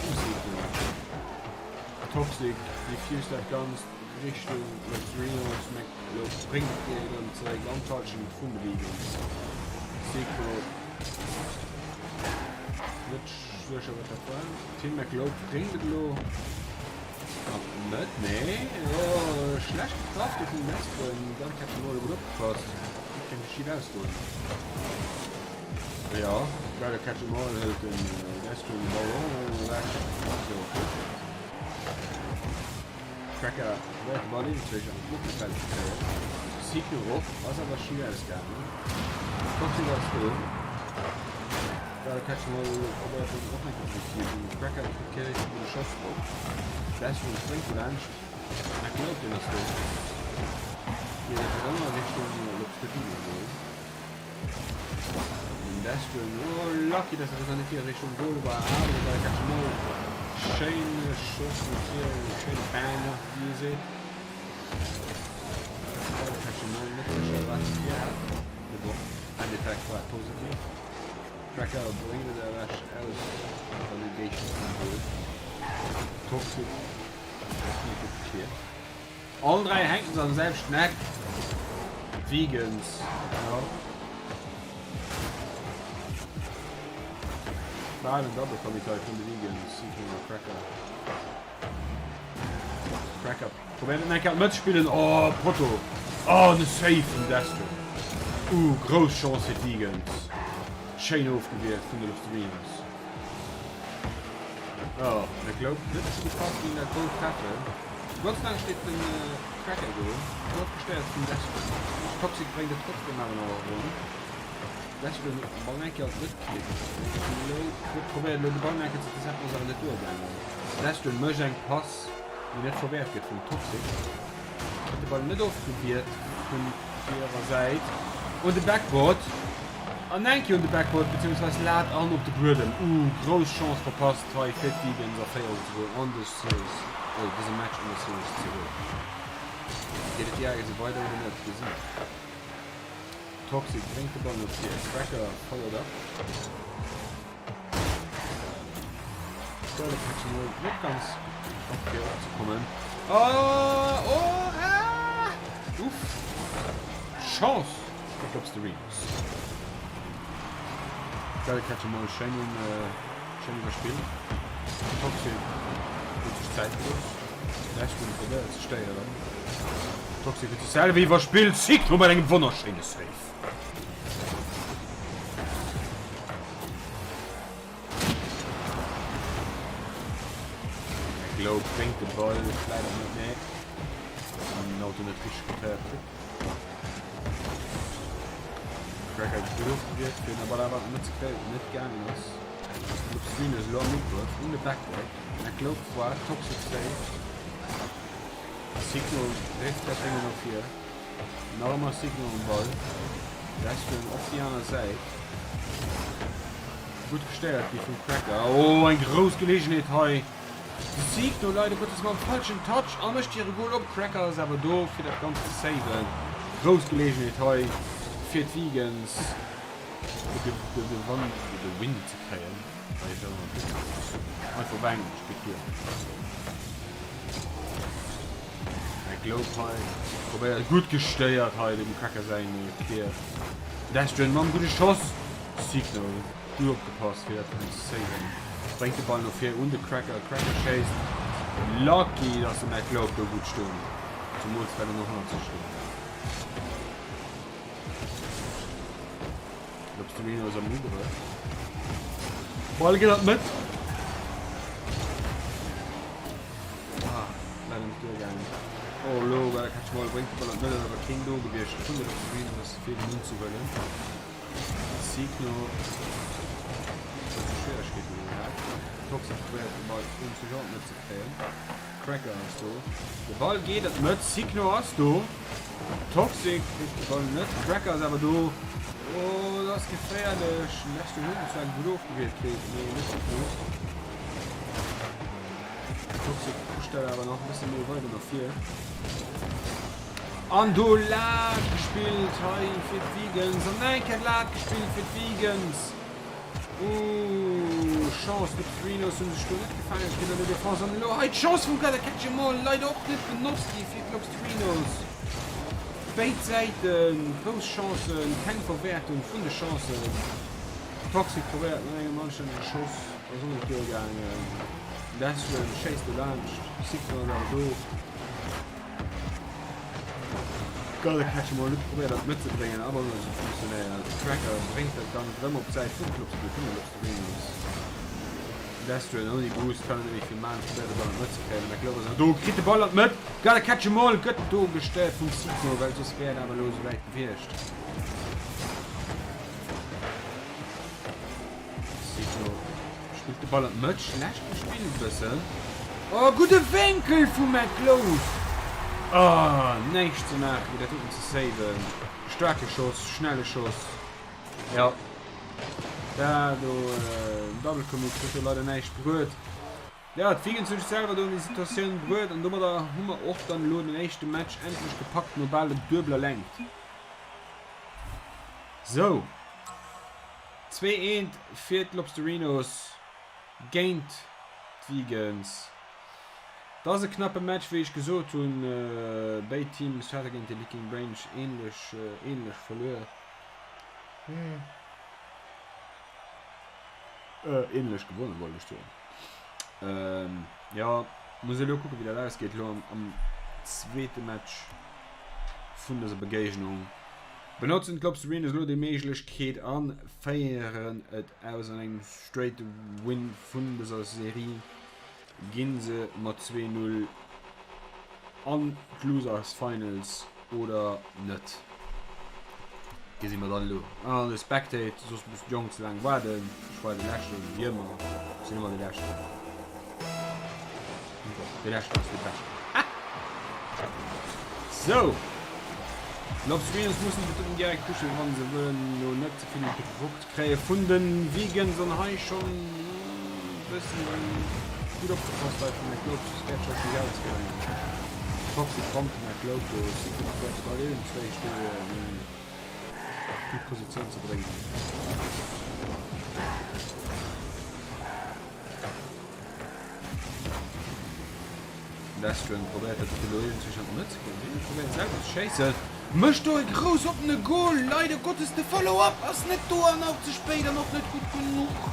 vum Signal. Toxic defused dat Ganzt Richtung Los Rhinos. Elo bréngt et déi erëm zeréck an d'Hallschent vun de Vegans. Signal net sécher wat dat war. Team McLeod bréngt et elo an d'Mëtt. Nee, oh, schlecht getraff do vum Nestren. Dann Captain Morgan gutt opgepasst. Dat kéint schif ausgoen. Jo, Gotta Catch 'Em All hëlt den Nestren de Ball och ewech. Ass jo och gutt. Cracker probéiert de Ball iergendwéi an d'Mëttelfeld ze kréien. Signal och, ass awer schif ausgaangen. Toxic ass do. Gotta Catch 'Em All probéiert den och eng Kéier ze defenden. Cracker kritt kee richtege gudde Schoss drop. Nestren spréngt dolaanscht. McLeod deen ass do. Geet et erëm a Richtung Lobsterino goen. Den Destin, oh lucky dass er das net hier Richtung Goal war, awer de Ball catch mol. Schéine Schoss no vir, schéine Banger wéi ee seet. Ball catch mol net sécher wat se vir hat, mee bon, Endeffekt war et positiv. Cracker bréngt et ewech aus der Géigend vum Goal. Toxic ass net gutt gekläert. Allen 3 hänken se am selwechten Eck. Vegans, jo. Bal en Double Commit hei vun de Vegans, Signal a Cracker. Cracker probéiert et nach eng Kéier matspillen. Oh, Potto. Oh, de Save vum Destro. Uh, grouss Chance fir d'Vegans. Schéin ofgewiert vun de Lobsterinos. Oh, McLeod net gepass ginn dat Goal treffen. Gott sei Dank steet den Cracker do. Gutt gestéiert vum Destro. Toxic bréngt et trotzdem awer nach erëm. Destro huet de Ball eng Kéier alt net kritt. McLeod huet probéiert elo de Ball nach eng Kéier ze intercepten, ass awer net duergaangen. Destro mécht eng Pass déi net verwäert gëtt vum Toxic. Huet de Ball net ofgewiert vun hirer Säit. Un de Backboard. An eng Kéier un de Backboard, beziehungsweise Lat an op de Buedem. Ooh, grouss Chance verpasst hei fir d'Vegans a Féierung ze goen an dës Series, oder dëse Match an der Series ze huelen. Geet et direkt esou weider oder net? Gesinn. Toxic bréngt de Ball no vir. Cracker followed up. Goal Catch and Roll net ganz op fir opzekommen. Oh, oh, ah! Uff. Chance fir d'Lobsterinos. Goal Catch and Roll schéin un, schéin iwwerspillt. Toxic huet sech Zäit gelooss. Dashman probéiert ze stéieren. Toxic huet sech selwer iwwerspillt. Cyclo mat engem wonnerschéine Save. Globe bréngt de Ball leider net méi. Den Auto net richtig getéiert kritt. Cracker gutt ofgewiert, fir den Ball awer net ze kréien, net gaangen ass. Lupstream ass elo am Ugrëff un de Backboard. Mä Globe war toxic safe. Signal dréift dat Déngen no vir. Nach ëmmer Signal um Ball. Western op déi aner Säit. Gutt gestéiert gi vum Cracker. Oh, eng grouss Geleegenheet hei. De Signal leider Gottes mam falschen Touch a mécht hire Goal op. Cracker ass awer do fir dat Ganzt ze saven. Grouss Geleegenheet hei fir d'Vegans fir de, de, de Win ze kréien. Einfach op Englesch, geet duer. Globe hei probéiert gutt gestéiert hei dem Cracker säin Clear. Destrin mam gudde Schoss. Signal gutt opgepasst fir dat ze saven. Bréngt de Ball no vir un de Cracker. Cracker schéisst. Lucky dass de McLeod do gutt stoung. Zemools well en och hannert sech stoung. Lobsterino ass am Ugrëff. Ball geet an d'Mëtt. Ah, leider net duergaangen. Oh, lo war der Catch-Ball bréngt de Ball an d'Mëtt, ass awer keen do gewiescht vun de Lobsterinos fir den unzehuelen. Signo huet sech Schwieregkeeten do gehat. Toxic probéiert de Ball un sech an d'Mëtt ze kréien. Cracker ass do. De Ball geet an d'Mëtt. Signo ass do. Toxic kritt de Ball net. Cracker ass awer do. Oh, dat ass geféierlech. Leschte Minuten zwar gutt ofgewiert kritt, mee net genuch. Toxic pusht dat awer nach e bësse méi weider no vir. An do Lat gespillt hei fir d'Vegans. An eng Kéier Lat gespillt fir d'Vegans. Ooh, Chance, d'Lobsterinos hu sech do net gefaange kritt an der Defense. An elo hei d'Chance vum Gotta Catch 'Em All, leider och net benotzt gi fir d'Lobsterinos. Béid Säiten grouss Chancen, keng Verwäertung vun de Chancen. Toxic probéiert mat engem anstännege Schoss, ass och net duergaangen. Deathstream schéisst do laanscht, Signal ass awer do. Gotta Catch 'Em All huet probéiert an d'Mëtt ze bréngen, awer net esou funktionéiert. Cracker bréngt dat dann erëm op d'Säit vum Clubspill vun de Lobsterinos. Deathstream ouni Boost kann net méi vill man, probéiert de Ball an d'Mëtt ze kréien, mä Glover ass awer do, kritt de Ball an d'Mëtt. Gotta Catch 'Em All gëtt do gestéiert vum Signal, well soss wär et awer elo esouwäit gewiescht. Sido spillt de Ball an d'Mëtt. Schlecht gespillt bëssen. Oh, gudde Wénkel vum McLeod! Oh, näischt ze maachen, fir dat doten ze saven. Staarke Schoss, schnelle Schoss. Jo, dat do, den Double Commit huet do leider näischt bruet. Jo, d'Vegans hunn sech selwer do an déi Situatioun bruet an domadder hu mer och dann elo den éischte Match endlech gepackt no bal der duebeler Längt. Sou, 2 eent fir d'Lobsterinos géint d'Vegans. Et ass e knappe Match, wéi ech gesot hunn. Béid Teams hate géint de Licking Branch ähnlech, ähnlech verluer. Ähnlech gewonnen, wollt ech soen. Jo, muss elo kucken, wéi dat ausgeet elo am zweete Match vun dëser Begéignung. Benotzen d'Lobsterinos elo déi Méiglechkeet a féieren et aus an engem straight Win vun dëser Serie ginn se mat 2, 0 an d'Losers Finals oder net? Gesi mer dann elo. An de Spectate, soss muss d'Jong ze laang waarden. Ech war de leschten, wéi ëmmer. Ech sinn ëmmer de leschten. De leschten ass de beschten. Sou. Lobsterinos mussen de doten direkt pushen, wann se wëllen elo net ze vill Drock kréie vun de Vegans. An hei schonn e bëssen gutt opgepasst hei vum McLope, soss wäert scho schonn ausgaangen. Toxic kommt de McLope do, Secret wäert de Ball iergendzwéi do an gutt Positioun ze bréngen. Western probéiert dat elo iergendwéi an d'Mëtt ze kréien. Mee probéiert selwer ze schéissen. Mécht do e grouss oppene Goal. Leider Gottes de Follow-up ass net do an och ze spéit an och net gutt genuch.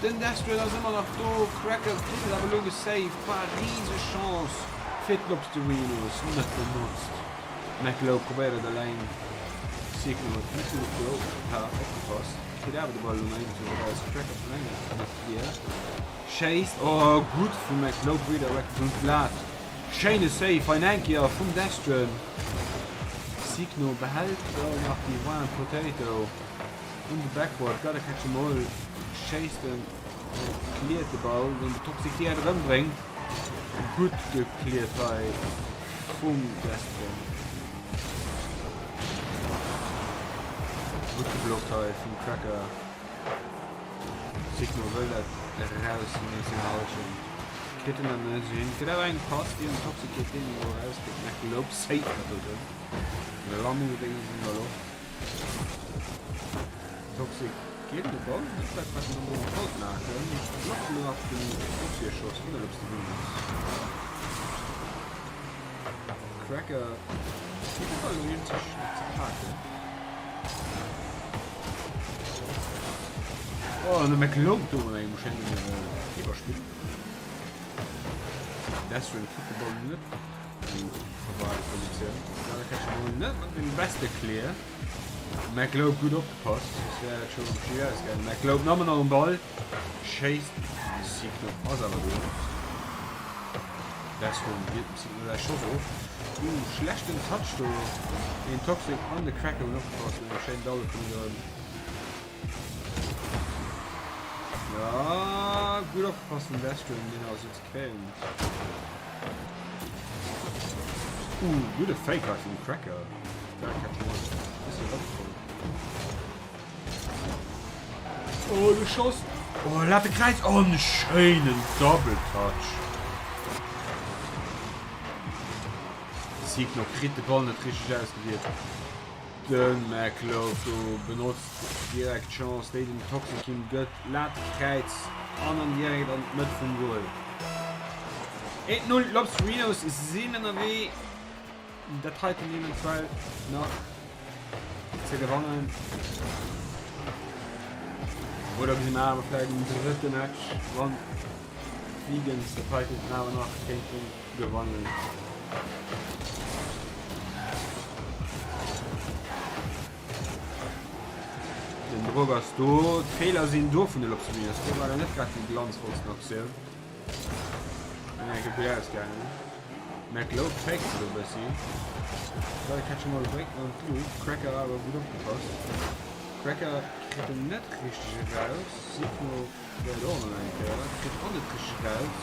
Den Destran ass ëmmer nach do. Cracker kritt et awer elo gesaved. War riseg Chance fir d'Lobsterinos, net benotzt. McLeod probéiert et eleng. Siegner huet net gutt opgepasst. Kritt awer de Ball elo nach iergendwéi eraus. Cracker verlängert net d'Bier. Schéisst, oh gutt vum McLeod redirected un d'Lat. Schéine Save hei eng Kéier vum Destren. Signo behält do nach déi Warm Potato un de Backboard. Gotta catch 'em all schéisst en, cleart de Ball, deen de Toxic direkt erëmbréngt. Gutt gecleart hei vum Destren. Gutt geblockt hei vum Cracker. Signo wëll dat eraus no senger Halschent. Kritt en dann net esou hin. Kritt awer eng Pass déi un Toxic geet, deen elo erauskritt. McLope save dat doten. Lamouring ass an der Loft. Toxic geet de Ball net dat wat en dann domat wollt maachen. Blockt elo nach den Ofwierschoss vun der Lobsterwinners. Cracker kritt de Ball elo iergendwéi nach ze paken. Oh, an de McLeod do mat engem schéinen Iwwerspill. Destrin kritt de Ball net an favorabel Positioun. Gotta catch 'em all net mat dem beste Clear. McLeod gutt opgepasst, soss wär et scho schief ausgaangen. McLeod nëmmen nach um Ball. Schéisst, Signal ass awer do. Destrin wiert dem Signal säi Schoss of. Uh, schlechten Touch do. Den Toxic an de Cracker hunn opgepasst mat engem schéinen Double Commit erëm. Ja, gutt opgepasst vum Destrin, deen awer sou ze kréien. Uh, gudde Fake hei vum Cracker. Da catch one. Bëssi erëmkomm. Oh, de Schoss. Oh, Latte Kräiz. Oh, en schéinen Double Touch. Signo kritt de Ball net richteg ausgewiert. De McLove do benotzt direkt d'Chance déi den Toxic him gëtt, laat de Kräiz an an direkt an d'Mëtt vum Goal. 1, 0, d'Lobsterinos sinn ënnerwee dat heiten eventuell nach ze gewannen. Oder gesi mer awer vläicht en drëtte Match, wann d'Vegans dat heiten awer nach kéinten gewannen. Den Drock ass do, d'Feeler sinn do vun de Lobsterinos. Do war net grad déi glanzvollsten Aktioun. Eng Kéier gutt ausgaangen. McLeod fake se do e bëssi. Ball catch mol bréngt en an d'Luucht. Cracker awer gutt opgepasst. Cracker kritt en net richteg eraus. Signo probéiert och nach eng Kéier. Kritt och net richteg eraus.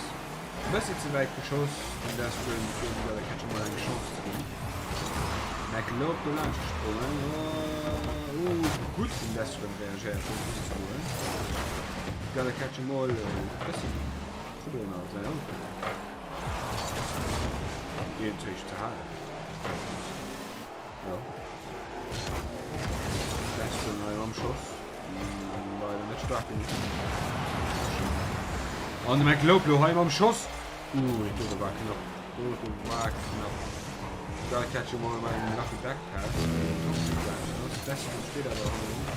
E bëssi ze wäit geschoss den Destrin fir dem Ball catch mol eng Chance ze ginn. McLeod do laanscht gesprongen. Oh, gutt den Destrin reagéiert do muss ech soen. Gotta catch 'em all e bëssi Problemer mat säin Auto. Iergendwéi ze halen. Jo. Destrin hei mam Schoss. Leider net staark genuch. An de McLeod lo hei mam Schoss. Uh, do war knapp. Do war knapp. Gotta catch 'em all mam lucky backpass. Toxic Laanscht ass. Destrin steet awer hannendrun.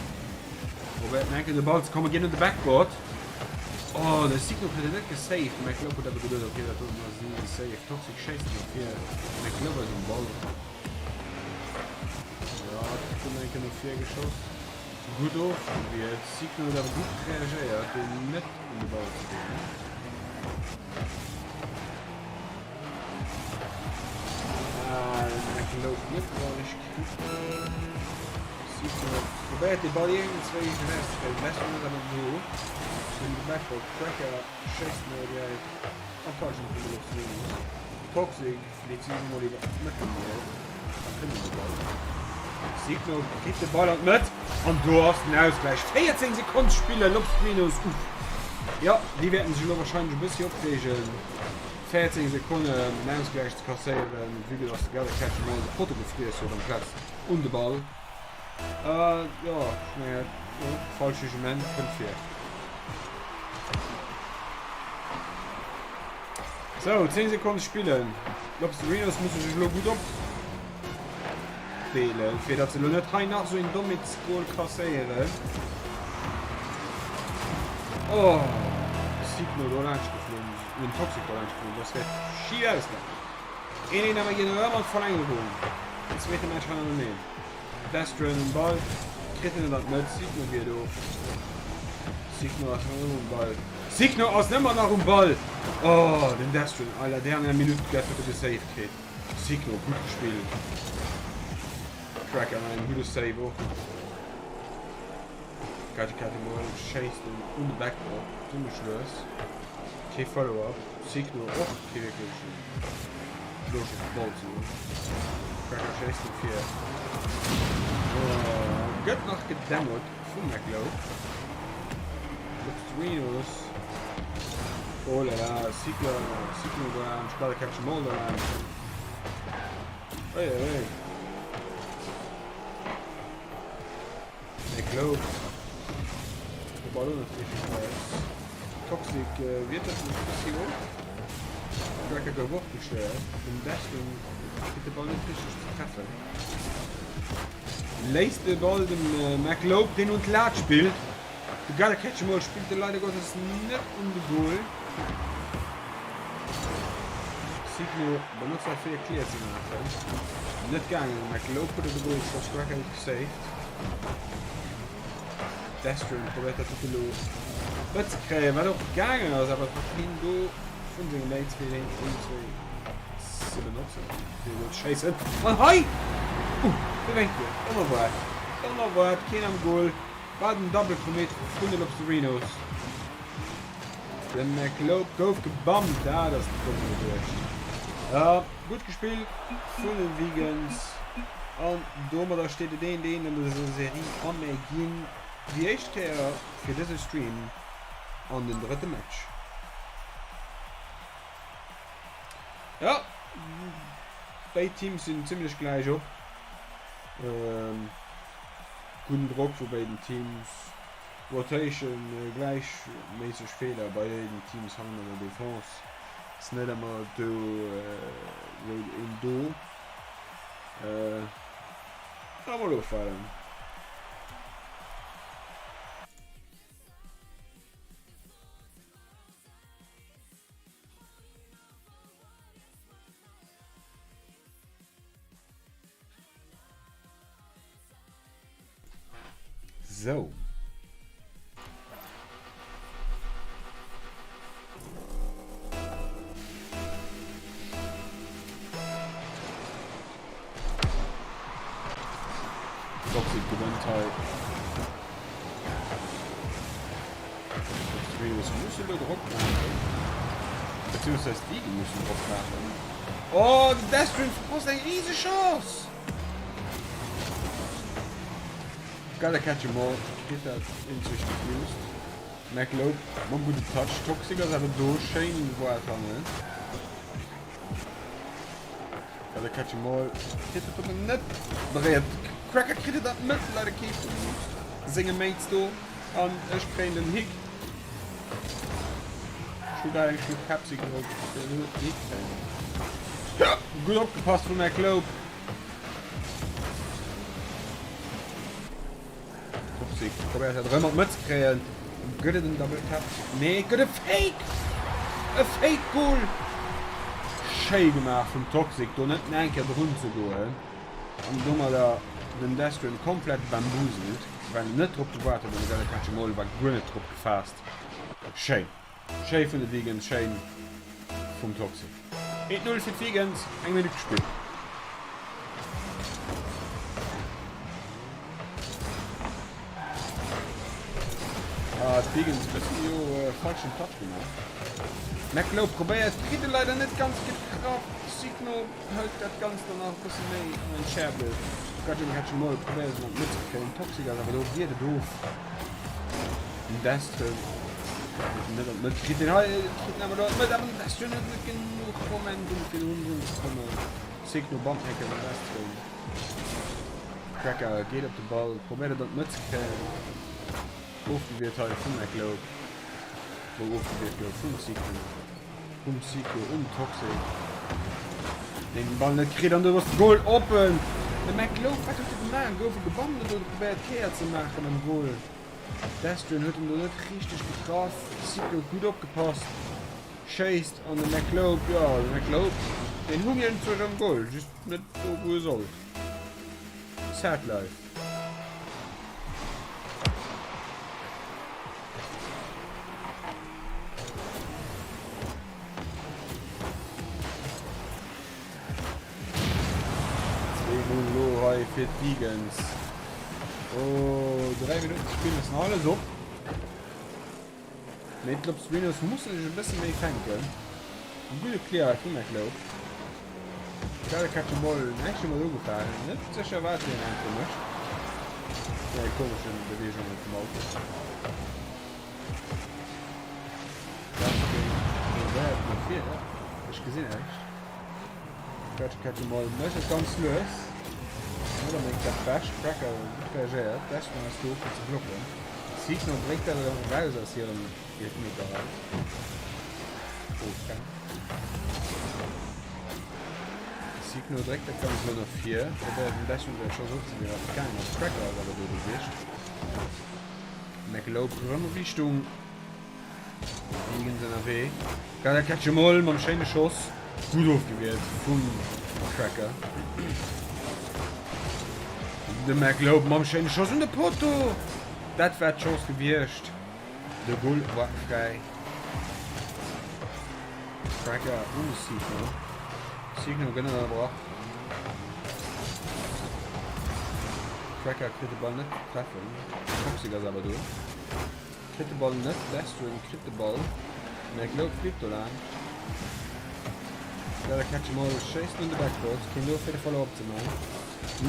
Probéiert nach eng Kéier un de Ball ze kommen, geet un de Backboard. Oh, de Signo kritt en net gesaved. De McLove huet awer geduet, okay, dat doten ass en easy save. Toxic schéisst no vir. McLove ass um Ball. Ja, kritt en eng Kéier no vir geschoss. Gutt ofgewiert. Signo huet awer gutt reagéiert, do net un de Ball ze goen. Ah, de McLove net dran. Probéiert de Ball iergendzwéi erauszekréien. Besser net awer do. Den Backboard Cracker schéisst no direkt an d'Hallschent vun de Lobserinos. Toxic flitt si emol iwwer d'Mëttelmier a kënnt un de Ball. Signo kritt de Ball an d'Mëtt an do ass den Ausgläich. 14 Sekonn spillen Lobserinos. Uff. Jo, déi wäerten sech elo warscheinlech e bëssi opreegen. 14 Sekonnen den Ausgläich ze kasséieren, vue que dass de Gary Catchman de Potto gefriess huet amplaz un de Ball. Jo, ech mengen, falscht Jugement kënnt vir. Sou, 10 Sekonne spillen. D'Lobsterinos musse sech elo gutt opdeelen, fir datt se elo net hei nach esou een Dommheetsgol kasséieren. Oh, Signo do laanscht geflunn. Den Toxic war laanscht geflunn, das wär schief ausgaangen. Een een awer ginn erëm an d'Verlängerung. Den zweete Match hannereneen. Destrin um Ball, kritt en et an d'Mëtt, Signo wiert of. Signo ass nach ëmmer um Ball. Signo ass ëmmer nach um Ball! Oh, den Destrin à la dernière Minute dat huet e gesaved kritt. Signo, gutt gespillt. Cracker an engem gudde Save och. Gatti Katimol schéisst en un de Backboard, zimmlech lues. Kee Follow-up. Signo och kee wierklechen Loscht op de Ball ze hunn. Cracker schéisst no vir. Oh, gëtt nach gedämmert vum McLeod. Lobstrinos. Oh la la, Signo, Signo down, Gotta catch 'em all down. Oi, oi, oi. McLeod. De Ball net richteg raus. Toxic wiert dat e bëssi of. Cracker gouf och gestéiert. Den Destin kritt de Ball net richteg ze treffen. Léisst de Ball dem McLeod, deen un d'Lat spillt. De Gotta Catch 'em All spillt de leider Gottes net un de Goal. Signo benotzt dat fir e Clear ze maachen. Net gaangen, McLeod huet op de Goal geschoss, Cracker huet gesaved. Destrin probéiert dat dote lo net ze kréien, wat och gaangen ass, awer et war keen do vun senge Mates fir hien iergendzwéi ze benotzen, fir e Goal ze schéissen. An hei! Uh, de Wénkel, onerwaart, onerwaart, keen am Goal. War den Double Commit vun de Lobsterinos. De McLeod gouf gebammt, dat ass domm geduecht. Ja, gutt gespillt vun den Vegans. An domadder steet et 1, 1 an dëser Serie a mir ginn déi éischt Kéier fir dëse Stream an den drëtte Match. Ja, béid Teams sinn zimmlech gläich op. Gudden Drock vu béiden Teams. Rotation, gläichméisseg Feeler bei béiden Teams hannen an der Defense. Ass net ëmmer do wou een do. A mol ofwaarden. Sou. Toxic gewënnt hei. D'Trees musse lo Drock maachen. Beziehungsweise d'Eagle mussen Drock maachen. Oh, den Deathstream verpasst eng rieseg Chance! Gotta catch 'em all. Kritt dat eenzeg defused. McLope mam gudden Touch. Toxic ass awer do. Schéin gewaart hannen. Gotta catch 'em all. Kritt et awer net beréiert. Cracker kritt et an d'Mëtt. Leider kee vun senge Mates do. An ech kréien den Hick. Ech hu grad eng Schlupp Pepsi gedronk. Ech wëll elo net den Hick kréien. Gutt opgepasst vum McLope. Toxic probéiert dat erëm an d'Mëtt ze kréien. Gëtt et en Double Tap? Nee, et gëtt e Fake! E Fake Goal! Schéi gemaach vum Toxic, do net eng Kéier drun ze goen an domadder den Destron komplett bamboozelt, well en net drop gewaart huet an de Gelle Catchemol war guer net drop gefaasst. Schéin! Schéi vun de Vegans, schéin vum Toxic. 1, 0 fir d'Vegans, eng Minutt gespillt. Ah, d'Vegans bëssen jo falschen Touch gemaach. McLo probéiert, kritt e leider net ganz getraff. Signo hëlt dat Ganzt dann nach e bësse méi an eng Schärbel. Gudgem Catch'em All probéiert se an d'Mëtt ze kréien. Toxic ass awer do, wiert et of. Den Destro net an d'Mëtt kritt den hei kritt awer do an d'Mëtt, awer den Destro huet net genuch Momentum fir do ronderëm ze kommen. Signo Bandhecke den Destro. Cracker geet op de Ball, probéiert et an d'Mëtt ze kréien. Ofgewiert hei vum McLeod, wou ofgewiert gouf vum Signo. Vum Sico um Toxic, deen den Ball net kritt an do ass de Goal oppen. De McLeod, wat huet e gemaach? Gouf e gebannt oder huet e probéiert Kéier ze maachen am Goal? Destron huet en do net richteg getraff. Sico gutt opgepasst, schéisst an de McLeod, jo de McLeod, deen hung iergendwou am Goal, just net do wou e sollt. Sad life. Lo hei fir d'Vegans. Oh, 3 Minutten ze spillen, ass nach alles op. Mee d'Lobstrinos musse sech e bësse méi fänken. E gudde Clear hei vum McLeod. Gotta catch 'em all, näischt emol ugefaangen. Net sécher wat hien eng Kéier mécht. Nei komeschen Beweegungen vum Auto. Dat géing probéiert no vir. Ech gesinn näischt. Gotta catch 'em all mécht et ganz lues. Net onbedéngt dat Bescht. Cracker gutt reagéiert. Dashman ass do fir ze blocken. Signal dréckt dat erëm eraus aus hirem Eelefmeterraum. Ofgang. Signal dréckt dat Ganzt elo no vir. Probéiert den Dashman säi Schoss ofzewieren, wat net gaangen ass. Cracker ass awer do gewiescht. McLope erëm Richtung Vegans ënnerwee. Gotta catch 'em all mam schéine Schoss. Gutt ofgewiert vum Cracker. De McLope mam schéine Schoss un de Poteau. Dat war d'Chance gewiescht. De Goal war fräi. Cracker un de Signo. Signo gëtt ënnerbrach. Cracker kritt de Ball net treffen. Toxic ass awer do. Kritt de Ball net. Destron kritt de Ball. McLeod flitt do laanscht. Gotta catch 'em all schéisst un de Backboard. Keen do fir de Follow-up ze man.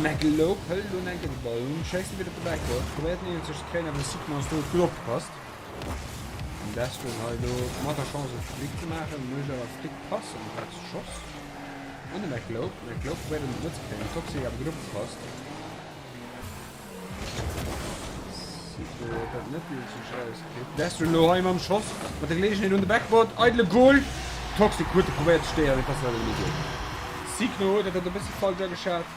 McLeod hëlt elo enke de Ball un, schéisst e wieder op de Backboard, probéiert en eenzeg ze kréien, awer de Sigma ass do, huet gutt opgepasst. An Destron hei elo mat der Chance e Flick ze maachen, mécht awer Flick Pass amplaz Schoss un de McLeod. McLeod probéiert en net ze kréien, Toxic awer gutt opgepasst. Siikno huet dat net richteg erauskritt. Destro elo hei mam Schoss mat der Geleegenheet un de Backboard. Eidele Goal. Toxic huet e probéiert ze stéieren, et ass leider net méi duer. Siikno huet dat e bëssi falsch ageschat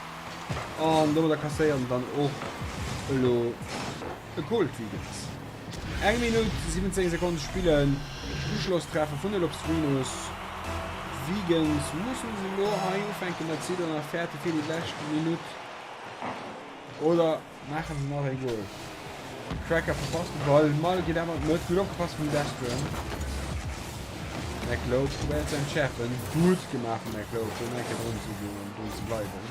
an domadder kasséieren dann och elo e Goal d'Vegans. Eng Minutt 17 Sekonne spillen, Uschlosstreffer vun de Lobstrinos. D'Vegans mussen se elo hei ufänken dat si dann nach fäerte fir déi lescht Minutt oder maachen se nach ee Goal? Cracker verpasst de Ball, Mall geet awer an d'Mëtt, gutt opgepasst vum Destron. McLeod probéiert ze entschärfen, gutt gemaach vum McLeod, do eng Kéier drun ze ginn an drun ze bleiwen.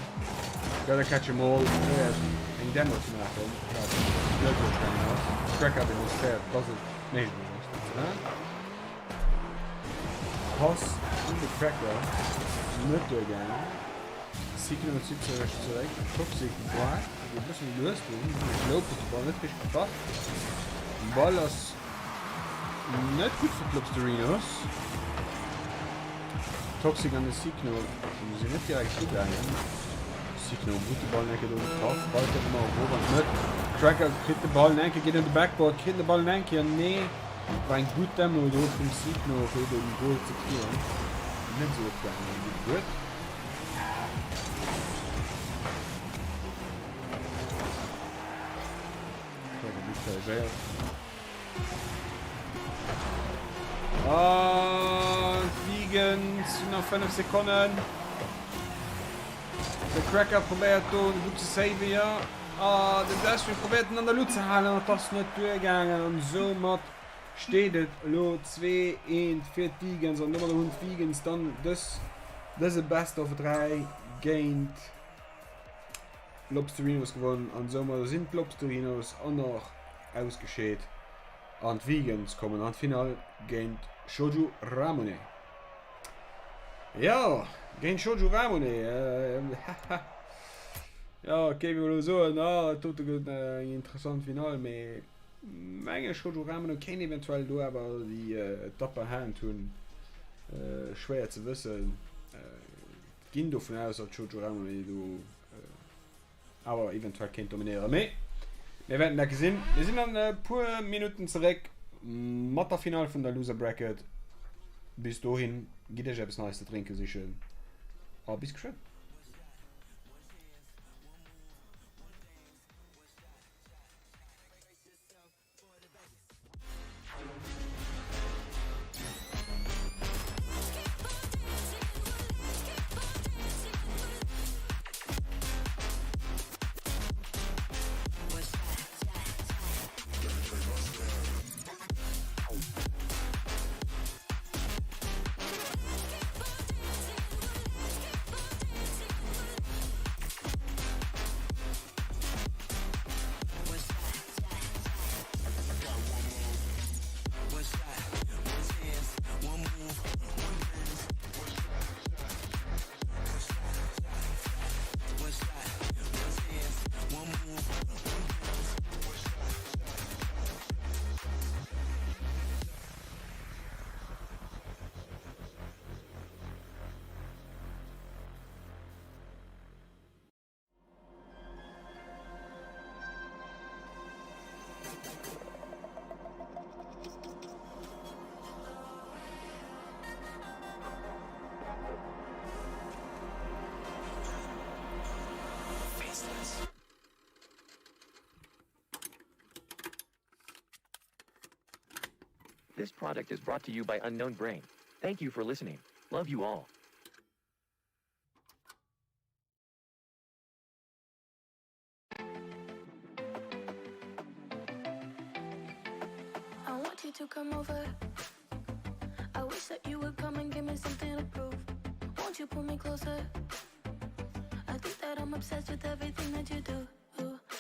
Gotta catch 'em all probéiert eng Demo ze maachen, wat net duerchgaangen ass. Cracker demonstréiert, dass et méiglech ass, dat ze maachen. Pass un de Cracker net duergaangen. Signal zitt sech zeréck. Toxic waart e bëssen lues drun. McLeod huet de Ball net richteg gepaff. Den Ball ass net gutt fir d'Lobsterinos. Toxic an de Signal sinn net direkt ugaangen. Signal gutt de Ball enke do gepaff. Ball kënnt ëmmer erof an d'Mëtt. Cracker kritt de Ball enke, geet un de Backboard, kritt de Ball enke, nee. War eng gutt Demo do vum Signal fir den Goal ze kriegen. Net esou opgaangen wéi geduet. Cracker gutt reagéiert. An d'Vegans hunn nach 5 Sekonnen. De Cracker probéiert do gutt ze saven, jo. Ah, den Destry probéiert en an der Luut ze halen, et ass net duergaangen an soumat steet et elo 2, 1 fir d'Vegans an domadder hunn d'Vegans dann dës dëse Best of 3 géint d'Lobsterinos gewonnen an soumadder sinn d'Lobsterinos an och ausgescheet an d'Vegans kommen an d'Finall géint Shoju Ramune. Jo, géint Shoju Ramune. Haha. Jo, et géif ee elo soen, ah, dat dote gëtt eng interessant Finall, mee menge Shoju Ramune kéint eventuell do awer déi d'Upper Hand hunn. Schwéier ze wëssen. Ginn dovun aus, datt Shoju Ramune do awer eventuell kéint dominéieren. Mee mir wäerten dat gesinn. Mir sinn an e puer Minutten zeréck mat der Finall vun der Loser Bracket. Bis dohin, gitt iech eppes Neies ze drénke sichen a bis geschwënn. This product is brought to you by Unknown Brain. Thank you for listening. Love you all. I want you to come over. I wish that you would come and give me something to prove. Won't you pull me closer? I think that I'm obsessed with everything that you do.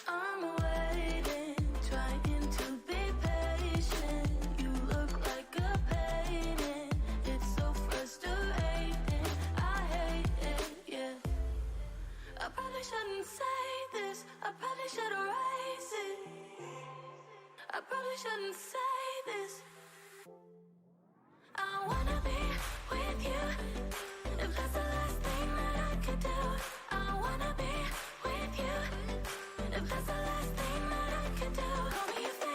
I'm waiting, trying to be patient. You look like a painting. It's so frustrating. I hate it, yeah. I probably shouldn't say this. I probably should erase it. I probably shouldn't say this. I wanna be with you. If that's the last thing that I could do, I wanna be with you. If that's the last thing that I could do, call me if.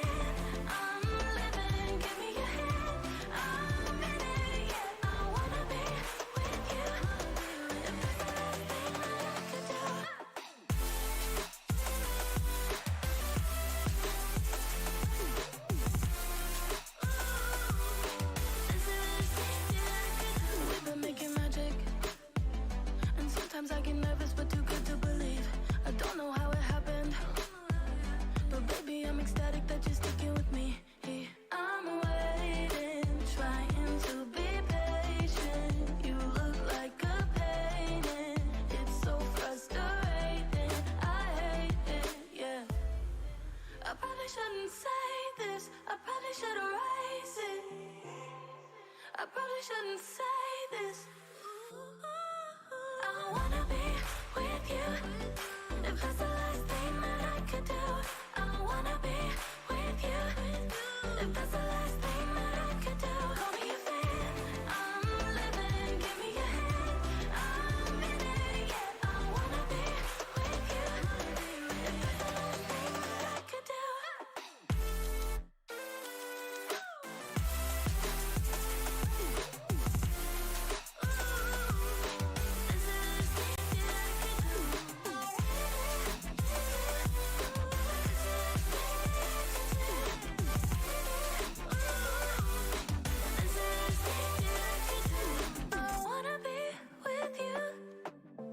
this. I probably should erase it. I probably shouldn't say this. I wanna be with you. If that's the last thing that I could do, I wanna be with you. If that's the last thing that I could do, call me a fan. I'm living. Give me your hand. I'm in it. Yeah, I wanna be with you. If that's the last thing that I could do.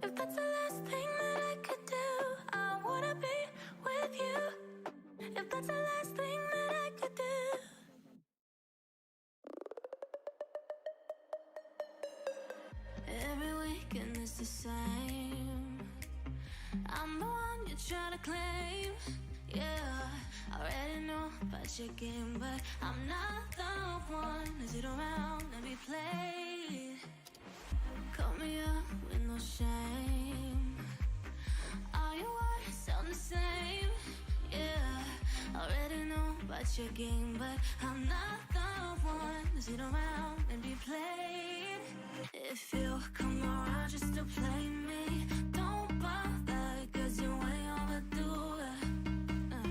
If that's the last thing that I could do, I wanna be with you. If that's the last thing that I could do. Every weekend is the same. I'm the one you try to claim. Yeah, I already know about your game, but I'm not the one to sit around and be played. Call me up with no shame. All your words sound the same. Yeah, already know about your game, but I'm not the one to sit around and be played. If you come around just to play me, don't bother, cause you're way overdue. Uh,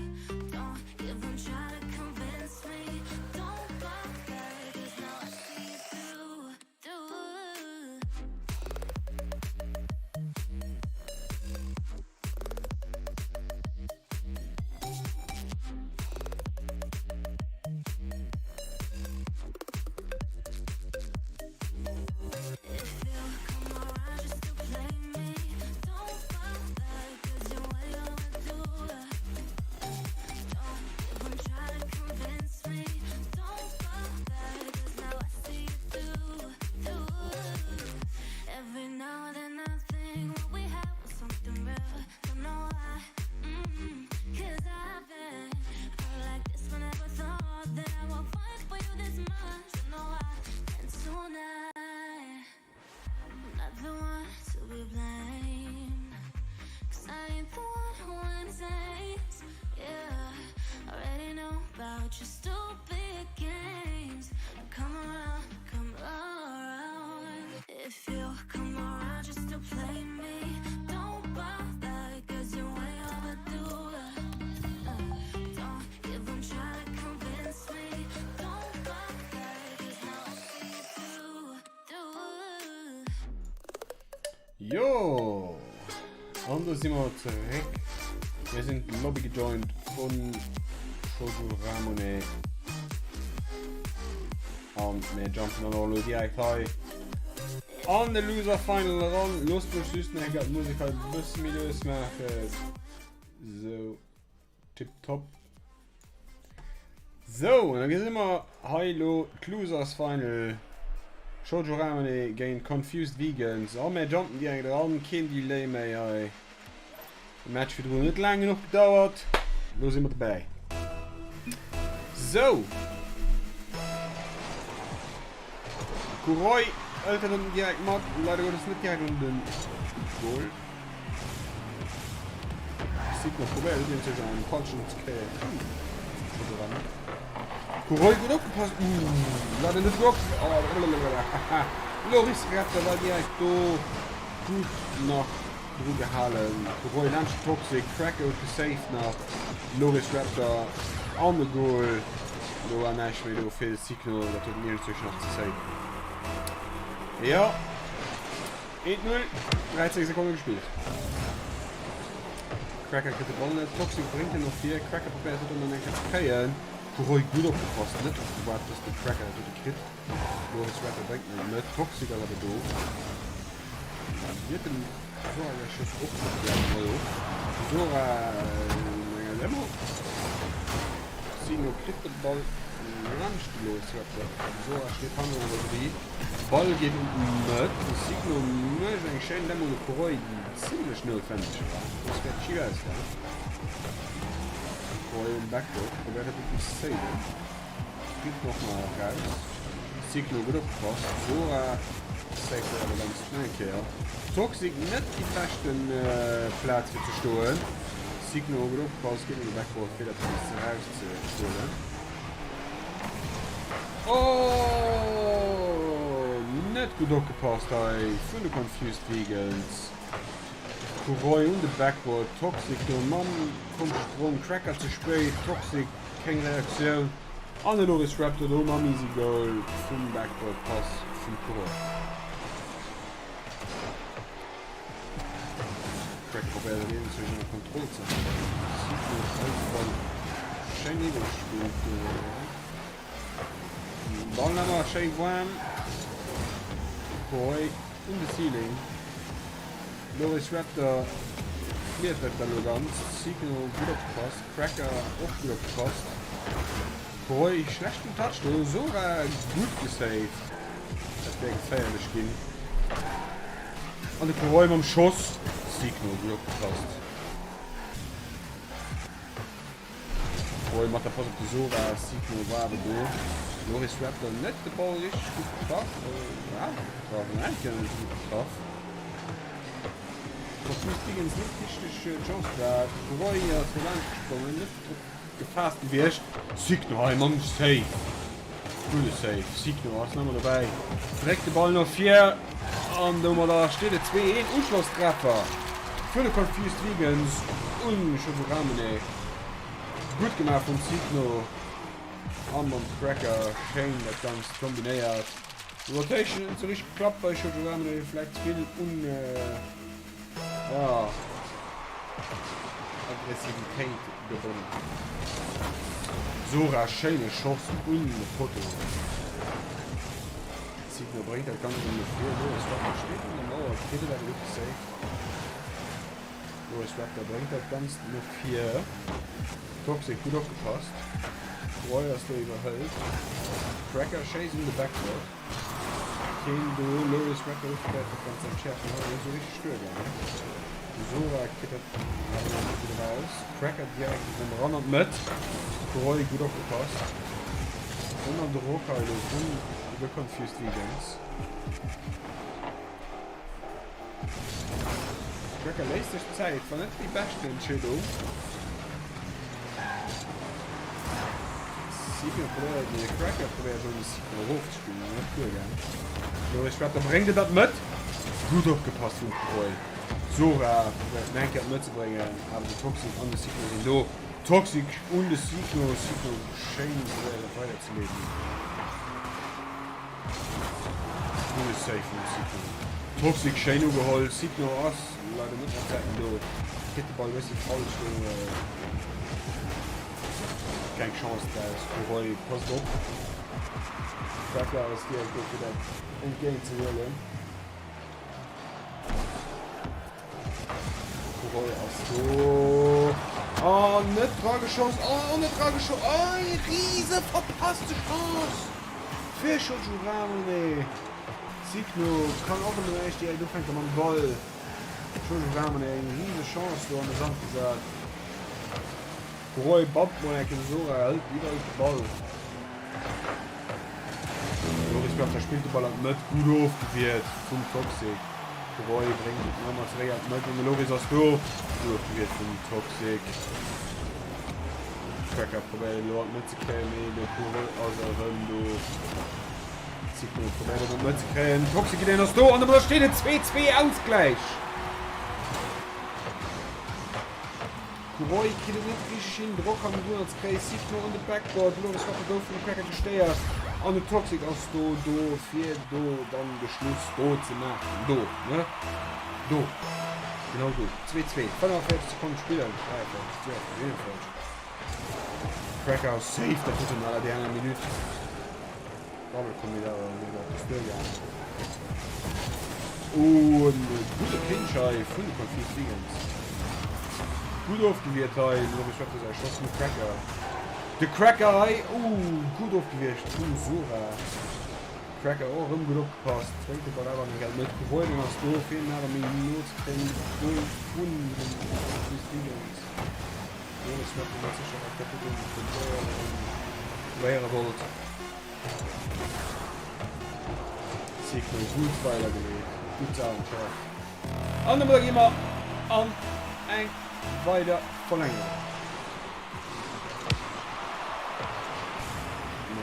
don't even try to convince me. Don't bother, cause now I see you through. Jo, an do si mer zeréck. Mir sinn d'Lobby gejoint vun Shoujo Ramune. An mir jumpen dann och elo direkt hei an de Loser Final eran. Loosst mech just nach enker d'Musek hei e bësse méi lues maachen. Sou, tipptopp. Sou, an da gesi mer hei elo d'Losers Final. Shoujo Ramune géint Confused Vegans. A mir jumpen direkt eran, keen Delay méi hei. De Match virdrun huet laang genuch gedauert. Lo si mer dobäi. Sou. Kuroi hëlt dat dann direkt mat. Leider Gottes net direkt un den Goal. Sigma probéiert et sech an falschen ze kréien. Kuroi gutt opgepasst. Uh, leider net gutt opgepasst. Loris Raptor war direkt do. Gutt nach dru gehalen. Kuroi laanscht Toxic. Cracker huet gesaved nach. Loris Raptor an de Goal. Do war näischt méi do fir de Signo. Dat huet den Ielzeg nach ze saven. Jo. 1-0, 13 Sekonne gespillt. Cracker kritt de Ball net, Toxic bréngt en no vir, Cracker probéiert dat dann eng Kéier ze kréien. Kuroi gutt opgepasst, net drop gewaart dass de Cracker dat dote kritt. Loris Rapper bréngt en net, Toxic ass awer do. Wiert dem Sora säi Schoss och nach direkt mol of. Sora no enger Limo. Sino kritt de Ball laanscht de Loris Rapper. Sora steet hannen an der Brie. Ball geet un d'Mëtt. De Signo mécht eng schéin Demo de Kuroi, déi zimlech noutwendeg war. Soss wär d'Schiel ausgaangen. Roy um Backboard probéiert et ze saven. Flitt och nach eraus. Signo gutt opgepasst. Zora saved et awer ganz nach eng Kéier. Toxic net déi beschten Plaz fir ze stoen. Signo gutt opgepasst, geet un de Backboard fir dat Ganzt eraus ze huelen. Oh! Net gutt opgepasst hei vun de Confused Vegans. Roy un de Backboard, Toxic do mam Konsprong, Cracker ze spéit, Toxic keng Reaktioun an de Loris Raptor do mam easy Goal vum Backboard Pass vum Roy. Cracker probéiert et eenzeg ënner Kontroll ze halen, Cyclo hält de Ball schéin iwwergespillt do. Ball awer schéi waarm. Roy Un de Ceiling. Loris Raptor cleart dat da lo ganz. Signal gutt opgepasst. Cracker och gutt opgepasst. Roy schlechten Touch do. Sora gutt gesaved. Dat wär geféierlech ginn. An de Roy mam Schoss. Signal gutt opgepasst. Roy mat der Pass op de Sora, Signo war awer do. Loris Raptor net de Ball richteg gutt getraff. Ja, getraff, eng Kéier net esou gutt getraff. Confused Vegans net richteg d'Chance gehat. Roy ass do laanscht gesprongen, net drop gefaasst gewiescht. Signo hei mam Save. Gudde Save. Signo ass nach emol dobäi. Dréckt de Ball no vir an domadder steet et 2, 1. Uschlosstreffer vun de Confused Vegans un Chosuramune. Gutt gemaach vum Signo a mam Cracker. Schéin dat Ganzt kombinéiert. Rotation net sou richteg geklappt bei Chosuramune. Vläicht ze vill un. Ja. Aggressivitéit gewonnen. Sora, schéine Schoss un de Poteau. Signo bréngt dat Ganzt erëm no vir. Loris Raptor steet un der Mauer, kritt et awer gutt gesaved. Loris Raptor bréngt dat Ganzt no vir. Toxic gutt opgepasst. Roy ass do iwwerhëlt. Cracker schéisst un de Backboard. Keen do, Loris Raptor huet probéiert dat Ganzt ze entschäerfen, ass awer net esou richteg duergaangen. De Sora kritt dat awer nach net gutt eraus. Cracker direkt erëm eran an d'Mëtt. Roy gutt opgepasst. Ënner Drock hei elo vun The Confused Vegans. Cracker léisst sech Zäit, war net déi beschten Entscheedung. Signal probéiert, nee, Cracker probéiert elo de Signal erofzespillen, awer net duergaang. Loris Raptor bréngt et an d'Mëtt. Gutt opgepasst vum Roy. Zora probéiert en eng Kéier an d'Mëtt ze bréngen, awer de Toxic an de Signal sinn do. Toxic un de Signal, Signal schéin probéiert et weiderzeleeden. Gudde Save vum Signal. Toxic schéin ugeholl, Signal ass leider net mat Zäiten do. Kritt de Ball e bëssi falsch do. Keng Chance draus. Roy passt op. Cracker ass direkt do fir dat entgéint ze huelen. Roy ass do. Oh, net dra geschoss. Oh, net dra geschoss. Oh, eng riese verpasste Chance fir Chochuramune. Signo kann och elo eréischt direkt ufänke mam Ball. Chochuramune eng riese Chance do an de Sand gesat. Roy bappt mol eng Kéier de Sora, hëlt iwwerall de Ball. Loris Raptor spillt de Ball an d'Mëtt, gutt ofgewiert vum Toxic. Roy bréngt et nach emol zeréck an d'Mëtt an de Loris ass do. Gutt ofgewiert vum Toxic. Cracker probéiert et elo an d'Mëtt ze kréien, mee de Roy ass erëm do. Zicno probéiert et an d'Mëtt ze kréien, Toxic en ass do an domadder steet et 2, 2 Ausgläich. Roy kritt et net richteg hin, Drock hannendrun ze kréien, Sichno an de Backboard, Loris Rapper gouf vum Cracker gestéiert an den Toxic ass do do fir do dann de Schluss do ze maachen. Do, ne? Do. Genau do. 2, 2. 45 Sekonnen spillen. 43, 42, 41. Cracker safe dat doten an der dernière Minute. Double Commit awer méi dat ass duergaangen. Oh, en gudde Pinch hei vun de Confused Vegans. Gutt ofgewiert hei, Loris Raptor säi Schoss vum Cracker. De Cracker hei, oh, gutt ofgewiert vum Sora. Cracker och erëm gutt opgepasst, bréngt de Ball awer an Geld net. Roiling ass do, fir en awer méi no ze kréien. Goal vun den Confused Vegans. Loris Raptor mat Sécherheet dat doten probéiere wollt. Signal gutt weidergeleet, gutt Saach entschärft. An domadder gi mer an eng weider Verlängerung.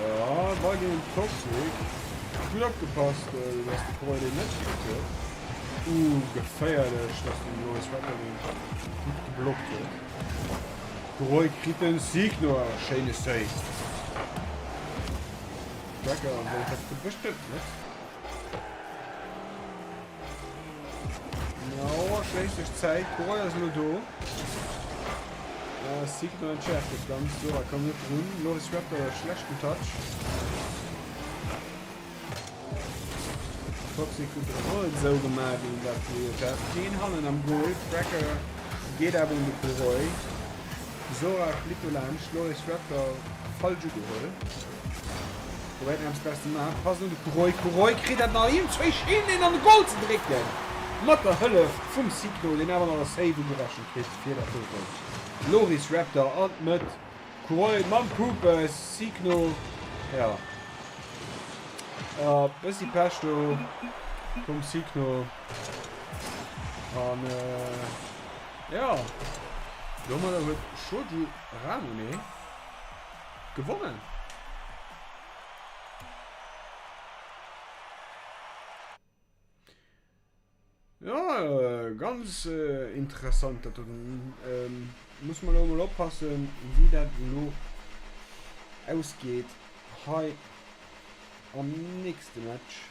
Ja, Ball géint den Toxic. Gutt opgepasst, dass de Proy deen net kritt huet. Uh, geféierlech, dass den Loris Raptor deen gutt geblockt huet. Proy kritt den Signor. Schéine Save. Tracker wollt dat bestëmmt net. No, schléisst sech d'Zäit. D'Roy ass elo do. Äh, Signal entschärft das Ganzt. Sora koum net drun. Loris Raptor, schlechten Touch. Toxic huet och et esou gemaach, wéi en dat probéiert hat. Keen hannen am Goal. Cracker geet awer un de Roy. Sora flitt do laanscht. Loris Raptor falsch ugeholl. Probéiert nach eppes draus ze maachen. Passt un de Kuroi. Kuroi kritt dat nach iergendzwéi hin, deen an de Goal ze drécken. Mat der Hëllef vum Cyclo, deen awer nach e Save ugerechent kritt fir dat doten. Loris Raptor an d'Mëtt. Kuroi mam Poopes. Cyclo, ja. E bëssi Pech do vum Cyclo. An jo, domadder huet Shoju Ramune Gewonnen! Jo, ganz interessant dat doten. Muss mer elo emol oppassen, wéi dat elo ausgeet hei am nächste Match.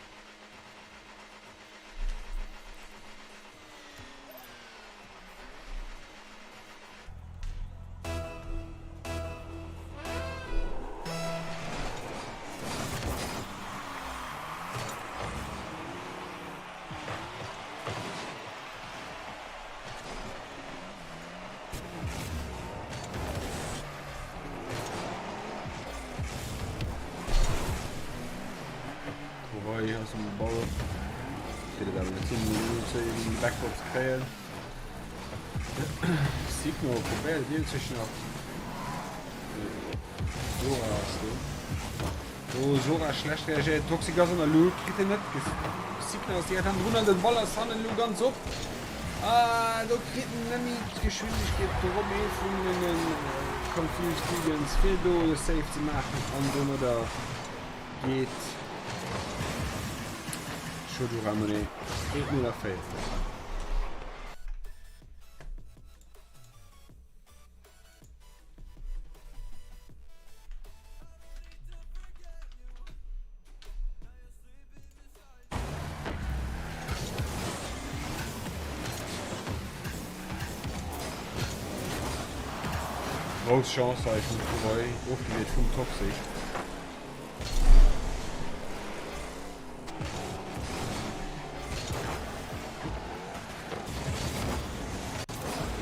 Roy ass um Ball. Kritt et awer net hin, den Backboard ze kréien. Signo probéiert et iergendwéi nach. Sora ass do. Oh, Sora schlecht reagéiert. Toxic ass an der Luucht. Kritt en net. Signo ass direkt hannendrun an den Ball ass hannen elo ganz op. Ah, do kritt en net méi d'Geschwindegkeet drop ee vun den Confused Vegans fir do de Save ze maachen an domadder geet Shoujo Ramune 1-0 a Féierung. Grouss Chance hei vum Kuroy, ofgewiert vum Toxic.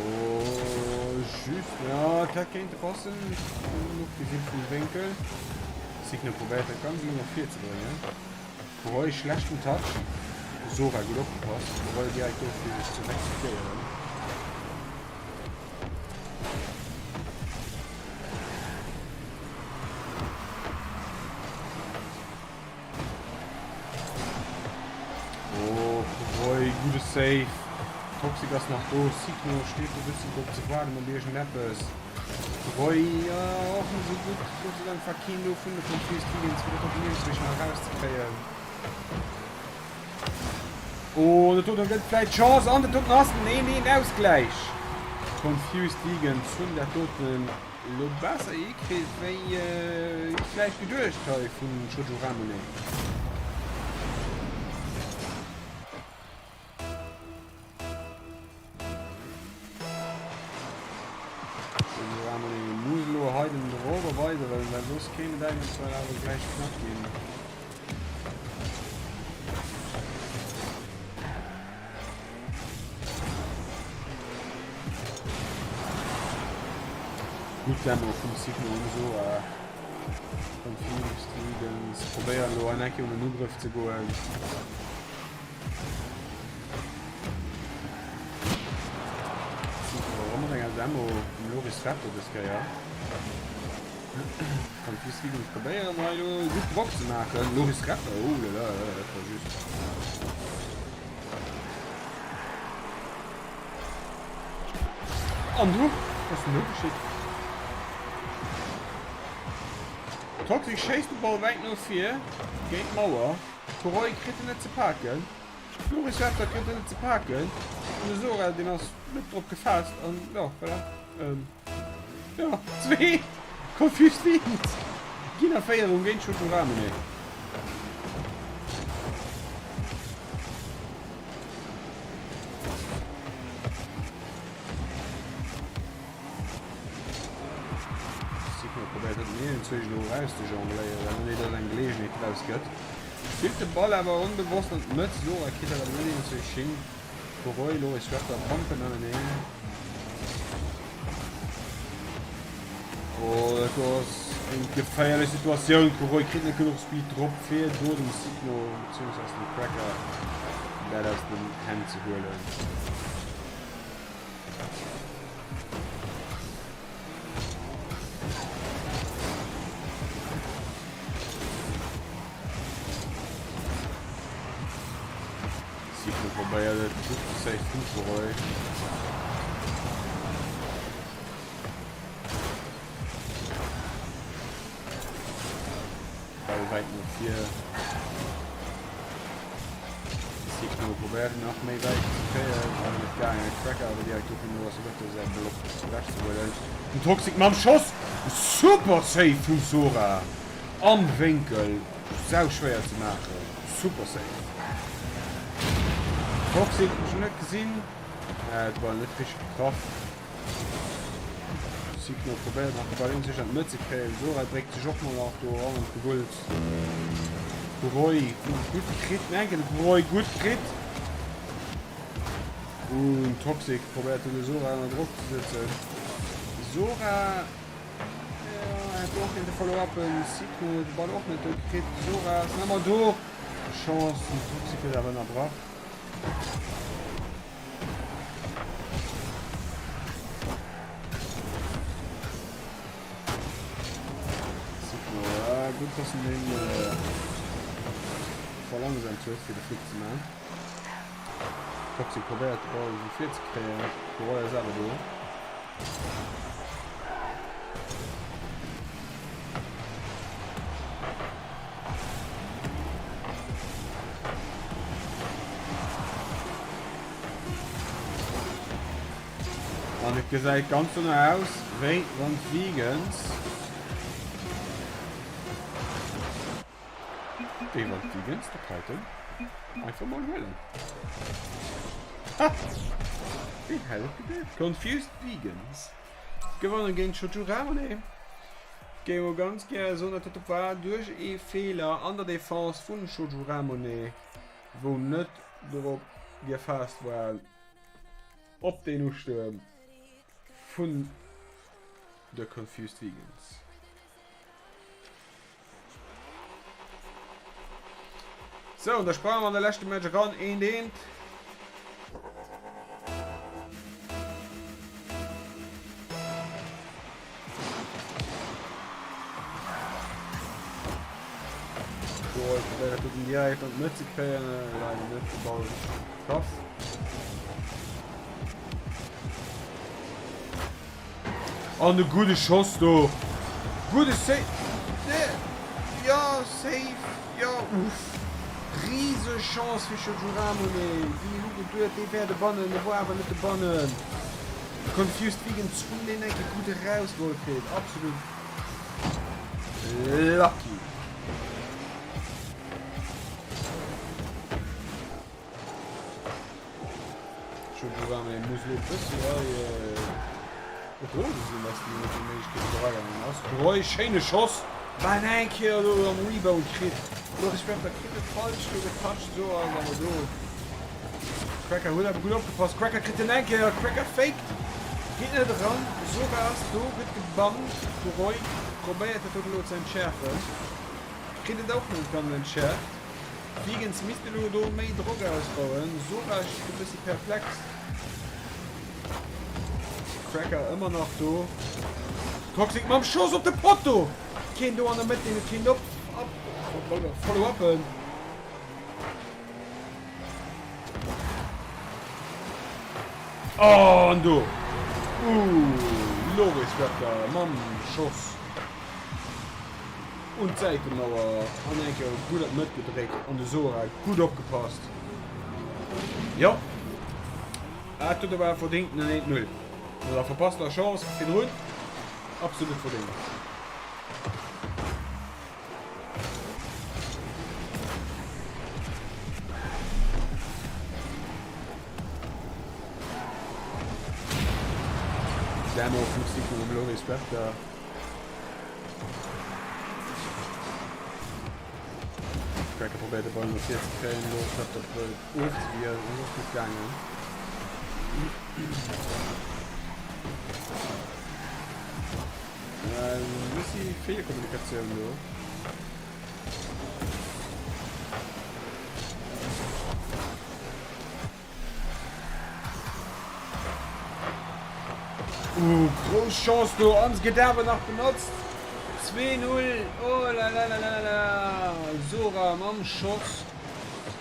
Oh, just, ja, dat kéint passen. Genug gesinn vum Wénkel. Signe probéiert dat Ganze elo nach virzebréngen. Roy schlechten Touch. Sora gutt opgepasst. Roy direkt do fir sech ze rectifiéieren. Oh, Roy, gudde Save. Toxic ass nach do. Signo steet do bëssen drop ze waarden op iergendeppes. Roy, ja, och net esou gutt. Gott sei Dank war keen do vun de Confused Vegans fir dat op iergendzwéi nach erauszekréien. Oh, dat doten gëtt vläit d'Chance an dat doten ass neen, neen, Ausgläich. Confused Vegans hunn dat doten elo besser hikritt wéi vläicht geduecht hei vun Shoujo Ramune. Shoujo Ramune muss elo hei den Drock erweideren, well soss kéint et eventuell awer gläich knapp ginn. Gutt Demo vum Signo um Sora. Confused Vegans probéieren elo an Ecke un den Ugrëff ze goen. Signo erëm mat enger Demo. Demo vum Loris Raptor dës Kéier. Confused Vegans probéieren hei elo gutt Drock ze maachen. Loris Raptor, oh là là, dat war just. An du? Was ist denn do geschitt? Toxic schéisst de Ball wäit no vir géint d'Mauer. D'Roy kritt en net ze paken. Loris Raptor kritt en net ze paken. An de Sora, deen ass net drop gefaasst. An ja, voilà. Ähm, ja, zwee Confused Vegans ginn a Féierung géint Chotoramene. Sigma probéiert dat den Zeug elo eraus ze jongléieren, ouni dass eng Geleegenheet draus gëtt. Spillt de Ball awer onbewosst an d'Mëtt. Sora kritt dat awer net een Zeug hin. Kuroi, Loris Raptor pompen aneneen. Oh, dat do ass eng geféierlech Situatioun. Kuroi kritt net genuch Speed drop fir do dem Signo beziehungsweise dem Cracker dat aus den Hänn ze huelen. Signo probéiert et, gutt gesaved vum Kuroi. Ball wäit no vir. Signo probéiert nach méi wäit ze kréien, awer net gaangen. Cracker awer direkt dofir no ass huet säi Block ewech ze huelen. Den Toxic mam Schoss! Super Save vum Sora am Wénkel. Sau schwéier ze maachen. Super Save. Toxic hunn ech net gesinn. De Ball net richteg getraff. Signo probéiert nach de Ball eenzeg an d'Mëtt ze kréien. Sora dréckt sech och mol nach do eran an d'Gewulls. Kuroi gutt kritt, den enken Kuroi gutt kritt. Un Toxic probéiert do de Sora ënner Drock ze setzen. Sora ja, hätt och kéinte follow-uppen. Signo huet de Ball och net do kritt. Sora ass nach emmer do. Chance, den Toxic huet awer ënnerbrach. Gutt, dass en den verlangsamt huet, fir de Flick ze maachen. Toxic probéiert de Ball no vir ze kréien. De Roy ass awer do. An et gesäit ganz dono aus, wéi wann d'Vegans, wéi wann d'Vegans de Titan einfach mol huelen. Ha! Ween hätt et geduecht? Confused Vegans gewannen géint Shoju Ramune. Géif och ganz gär soen, dat dat war duerch ee Feeler an der Defense vun Shoju Ramune, wou net dorop gefaasst war op deen Ustuerm vun de Confused Vegans. Sou, an da sprange mer an de leschte Match eran, eent eent. Goal probéiert huet en direkt an d'Mëtt ze kréien, leider net de Ball richteg getraff. An e gudde Schoss do. Gudde Save. Ja, Save. Ja, uff. Rieseg Chance fir Chojuramune. Déi hu geduet, dee wär de bannen, e war awer net de bannen. Confused Vegans hunn deen enke gutt erausgeholl kritt. Absolut lucky. Chojuramune muss elo e bëssi hei rose sinn, dass déi net déi Méiglechkeet eragaangen ass. Roy, schéine Schoss! War eng Kéier elo am Rebound kritt. Loris Raptor kritt et falsch do getoucht, esou ass awer do. Cracker huet awer gutt opgepasst. Cracker kritt en eng Kéier. Cracker faked. Geet net eran. Sora ass do, gëtt gebannt. De Roy probéiert dat do elo ze entschäerfen. Kritt et och net ganz entschäerft. Vegans misst elo do méi Drock ausbauen. Sora steet e bëssi perplex. Cracker ëmmer nach do. Toxic mam Schoss op de Potto! Keen do an der Mëtt, deen et kéint op, op, follow-uppen. Oh, an do! Uh, Loris Raptor mam Schoss un d'Säitemauer an eng Kéier gutt an d'Mëtt gedréckt an de Sora gutt opgepasst. Jo, dat huet awer verdéngt en 1-0. No der verpasster Chance virdrun, absolut verdéngt. Demo vum Signal um Loris Berger. Cracker probéiert de Ball no vir ze kréien, Loris Berger probéiert ofzewieren, ass och gutt gaangen. Bëssi Feelkommunikatioun do. Uh, grouss Chance do an gëtt awer nach benotzt. 2-0. Oh la la la la la. Sora mam Schoss.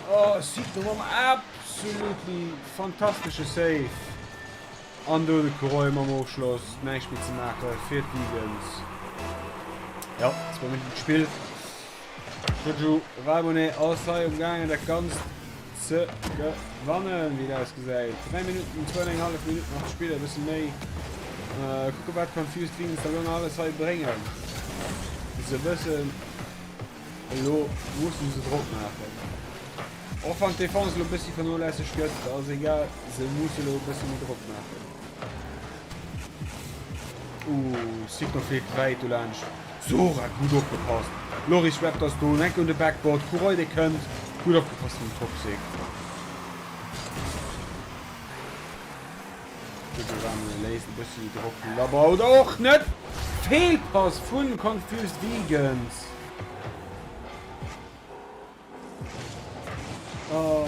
Oh, Signo mam absolutely fantastesche Save. An do de Kuroy mam Ofschloss, näischt méi ze maache fir d'Vegans. Jo, zwou Minutten gespillt. Jojo Raimone ass hei um gaangen dat Ganzt ze gewannen, wéi et ausgesäit. 3 Minutten, zwou an eng hallef Minutt nach ze spillen, e bësse méi. Kucke wat Confused Vegans da lo nach alles hei bréngen. Se wëssen, elo musse se Drock maachen. Och wann d'Defense elo e bëssi vernolässeg gëtt, ass egal, se musse elo e bëssi méi Drock maachen. Ooh, Signo flitt wäit dolaanscht. Sora gutt opgepasst. Loris Raptors do, enk un de Backboard. Kuroy dee kënnt. Gutt opgepasst vum Toxic. Jojo Ramone léisst e bëssi Drock labber oder och net. Feelpass vun Confused Vegans. Oh.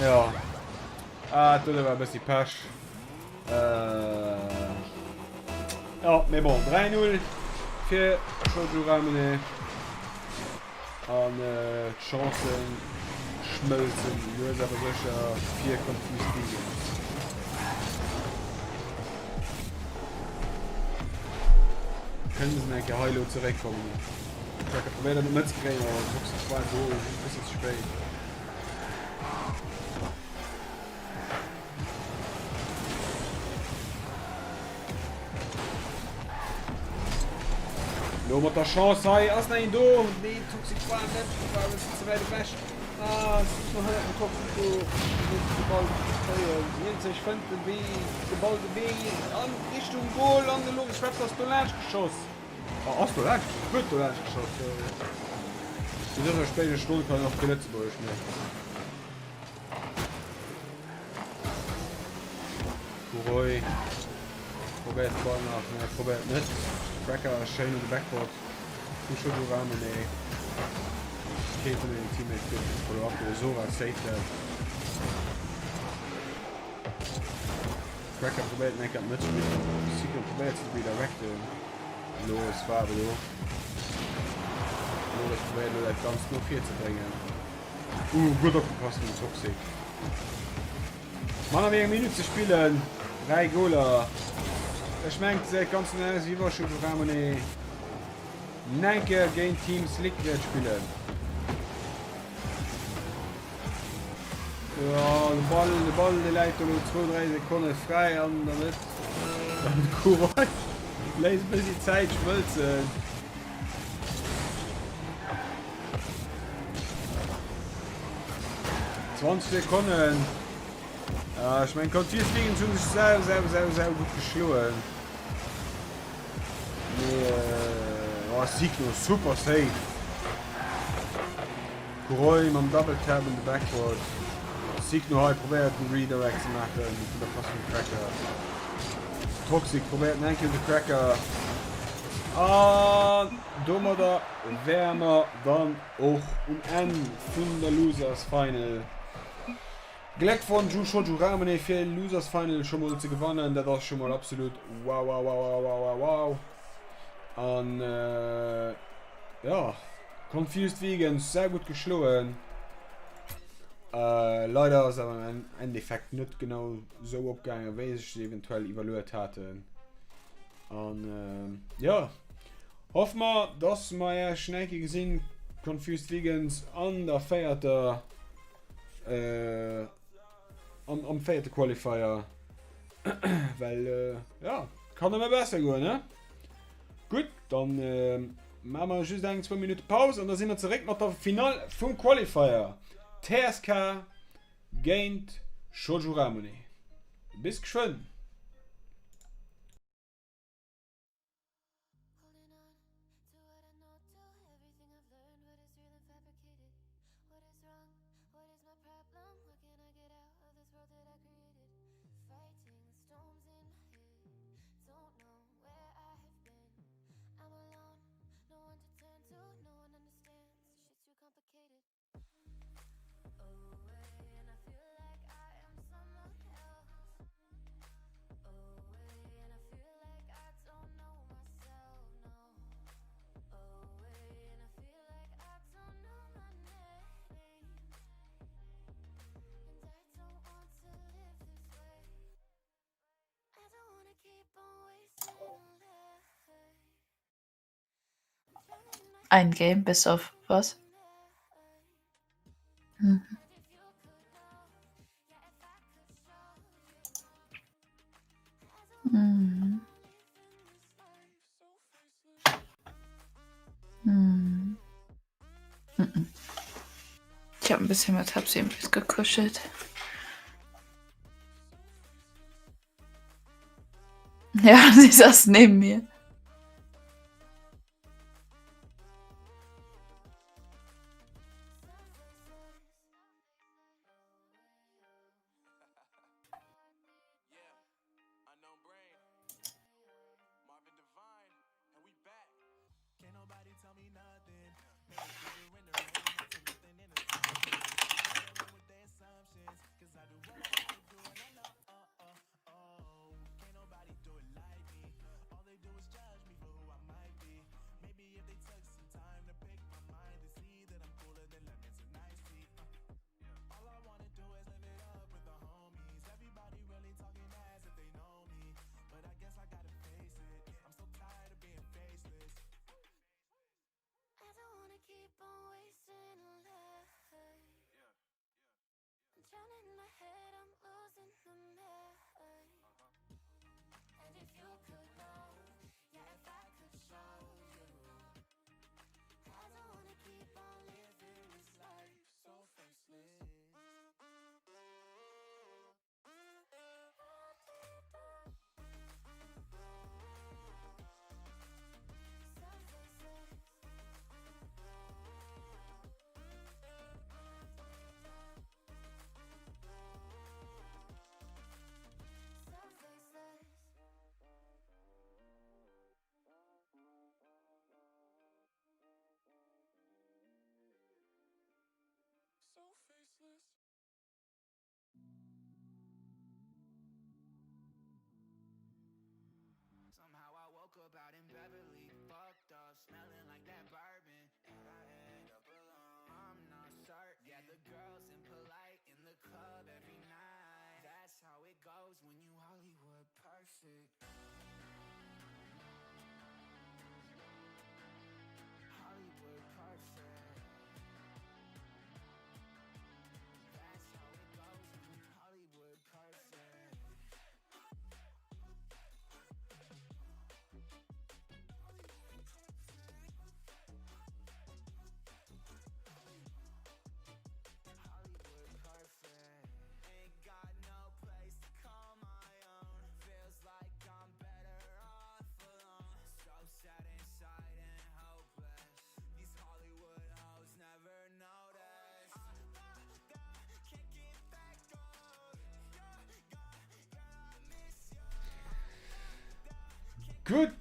Ja. Ah, do war e bëssi Pech. Äh. Ja, mee bon, 3-0 fir Shoujo Ramune. An äh, d'Chancen schmëlzen lues awer sécher fir Confused Vegans. Kënnen se eng Kéier hei elo zeréckkommen? Cracker probéiert an de Mëtt ze kréien, awer Toxic war do just e bëssen ze spéit. Lo mat der Chance hei, ass nach een do? Nee, Toxic war net, war e bëssen ze wäit ewech. Ah, es ist noch hannert dem Toxic do. Muss de Ball kréien. Hien sech fënnt de Wee, de Ball de Wee an Richtung Goal an de Loris Schweppes ass do laanscht geschoss. Ah, ass do laanscht geschoss? Huet do laanscht geschoss. Zu dëser spéider Stonn kann een och kee Lëtzebuergesch méi. Kuroy probéiert de Ball nach, nee, probéiert net. Cracker schéin un de Backboard. Vu Shoju Ramune. Kee vun den Teammates kritt de Follow-up do. Sora saved dat. Cracker probéiert eng Kéier an d'Mëtt ze spillen. Secret probéiert ze redirecten. Loris war awer do. Loris probéiert elo dat Ganzt no vir ze bréngen. Uh, gutt opgepasst vum Toxic. Manner wéi eng Minutt ze spillen. 3 Goler. Ech mengen, et gesäit ganz no aus, wéi wa Shoju Ramune Nenke géint Team Slick wäert spillen. Ja, de Ball, de Ball, de läit do lo 2, 3 Sekonne fräi an der Mëtt. An de Kuroy léisst e bëssi d'Zäit schmëlzen. 20 Sekonnen. Ah, ech mengen, Confused Vegans hunn sech sau, sau, sau, sau gutt geschloen. Mee, äh, oh, Signo, super Save. Kuroy mam Double Tap in the Backboard. Signo hei probéiert den Redirect ze maachen vun der Pass vum Cracker. Toxic probéiert en Enkel de Cracker. An domadder wäre mer dann och um Enn vun der Losers Final. Gléckwonsch u Shoju Ramune fir Losers Final scho mol ze gewannen, dat ass scho mol absolut wow wow wow wow wow wow wow. An jo, Confused Vegans sehr gutt geschloen. Leider ass awer am Endeffekt net genau sou opgaangen, wéi sech eventuell iwwerluet haten. An jo, hoffe mer, dass mer Iech nach eng Kéier gesinn, Confused Vegans an der véierter. Äh, am, am véierte Qualifier. Well, äh, ja, kann ëmmer besser goen, ne? Gutt, dann äh, maache mer just eng, zwou Minutte Paus an da si mer zeréck mat der Finall vum Qualifier. TSK géint Shoju Ramune. Bis geschwënn! Ein Game bis auf was? Mhm. Mhm. Mhm. Mhm. Ich habe ein bisschen mit Tapsi im Bett gekuschelt. Ja, sie saß neben mir. Gutt,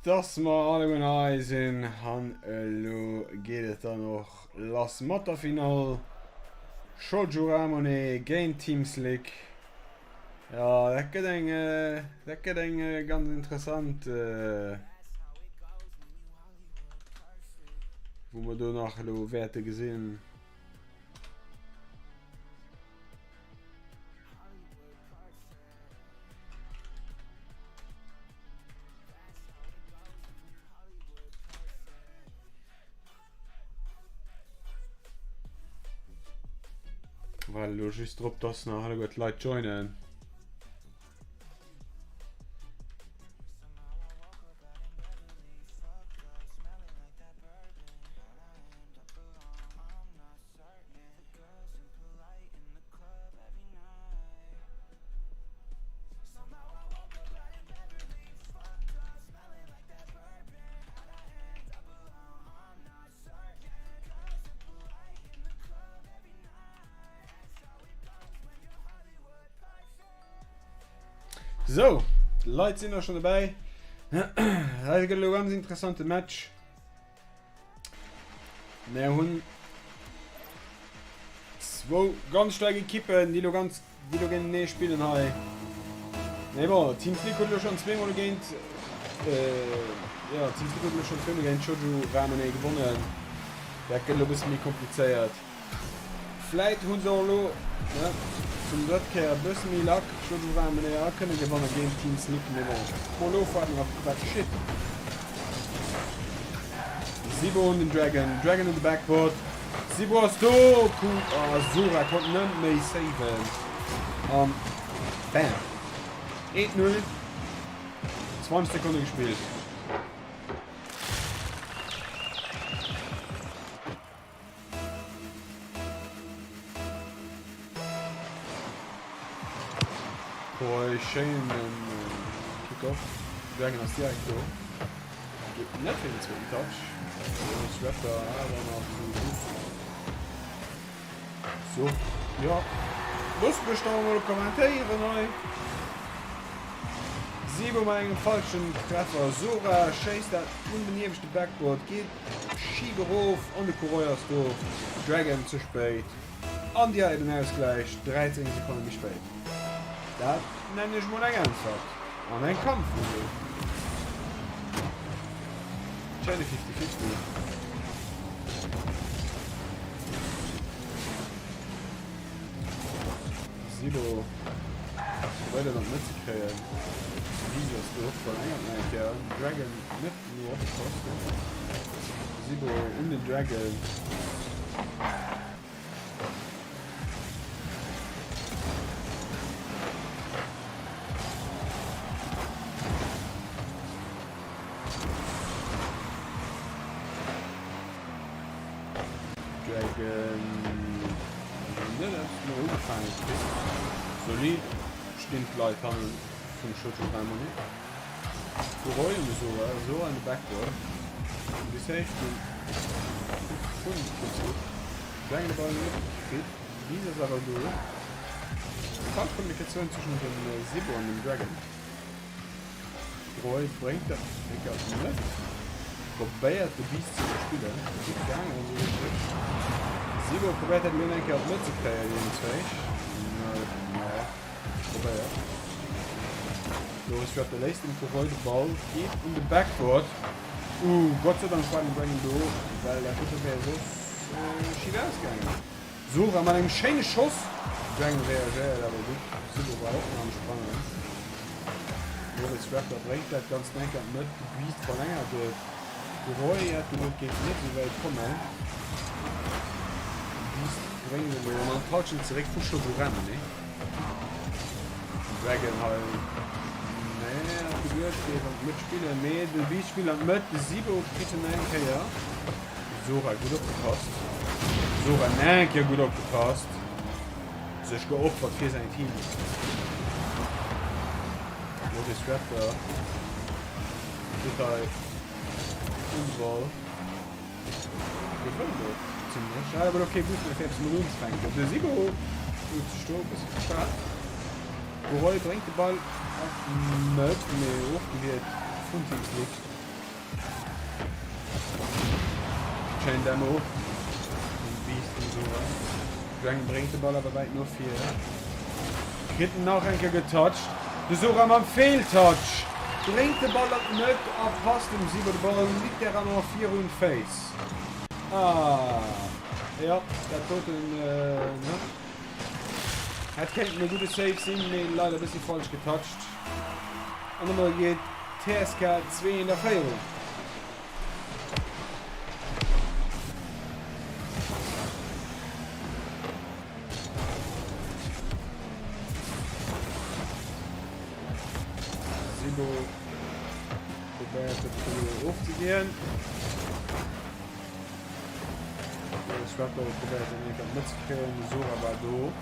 dass mer allegueren hei sinn an elo geet et dann och lass mat der Finall. Shoju Ramune géint Team Slick. Jo, dat gëtt eng, dat gëtt eng ganz interessant, wou mer do nach elo wäerte gesinn. Waarde lo just drop, dass nach alleguer d'Leit joinen. Sou, d'Leit sinn och schon dobäi. Dat gëtt elo ganz interessante Match. Mir hunn zwou ganz staark Ekippen, déi lo ganz déi lo géintenee spillen hei. Mee bon, Team Flick huet lo schonn zweemol géint äh, ja, Team Flick huet lo schonn zweemol géint Jojo Ramone gewonnen. Dat gëtt lo e bësse méi komplizéiert. Vläit hu se och elo, ne, zum drëtt Kéier e bësse méi Luck, Jojo Ramone, a kënne gewanne géint Team Slick. Mee bon, mol ofwaarden, wat wat geschitt. Sibo un den Dragon, Dragon un de Backboard. Sibo ass do! Ku ah, Sora konnt net méi saven. An bam! 1-0. 20 Sekonne gespillt. Boah, schéinen Kickoff. Dragon ass direkt do. Geet net fir den zweeten Touch. Jonas Raptor awer nach esou gutt. So, jo. Loosst mech da mol kommentéieren hei. Sibo mat engem falschen Treffer. Sora schéisst dat un den ieweschte Backboard, geet schif erof an de Kuroi ass do. Dragon ze spéit an direkt den Ausgläich 13 Sekonne méi spéit. Dat nennen ech mol eng Äntwert an eng Kampfregel. Schéine 50-50. Silo probéiert an d'Mëtt ze kréien. Beast ass do verlängert nach eng Kéier. Dragon net elo opgepasst. Sibo un den Dragon. Dragon net eppes méi ugefaange kritt. Solid stinn d'Leit hannen vum Shoujo Harmony. Roy an de Sora, Sora an de Backboard. An déi Safety vun Prinzip. Soulaang de Ball net kritt. Bees ass awer do. Falsch Kommunikatioun zwëschen dem Sibo an dem Dragon. Roy bréngt dat Pick-up net. Probéiert de Beast ze iwwerspillen. Gutt gaangen esou richteg. Sibo probéiert dat elo eng Kéier op d'Mëtt ze kréien, deenen zwéi. Naja. Probéiert. Loris Raptor léisst dem Kuroi de Ball, geet un de Backboard. Uh, Gott sei Dank war den Dragon do, well dat dote wär soss schif ausgaangen. Sora mat engem schéine Schoss. Dragon reagéiert awer gutt. Sibo war och nach am Sprangen. Loris Raptor bréngt dat Ganzt enk an d'Mëtt. De Beast verlängert et. Kuroi hat geduet, géif net esou wäit kommen. Beast bréngt elo an d'Halschent zeréck vu Shojurama, nee? Dragon hei nee hat geduecht géif an d'Mëtt spillen, mee de Beast spillt an d'Mëtt, de Sibo kritt en eng Kéier. Sora gutt opgepasst. Sora eng Kéier gutt opgepasst. Sech geopfert fir säin Team. Loris Raptor kritt hei un de Ball. Dee wëll elo zimlech. Hat awer elo kee Boost méi fir eppes mat unzefänken. De Sibo huet sech do e bësse versat. De Roy bréngt de Ball an d'Mëtt, mee ofgewiert vun Team Slick. Schéin Demo vum Beast um Sora. Dragon bréngt de Ball awer wäit no vir. Kritt en nach eng Kéier getoucht. De Sora mam Feeltouch bréngt de Ball an d'Mëtt a passt dem Sibo de Ball littéralement virun d'Féiss. Ah, jo, dat doten, ne? Hätt kéinten e gudde Save sinn, mee leider e bëssi falsch getoucht. An domadder geet TSK 2 an der Féierung. Sibo probéiert de Polo ofzewieren. Schwerter probéiert den Enker net ze kréien. De Sora war do.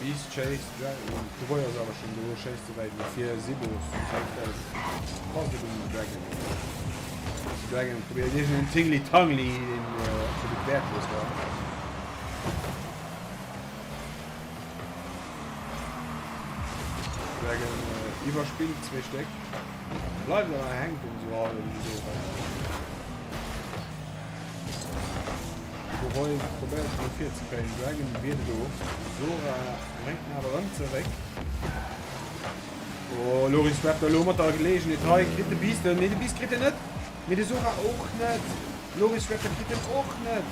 Beast Chase, Dragon, de Roy ass awer schonn do, schéisst ze wäit no vir. Sibo passt op den Dragon. Dragon probéiert iergend en Tingly Tangly, deen absolut wäertlos war. Dragon iwwerspillt zwee Stéck, bleift awer hänken esou hal ewéi Sora. De Roy probéiert se no vir ze kréien, Dragon wiert et of, Sora bréngt en awer erëm zeréck. Oh, Loris Raptor elo mat der Geleegenheet hei, kritt de Beast en? Nee, de Beast kritt en net, mee de Sora och net. Loris Raptor kritt en och net.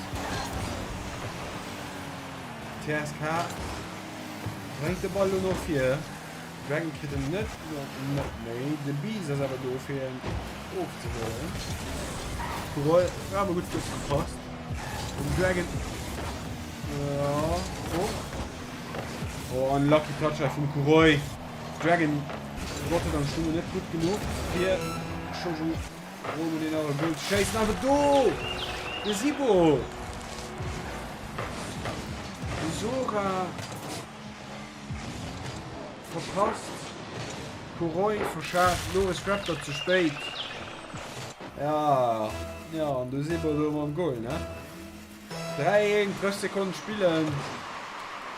TSK bréngt de Ball elo no vir. Dragon kritt en net, net méi. De Beast ass awer do fir en ofzehuelen. Roy awer gutt gepasst. Den Dragon ja, och. Oh, unlucky Touch hei vum Kuroi. Dragon Rotterdam an Stunge net gutt genuch fir Shoujo Roman den awer Goal ze schéissen. Awer do! De Sibo! De Sora verpasst. Kuroi verschat. Loris Raptor ze spéit. Ja, ja, an de Sibo do mam Goal, ne? 3, 1, 30 Sekonnen spillen.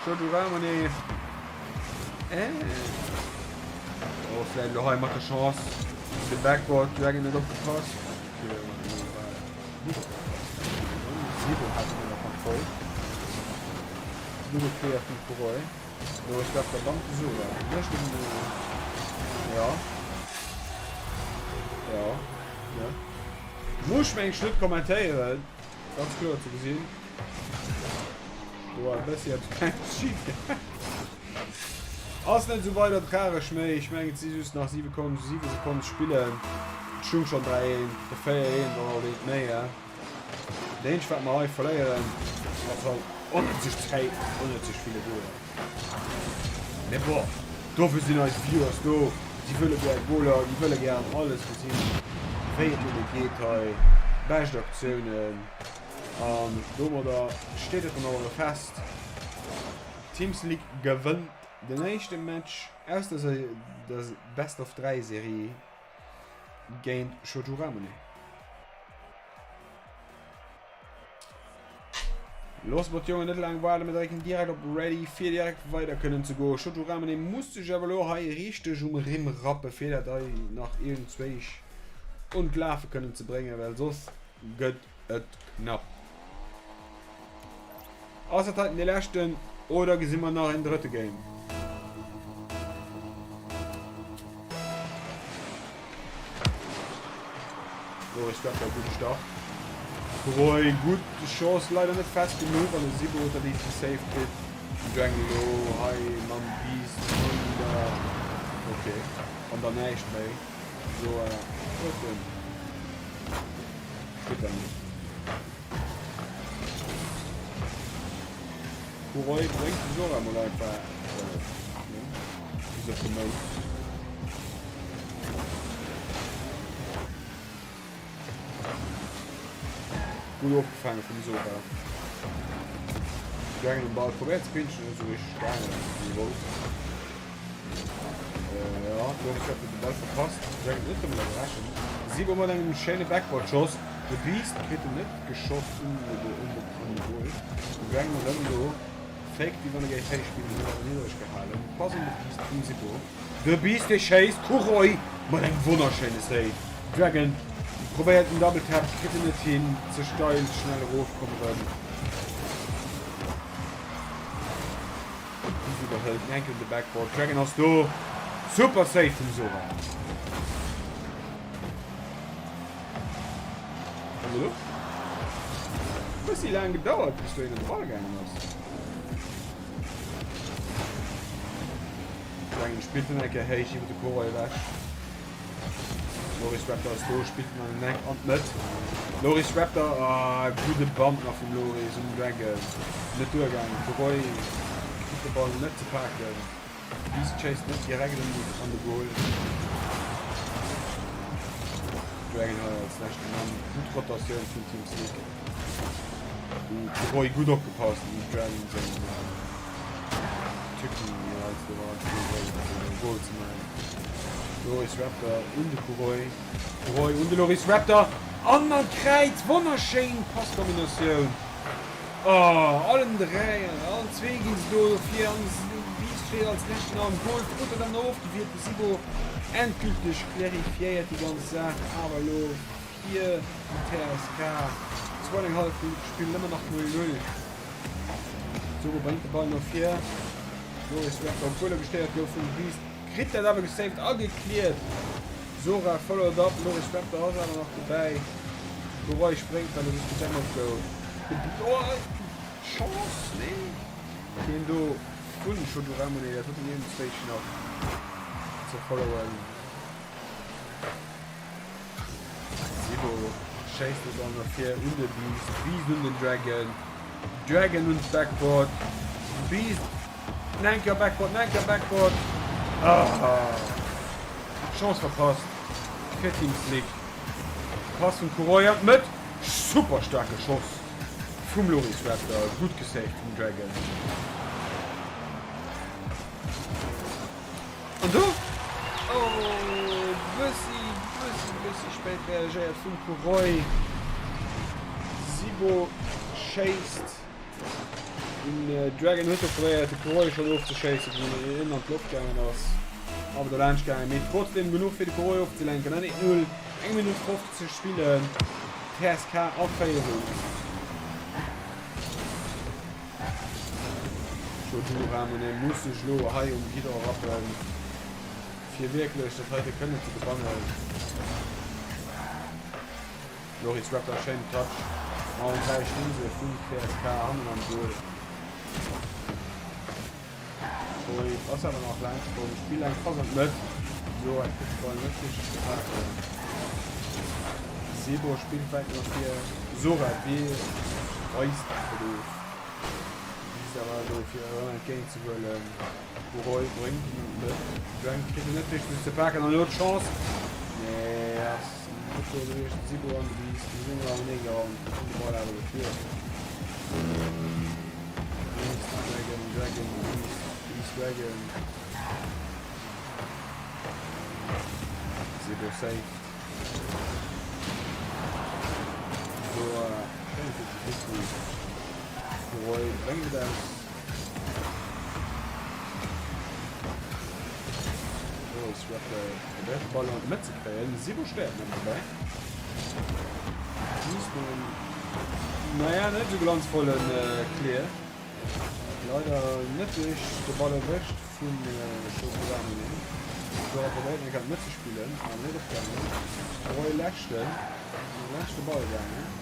Giorgio Ramone. Äh. Oh, vläicht elo hei mat der Chance. De Backboard Dragon net opgepasst. Okay, gutt opgepasst. Sibo hat en ënner Kontroll. Gudde Clear vum Kuroi. Lo ass dat verdammt Sora. Mécht en Ja. Ja. Ja. Muss meng ech net kommentéieren. Ganz kloer ze gesinn. Do war e bëssi eppes klenges schif gaangen. Ass net esou weider tragesch méi. Ech mengen et si just nach 7 Sekonnen, 7 Sekonnen ze spillen. Et stung schon 3 1, de 4 1 dann alt eent méi. Dat eenzegt wat mer hei verléieren ass halt onnëtzeg Zäit, onnëtzeg ville Goler. Mee bon, dofir sinn eis Viewers do. Si wëlle gär Goler, déi wëlle gär alles gesinn, wéi et nëmme geet hei. Bescht Aktiounen. An domadder steet et dann och elo fest, Teams League gewënnt den éischte Match aus der Best of 3 Serie géint Shoujo Ramune. Loosse mer d'Jongen net laang waarden, mir drécken direkt op Ready fir direkt weider kënnen ze goen. Shoto Ramune muss sech awer elo hei richteg um Rimm rappe fir dat hei nach iergendzwéich un d'Lafe kënnen ze bréngen, well soss gëtt et knapp. Ass dat heiten dee leschten oder gesi mer nach een drëtte Game? Loris Raptor, gudde Start. Roy, gutt Chance, leider net fest genuch an de Sibo huet dat easy Save kritt. Dragon elo hei mam Beast an der, ok, an der näischt méi. So huet den kritt er net. Roy bréngt de Sora mol einfach bis op de Mound. Gutt ofgefaange vum Sora. Dragon um Ball probéiert ze pinchen, net esou richteg gaangen wéi e wollt. Äh, ja, Loris huet de Ball verpasst. Dragon net domadder gerechent. Sibo mat engem schéine Backward-Schoss. De Beast kritt en net geschoss un de Goal. De Dragon erëm do. Faked wéi wann e géif héich spillen, huet awer niddereg gehalen. Pass un de Beast vum Sibo. De Beast dee schéisst, Kuroi mat engem wonnerschéine Save. Dragon probéiert den Double Tap, kritt en net hin, ze steil, schnell erof komm erëm. iwwerhëlt en enken de Backboard. Dragon ass do. Super Save vum Sora. An elo? Bëssi laang gedauert bis do een an de Ball gaangen ass. Dragon spillt en eng Kéier héich iwwer de Koroy ewech. Loris Raptor ass do, spillt en an den Eck an d'Mëtt. Loris Raptor, ah, gudde Bump nach vum Loris um Dragon. Net duergaangen. Koroy kritt de Ball net ze paken. Beast chased net direkt an de Goal. Dragon hei als leschte Mann. Gutt Rotatioun vum Team Sneak. De Roy gutt opgepasst um Dragon seng Tücken jeweils do war fir de Goal ze maachen. Loris Raptor un de Kuroy. Kuroy un de Loris Raptor an an d'Kräiz. Wonnerschéin Passkombinatioun. Oh, allen 3, allen zwee ginn se do dofir an de Beast steet als leschten am Goal. D'Fro gëtt dann ofgewiert, de Sibo endgülteg clarifiéiert déi ganz Saach awer elo fir den TSK. Zwou an eng hallef Minutt gespillt, ëmmer nach 0, 0. Soro bréngt de Ball no vir. Loris Raptor, obwuel e gestéiert gouf vum Beast, kritt dat awer gesaved a gecleared. Sora followed up, Loris Raptor ass awer nach dobäi. Leroy spréngt, well e soss gedämmert gouf. Oh, Chance? Nee. Deen do vun Choduramune, dat huet en iergendzwéisch nach ze followen. Sibo schéisst de Ball no vir un de Beast, Beast un den Dragon, Dragon un d'Backboard, Beast Nenker Backboard, Nenker Backboard. Ah. Chance verpasst fir Team Slick. Pass vum Kuroy an d'Mëtt. Super staarke Schoss vum Loris Raptor. Gutt gesaved vum Dragon. An do? Oh, bëssi, bëssi, bëssi spéit reagéiert vum Kuroy. Sibo schéisst. Den Dragon huet do probéiert de Kuroy schonn ofzeschéissen, wéi en an d'Loft gaangen ass, awer do laanscht gaangen, mee trotzdem genuch fir de Kuroy ofzelenken an 1-0, eng Minutt 50 spillen, TSK a Féierung. Jojo Ramone muss sech elo hei um Guidon rappen, fir wierklech dat heite kënnen ze gewannen. Loris Raptor schéinen Touch an 3 Stinn se vum TSK hannen am Goal. Roy ass awer nach laanscht komm, Spill eng Pass an d'Mëtt. Jo, eng kritt de Ball net richteg ze paken. Sebo spillt wäit no vir. Sora wee weist dat of. Wiisst awer elo fir erëm entgéint ze huelen. Roy bréngt en an d'Mëtt. Drang kritt en net richteg ze paken an elo d'Chance. Nee, ass net do gewiescht. Sibo an de Beast, déi sinn elo anenee gerannt. Déi hunn de Ball awer gekläert. Beast, Dragon, Dragon, Beast, Beast, Dragon. Sibo saved. Do, schéin 50-50. Roy bréngt et aus. Loris Raptor probéiert de Ball an d'Mëtt ze kréien. Sibo stéiert net dobäi. Beast no engem, naja, net esou glanzvollen Clear. Leider net esou richteg de Ball erwëscht vun Chocolamine. Sora probéiert eng Kéier an d'Mëtt ze spillen, awer net opgaangen. Roy leschten, laanscht de Ball gaangen.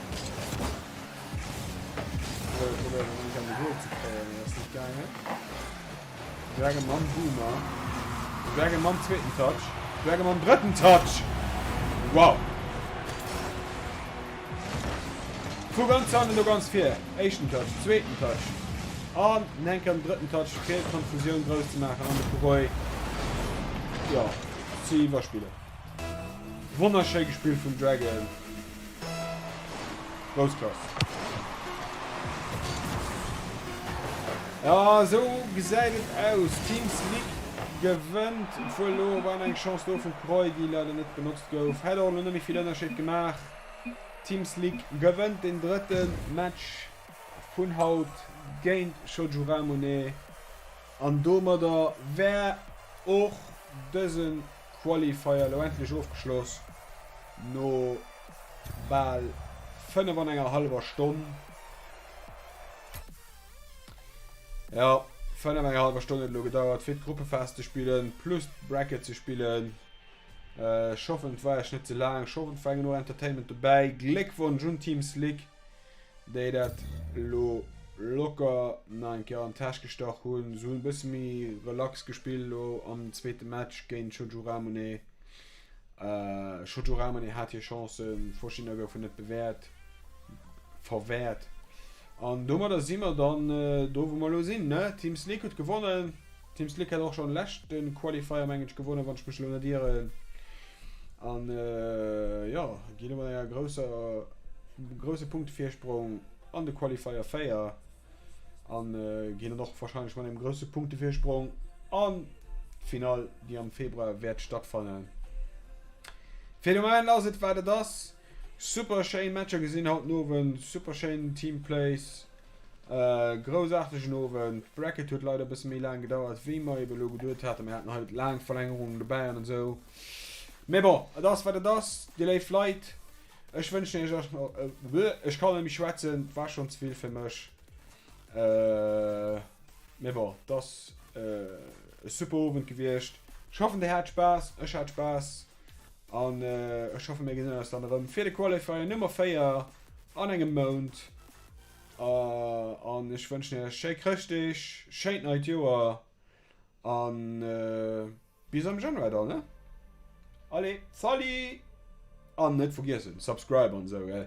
Dragon mam Boomer. Dragon mam zweeten Touch. Dragon mam drëtten Touch. Wow. Vu ganz hannen no ganz vir. Éischten Touch, zweeten Touch. An enk am drëtten Touch fir d'Konfusioun grouss ze maachen an de Kuroy jo ze iwwerspillen. Wonnerschéi gespillt vum Dragon. Grouss Klass. Ja, esou gesäit et aus. Team Slick gewënnt, obwuel elo war eng Chance do vum Croy, déi leider net benotzt gouf. Hätt och elo net méi vill Ënnerscheed gemaach. Team Slick gewënnt den drëtte Match vun haut géint Shojuramune an domadder wär och dëse Qualifier elo endlech ofgeschloss no bal 5 an enger hallwer Stonn. Jo, 5 eng hallwer Stonn huet elo gedauert fir d'Gruppephas ze spillen plus d'Bracket ze spillen. Ech hoffen et war iech net ze laang, ech hoffen et war genuch Entertainment dobäi. Gléckwonsch un Team Slick déi dat elo locker nach eng Kéier an d'Täsch gestach hunn. Se hunn e bësse méi relax gespillt elo am zweete Match géint Shoujo Ramune. Shoujo Ramune hat hir Chancen, verschiddener goufen net bewäert, verwäert. An domadder si mer dann do wou mer elo sinn, ne? Team Slick huet gewonnen. Team Slick hat och schonn leschte Qualifier mengen ech gewonnen, wann ech mech elo net ieren. An jo, ginn elo mat enger grousser, grousse Punktevirsprong an de Qualifier 4 an ginn dann och wahrscheinlech mat engem grousse Punktevirsprong an d'Finall, déi am Februar wäert stattfannen. Fir de Moment ass et wat et ass. Super schéin Matcher gesinn haut den Owend, super schéin Teamplays, groussaartegen Owend. D'Bracket huet leider e bësse méi laang gedauert wéi mer ebe lo geduet haten. Mir haten hei laang Verlängerungen dobäi an esou. Mee bon, et ass wat et ass, dir léif Leit. Ech wënschen iech ech kann net méi schwätzen, et war schonn ze vill fir mech. Mee bon, et ass e super Owend gewiescht. Ech hoffen dir hat Spaass, ech hat Spaass. An ech hoffen mir gesinn eis dann erëm fir de Qualifier Nummer 4 an engem Mount. An ech wënschen iech schéi Chrëschtdeeg, schéint neit Joer an bis am Januar dann, ne? Allez, salut! An net vergiessen, subscribe an esou, gell?